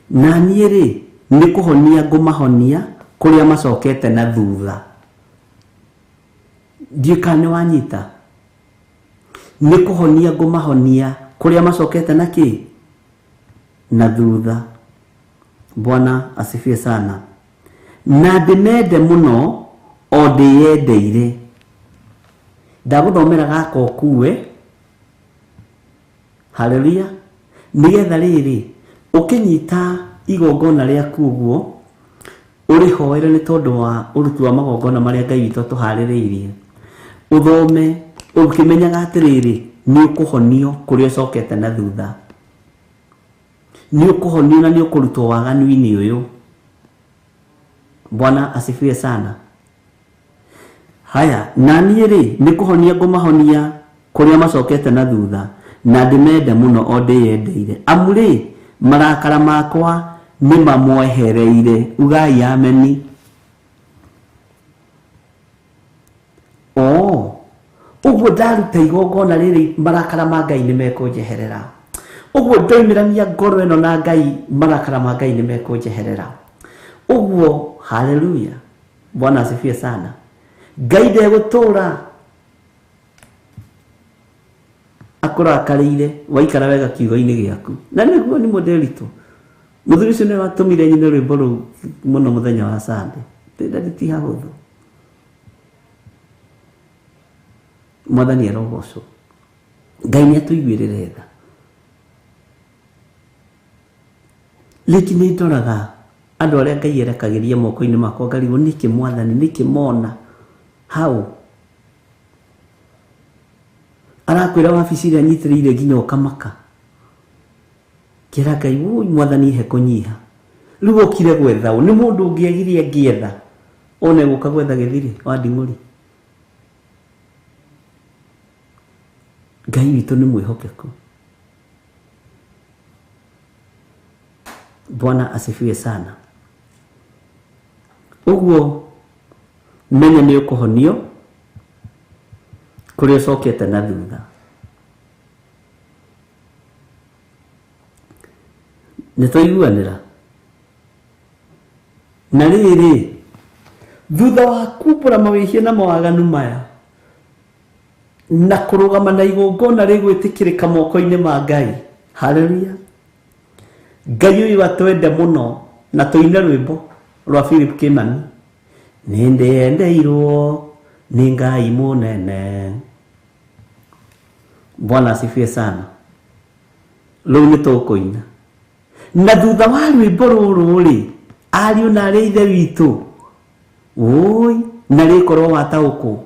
Speaker 3: Na niĩ rĩ, nĩ kũhonia ngũmahonia kũrĩa macokete na thutha. Ndiũĩ kana nĩ wanyita. Nĩ kũhonia ngũmahonia kũrĩa macokete na kĩ? Na thutha. Bwana asifiwe sana. Na ndĩmende mũno o ndĩyendeire. Ndagũthomera gaka ũkue. Haleluya. Nĩgetha rĩrĩ, ũkĩnyita igongona rĩaku ũguo, ũrĩhoere nĩ tondũ wa ũruti wa magongona marĩa Ngai witũ atũharĩrĩirie. Ũthome ũkĩmenyaga atĩrĩrĩ, nĩ ũkũhonio kũrĩa ũcokete na thutha. Nĩ ũkũhonio na nĩ ũkũrutwo waganu-inĩ ũyũ. Bwana asifiwe sana. Haya, na niĩ rĩ, nĩ kũhonia ngũmahonia kũrĩa macokete na thutha, na ndĩmende mũno o ndĩyendeire. Amu rĩ, marakara makwa nĩ mamwehereire. Ugai ameni. Ũguo ndaruta igongona rĩrĩ, marakara ma Ngai nĩ mekũnjeherera. Ũguo ndoimĩrania ngoro ĩno na Ngai, marakara ma Ngai nĩ mekũnjeherera. Ũguo, haleluya. Bwana asifiwe sana. Ngai ndegũtũra akũrakarĩire, waikara wega kiugo-inĩ gĩaku. Na nĩguo nĩ mũndĩritũ. Mũthuri ũcio nĩ watũmire nyine rwĩmbo rũu mũno mũthenya wa Sunday. Ndĩrenda ti hahũthũ. Mwathani arogocwo. Ngai nĩ atũiguĩrĩre tha. Rĩngĩ nĩ ndoraga andũ arĩa Ngai erekagĩria moko-inĩ makwa ngarigwo nĩkĩ Mwathani, nĩkĩ mona hau. Arakwĩra wabici ĩrĩa anyitĩrĩire nginya ũkamaka. Kĩra Ngai, wũi Mwathani he kũnyiha. Rĩu okire gwetha ũ? Nĩ mũndũ ũngĩagire angĩetha. One gũka gwetha gĩthirĩ wa nding'ũri. Ngai witũ nĩ mwĩhokeku. Bwana asifiwe sana. Ũguo menya nĩ ũkũhonio kũrĩa ũcokete na thutha. Nĩ twaiguanĩra. Na rĩrĩ, thutha wa kumbũra mawĩhia na mawaganu maya na kũrũgama na igongona rĩgwĩtĩkĩrĩka moko-inĩ ma Ngai, haleluya, Ngai ũyũ atwende mũno na tũine rwĩmbo rwa Philip Kimani, nĩ ndĩendeirwo nĩ Ngai mũnene. Bwana asifiwe sana. Rĩu nĩ tũkũina. Na thutha wa rwĩmbo rũrũ rĩ, ariũ na arĩ ithe witũ, ũi na rĩkorwo wataũkwo.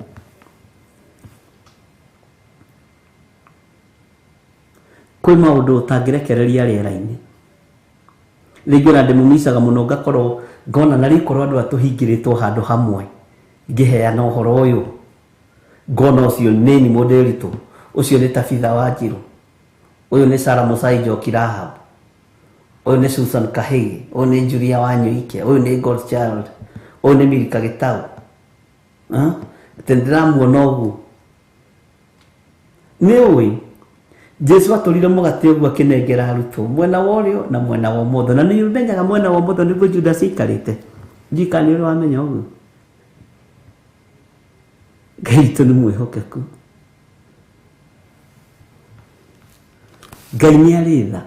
Speaker 3: Kwĩ maũndũ ũtangĩrekereria rĩera-inĩ. Rĩngĩ ona ndĩmũmicaga mũno ngakorwo ngona na rĩkorwo andũ atũhingĩrĩtwo handũ hamwe ngĩheana ũhoro ũyũ, ngona ũcio nĩ ni mũndĩritũ, ũcio nĩ Tabitha Wanjiru, ũyũ nĩ Sarah Musai Njoki Rahab, ũyũ nĩ Susan Kahigi, ũyũ nĩ Julia Wanyuike, ũyũ nĩ Godchild, ũyũ nĩ Milka Gĩtau. Atĩ ndĩramuona ũguo. Nĩ ũĩ Jesu atũrire mũgate ũguo akĩnengera arutwo mwena wa ũrĩo na mwena wa ũmotho, na nĩ ũmenyaga mwena wa ũmotho nĩguo Judas aikarĩte. Ndiũĩ kana nĩ ũrĩ wamenya ũguo. Ngai witũ nĩ mwĩhokeku. Ngai nĩ arĩ tha.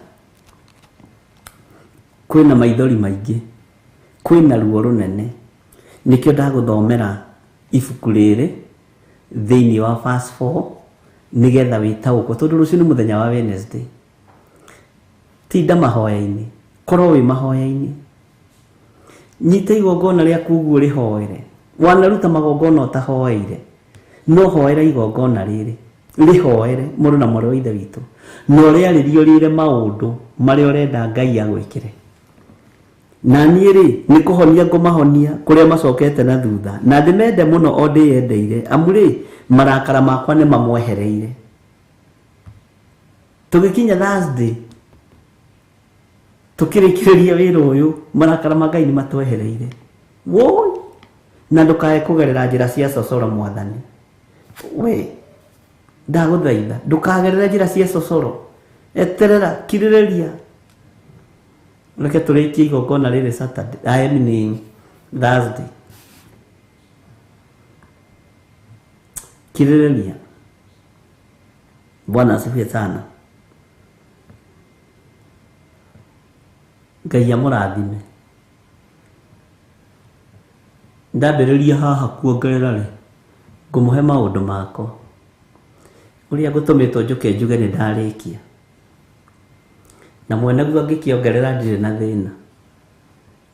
Speaker 3: Kwĩna maithori maingĩ, kwĩna ruo rũnene. Nĩkĩo ndagũthomera ibuku rĩrĩ thĩinĩ wa verse 4 nĩgetha wĩtaũkwo, tondũ rũciũ nĩ mũthenya wa Wednesday. Tinda mahoya-inĩ, korwo wĩ mahoya-inĩ, nyita igongona rĩaku ũguo rĩhoere. Wanaruta magongona ũtahoeire, no hoera igongona rĩrĩ, rĩhoere mũrũ na mwarĩ wa ithe witũ, na ũrĩarĩrio rĩre maũndũ marĩa ũrenda Ngai agwĩkĩre. Na niĩ rĩ, nĩ kũhonia ngũmahonia kũrĩa macokete na thutha, na ndĩmende mũno o ndĩyendeire, amu rĩ, marakara makwa nĩ mamwehereire. Tũgĩkinya Thursday, tũkĩrĩkĩrĩria wĩra ũyũ, marakara ma Ngai nĩ matwehereire. Woi, na ndũkae kũgerera njĩra cia cocoro mwathani. We, ndagũthaitha, ndũkagerere njĩra cia cocoro. Eterera, kirĩrĩria. Reke tũrĩkie igongona rĩrĩ Saturday, I mean Thursday. Kirĩrĩria. Bwana asifiwe sana. Ngai amũrathime. Ndambĩrĩria haha kuongerera rĩ, ngũmũhe maũndũ makwa. Ũrĩa ngũtũmĩtwo njũke njuge nĩ ndarĩkia. Na mwene guo angĩkĩongerera ndirĩ na thĩna.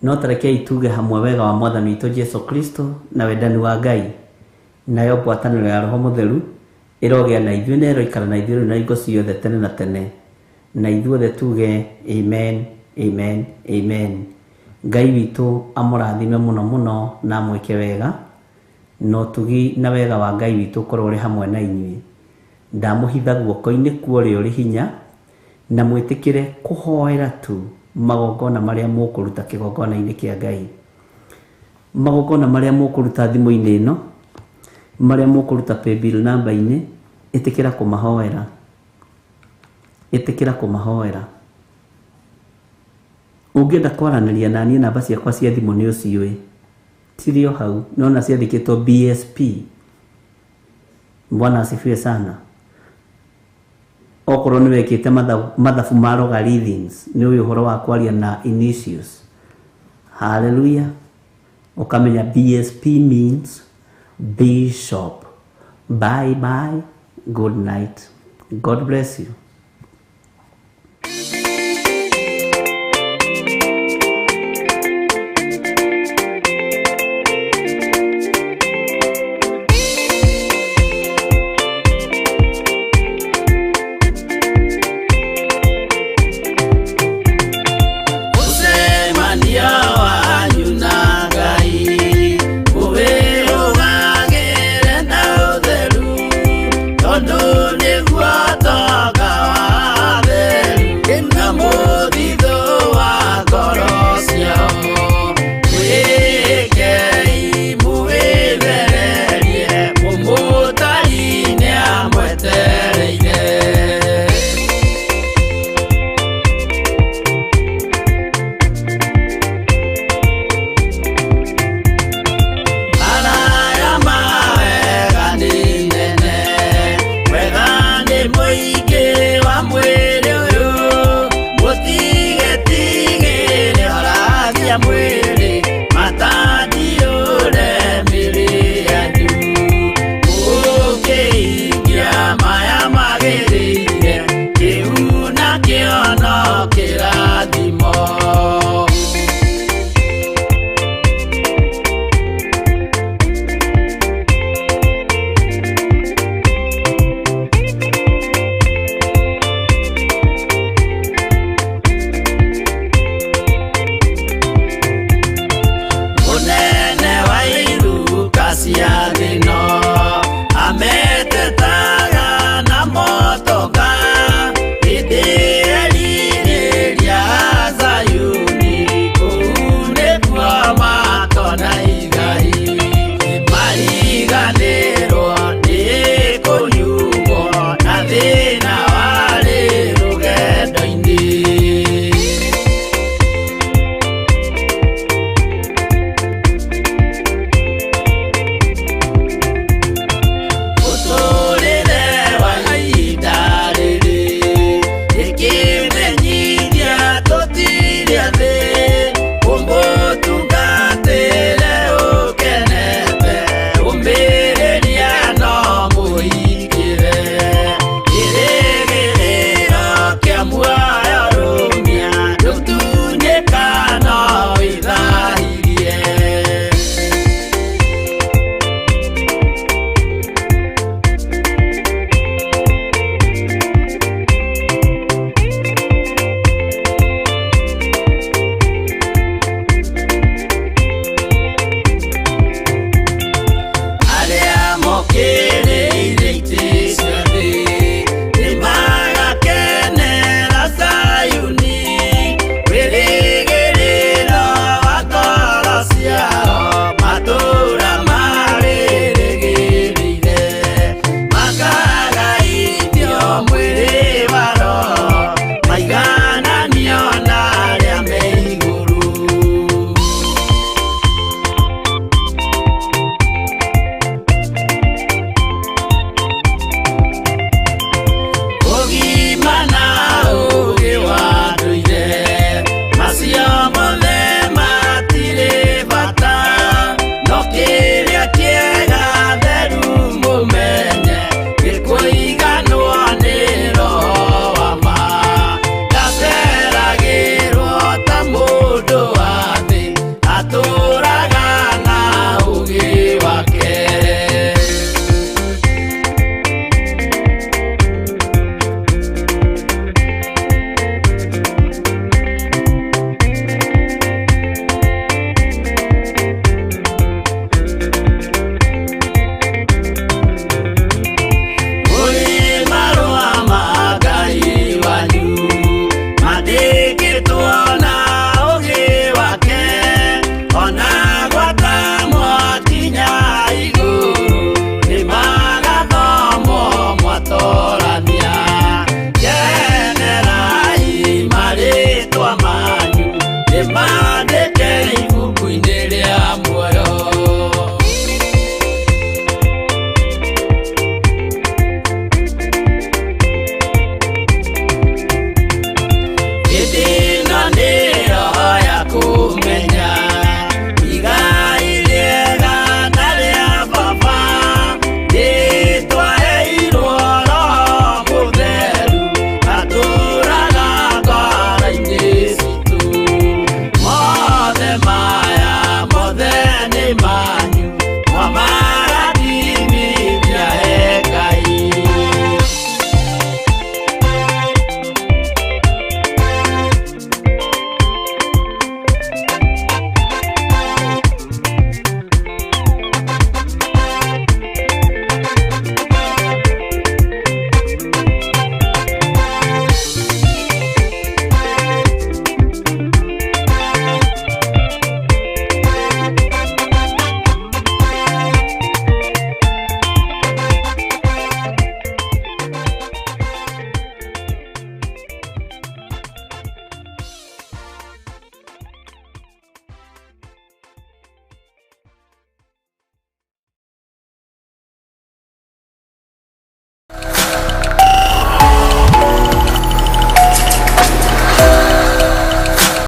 Speaker 3: No tarekei tuge hamwe wega wa Mwathani witũ Jesu Kristo na wendani wa Ngai, nayo ngwatanĩro ya Roho Mũtheru ĩrogĩa na ithuĩ na ĩroikara na ithuĩ rĩu na hingo ciothe tene na tene. Na ithuothe tuge amen, amen, amen. Ngai witũ amũrathime mũno mũno na amwĩke wega, na ũtugi na wega wa Ngai witũ ũkorwo ũrĩ hamwe na inyuĩ. Ndamũhitha guoko-inĩ kwa ũrĩa ũrĩ hinya, na mwĩtĩkĩre kũhoera tu magongona marĩa mũkũruta kĩgongona-inĩ kĩa Ngai. Magongona marĩa mũkũruta thimũ-inĩ ĩno, marĩa mũkũruta paybill number-inĩ, ĩtĩkĩra kũmahoera. Ĩtĩkĩra kũmahoera. Ũngĩenda kwaranĩria na niĩ, namba ciakwa cia thimũ nĩ ũciũĩ, cirĩ o hau, nona ciandĩkĩtwo BSP. Bwana asifiwe sana. Okorwo nĩ wekĩte mathabu ma logarithms, nĩ ũĩ ũhoro wa kwaria na initials. Hallelujah. Ũkamenya BSP means Bishop. Bye bye. Good night. God bless you.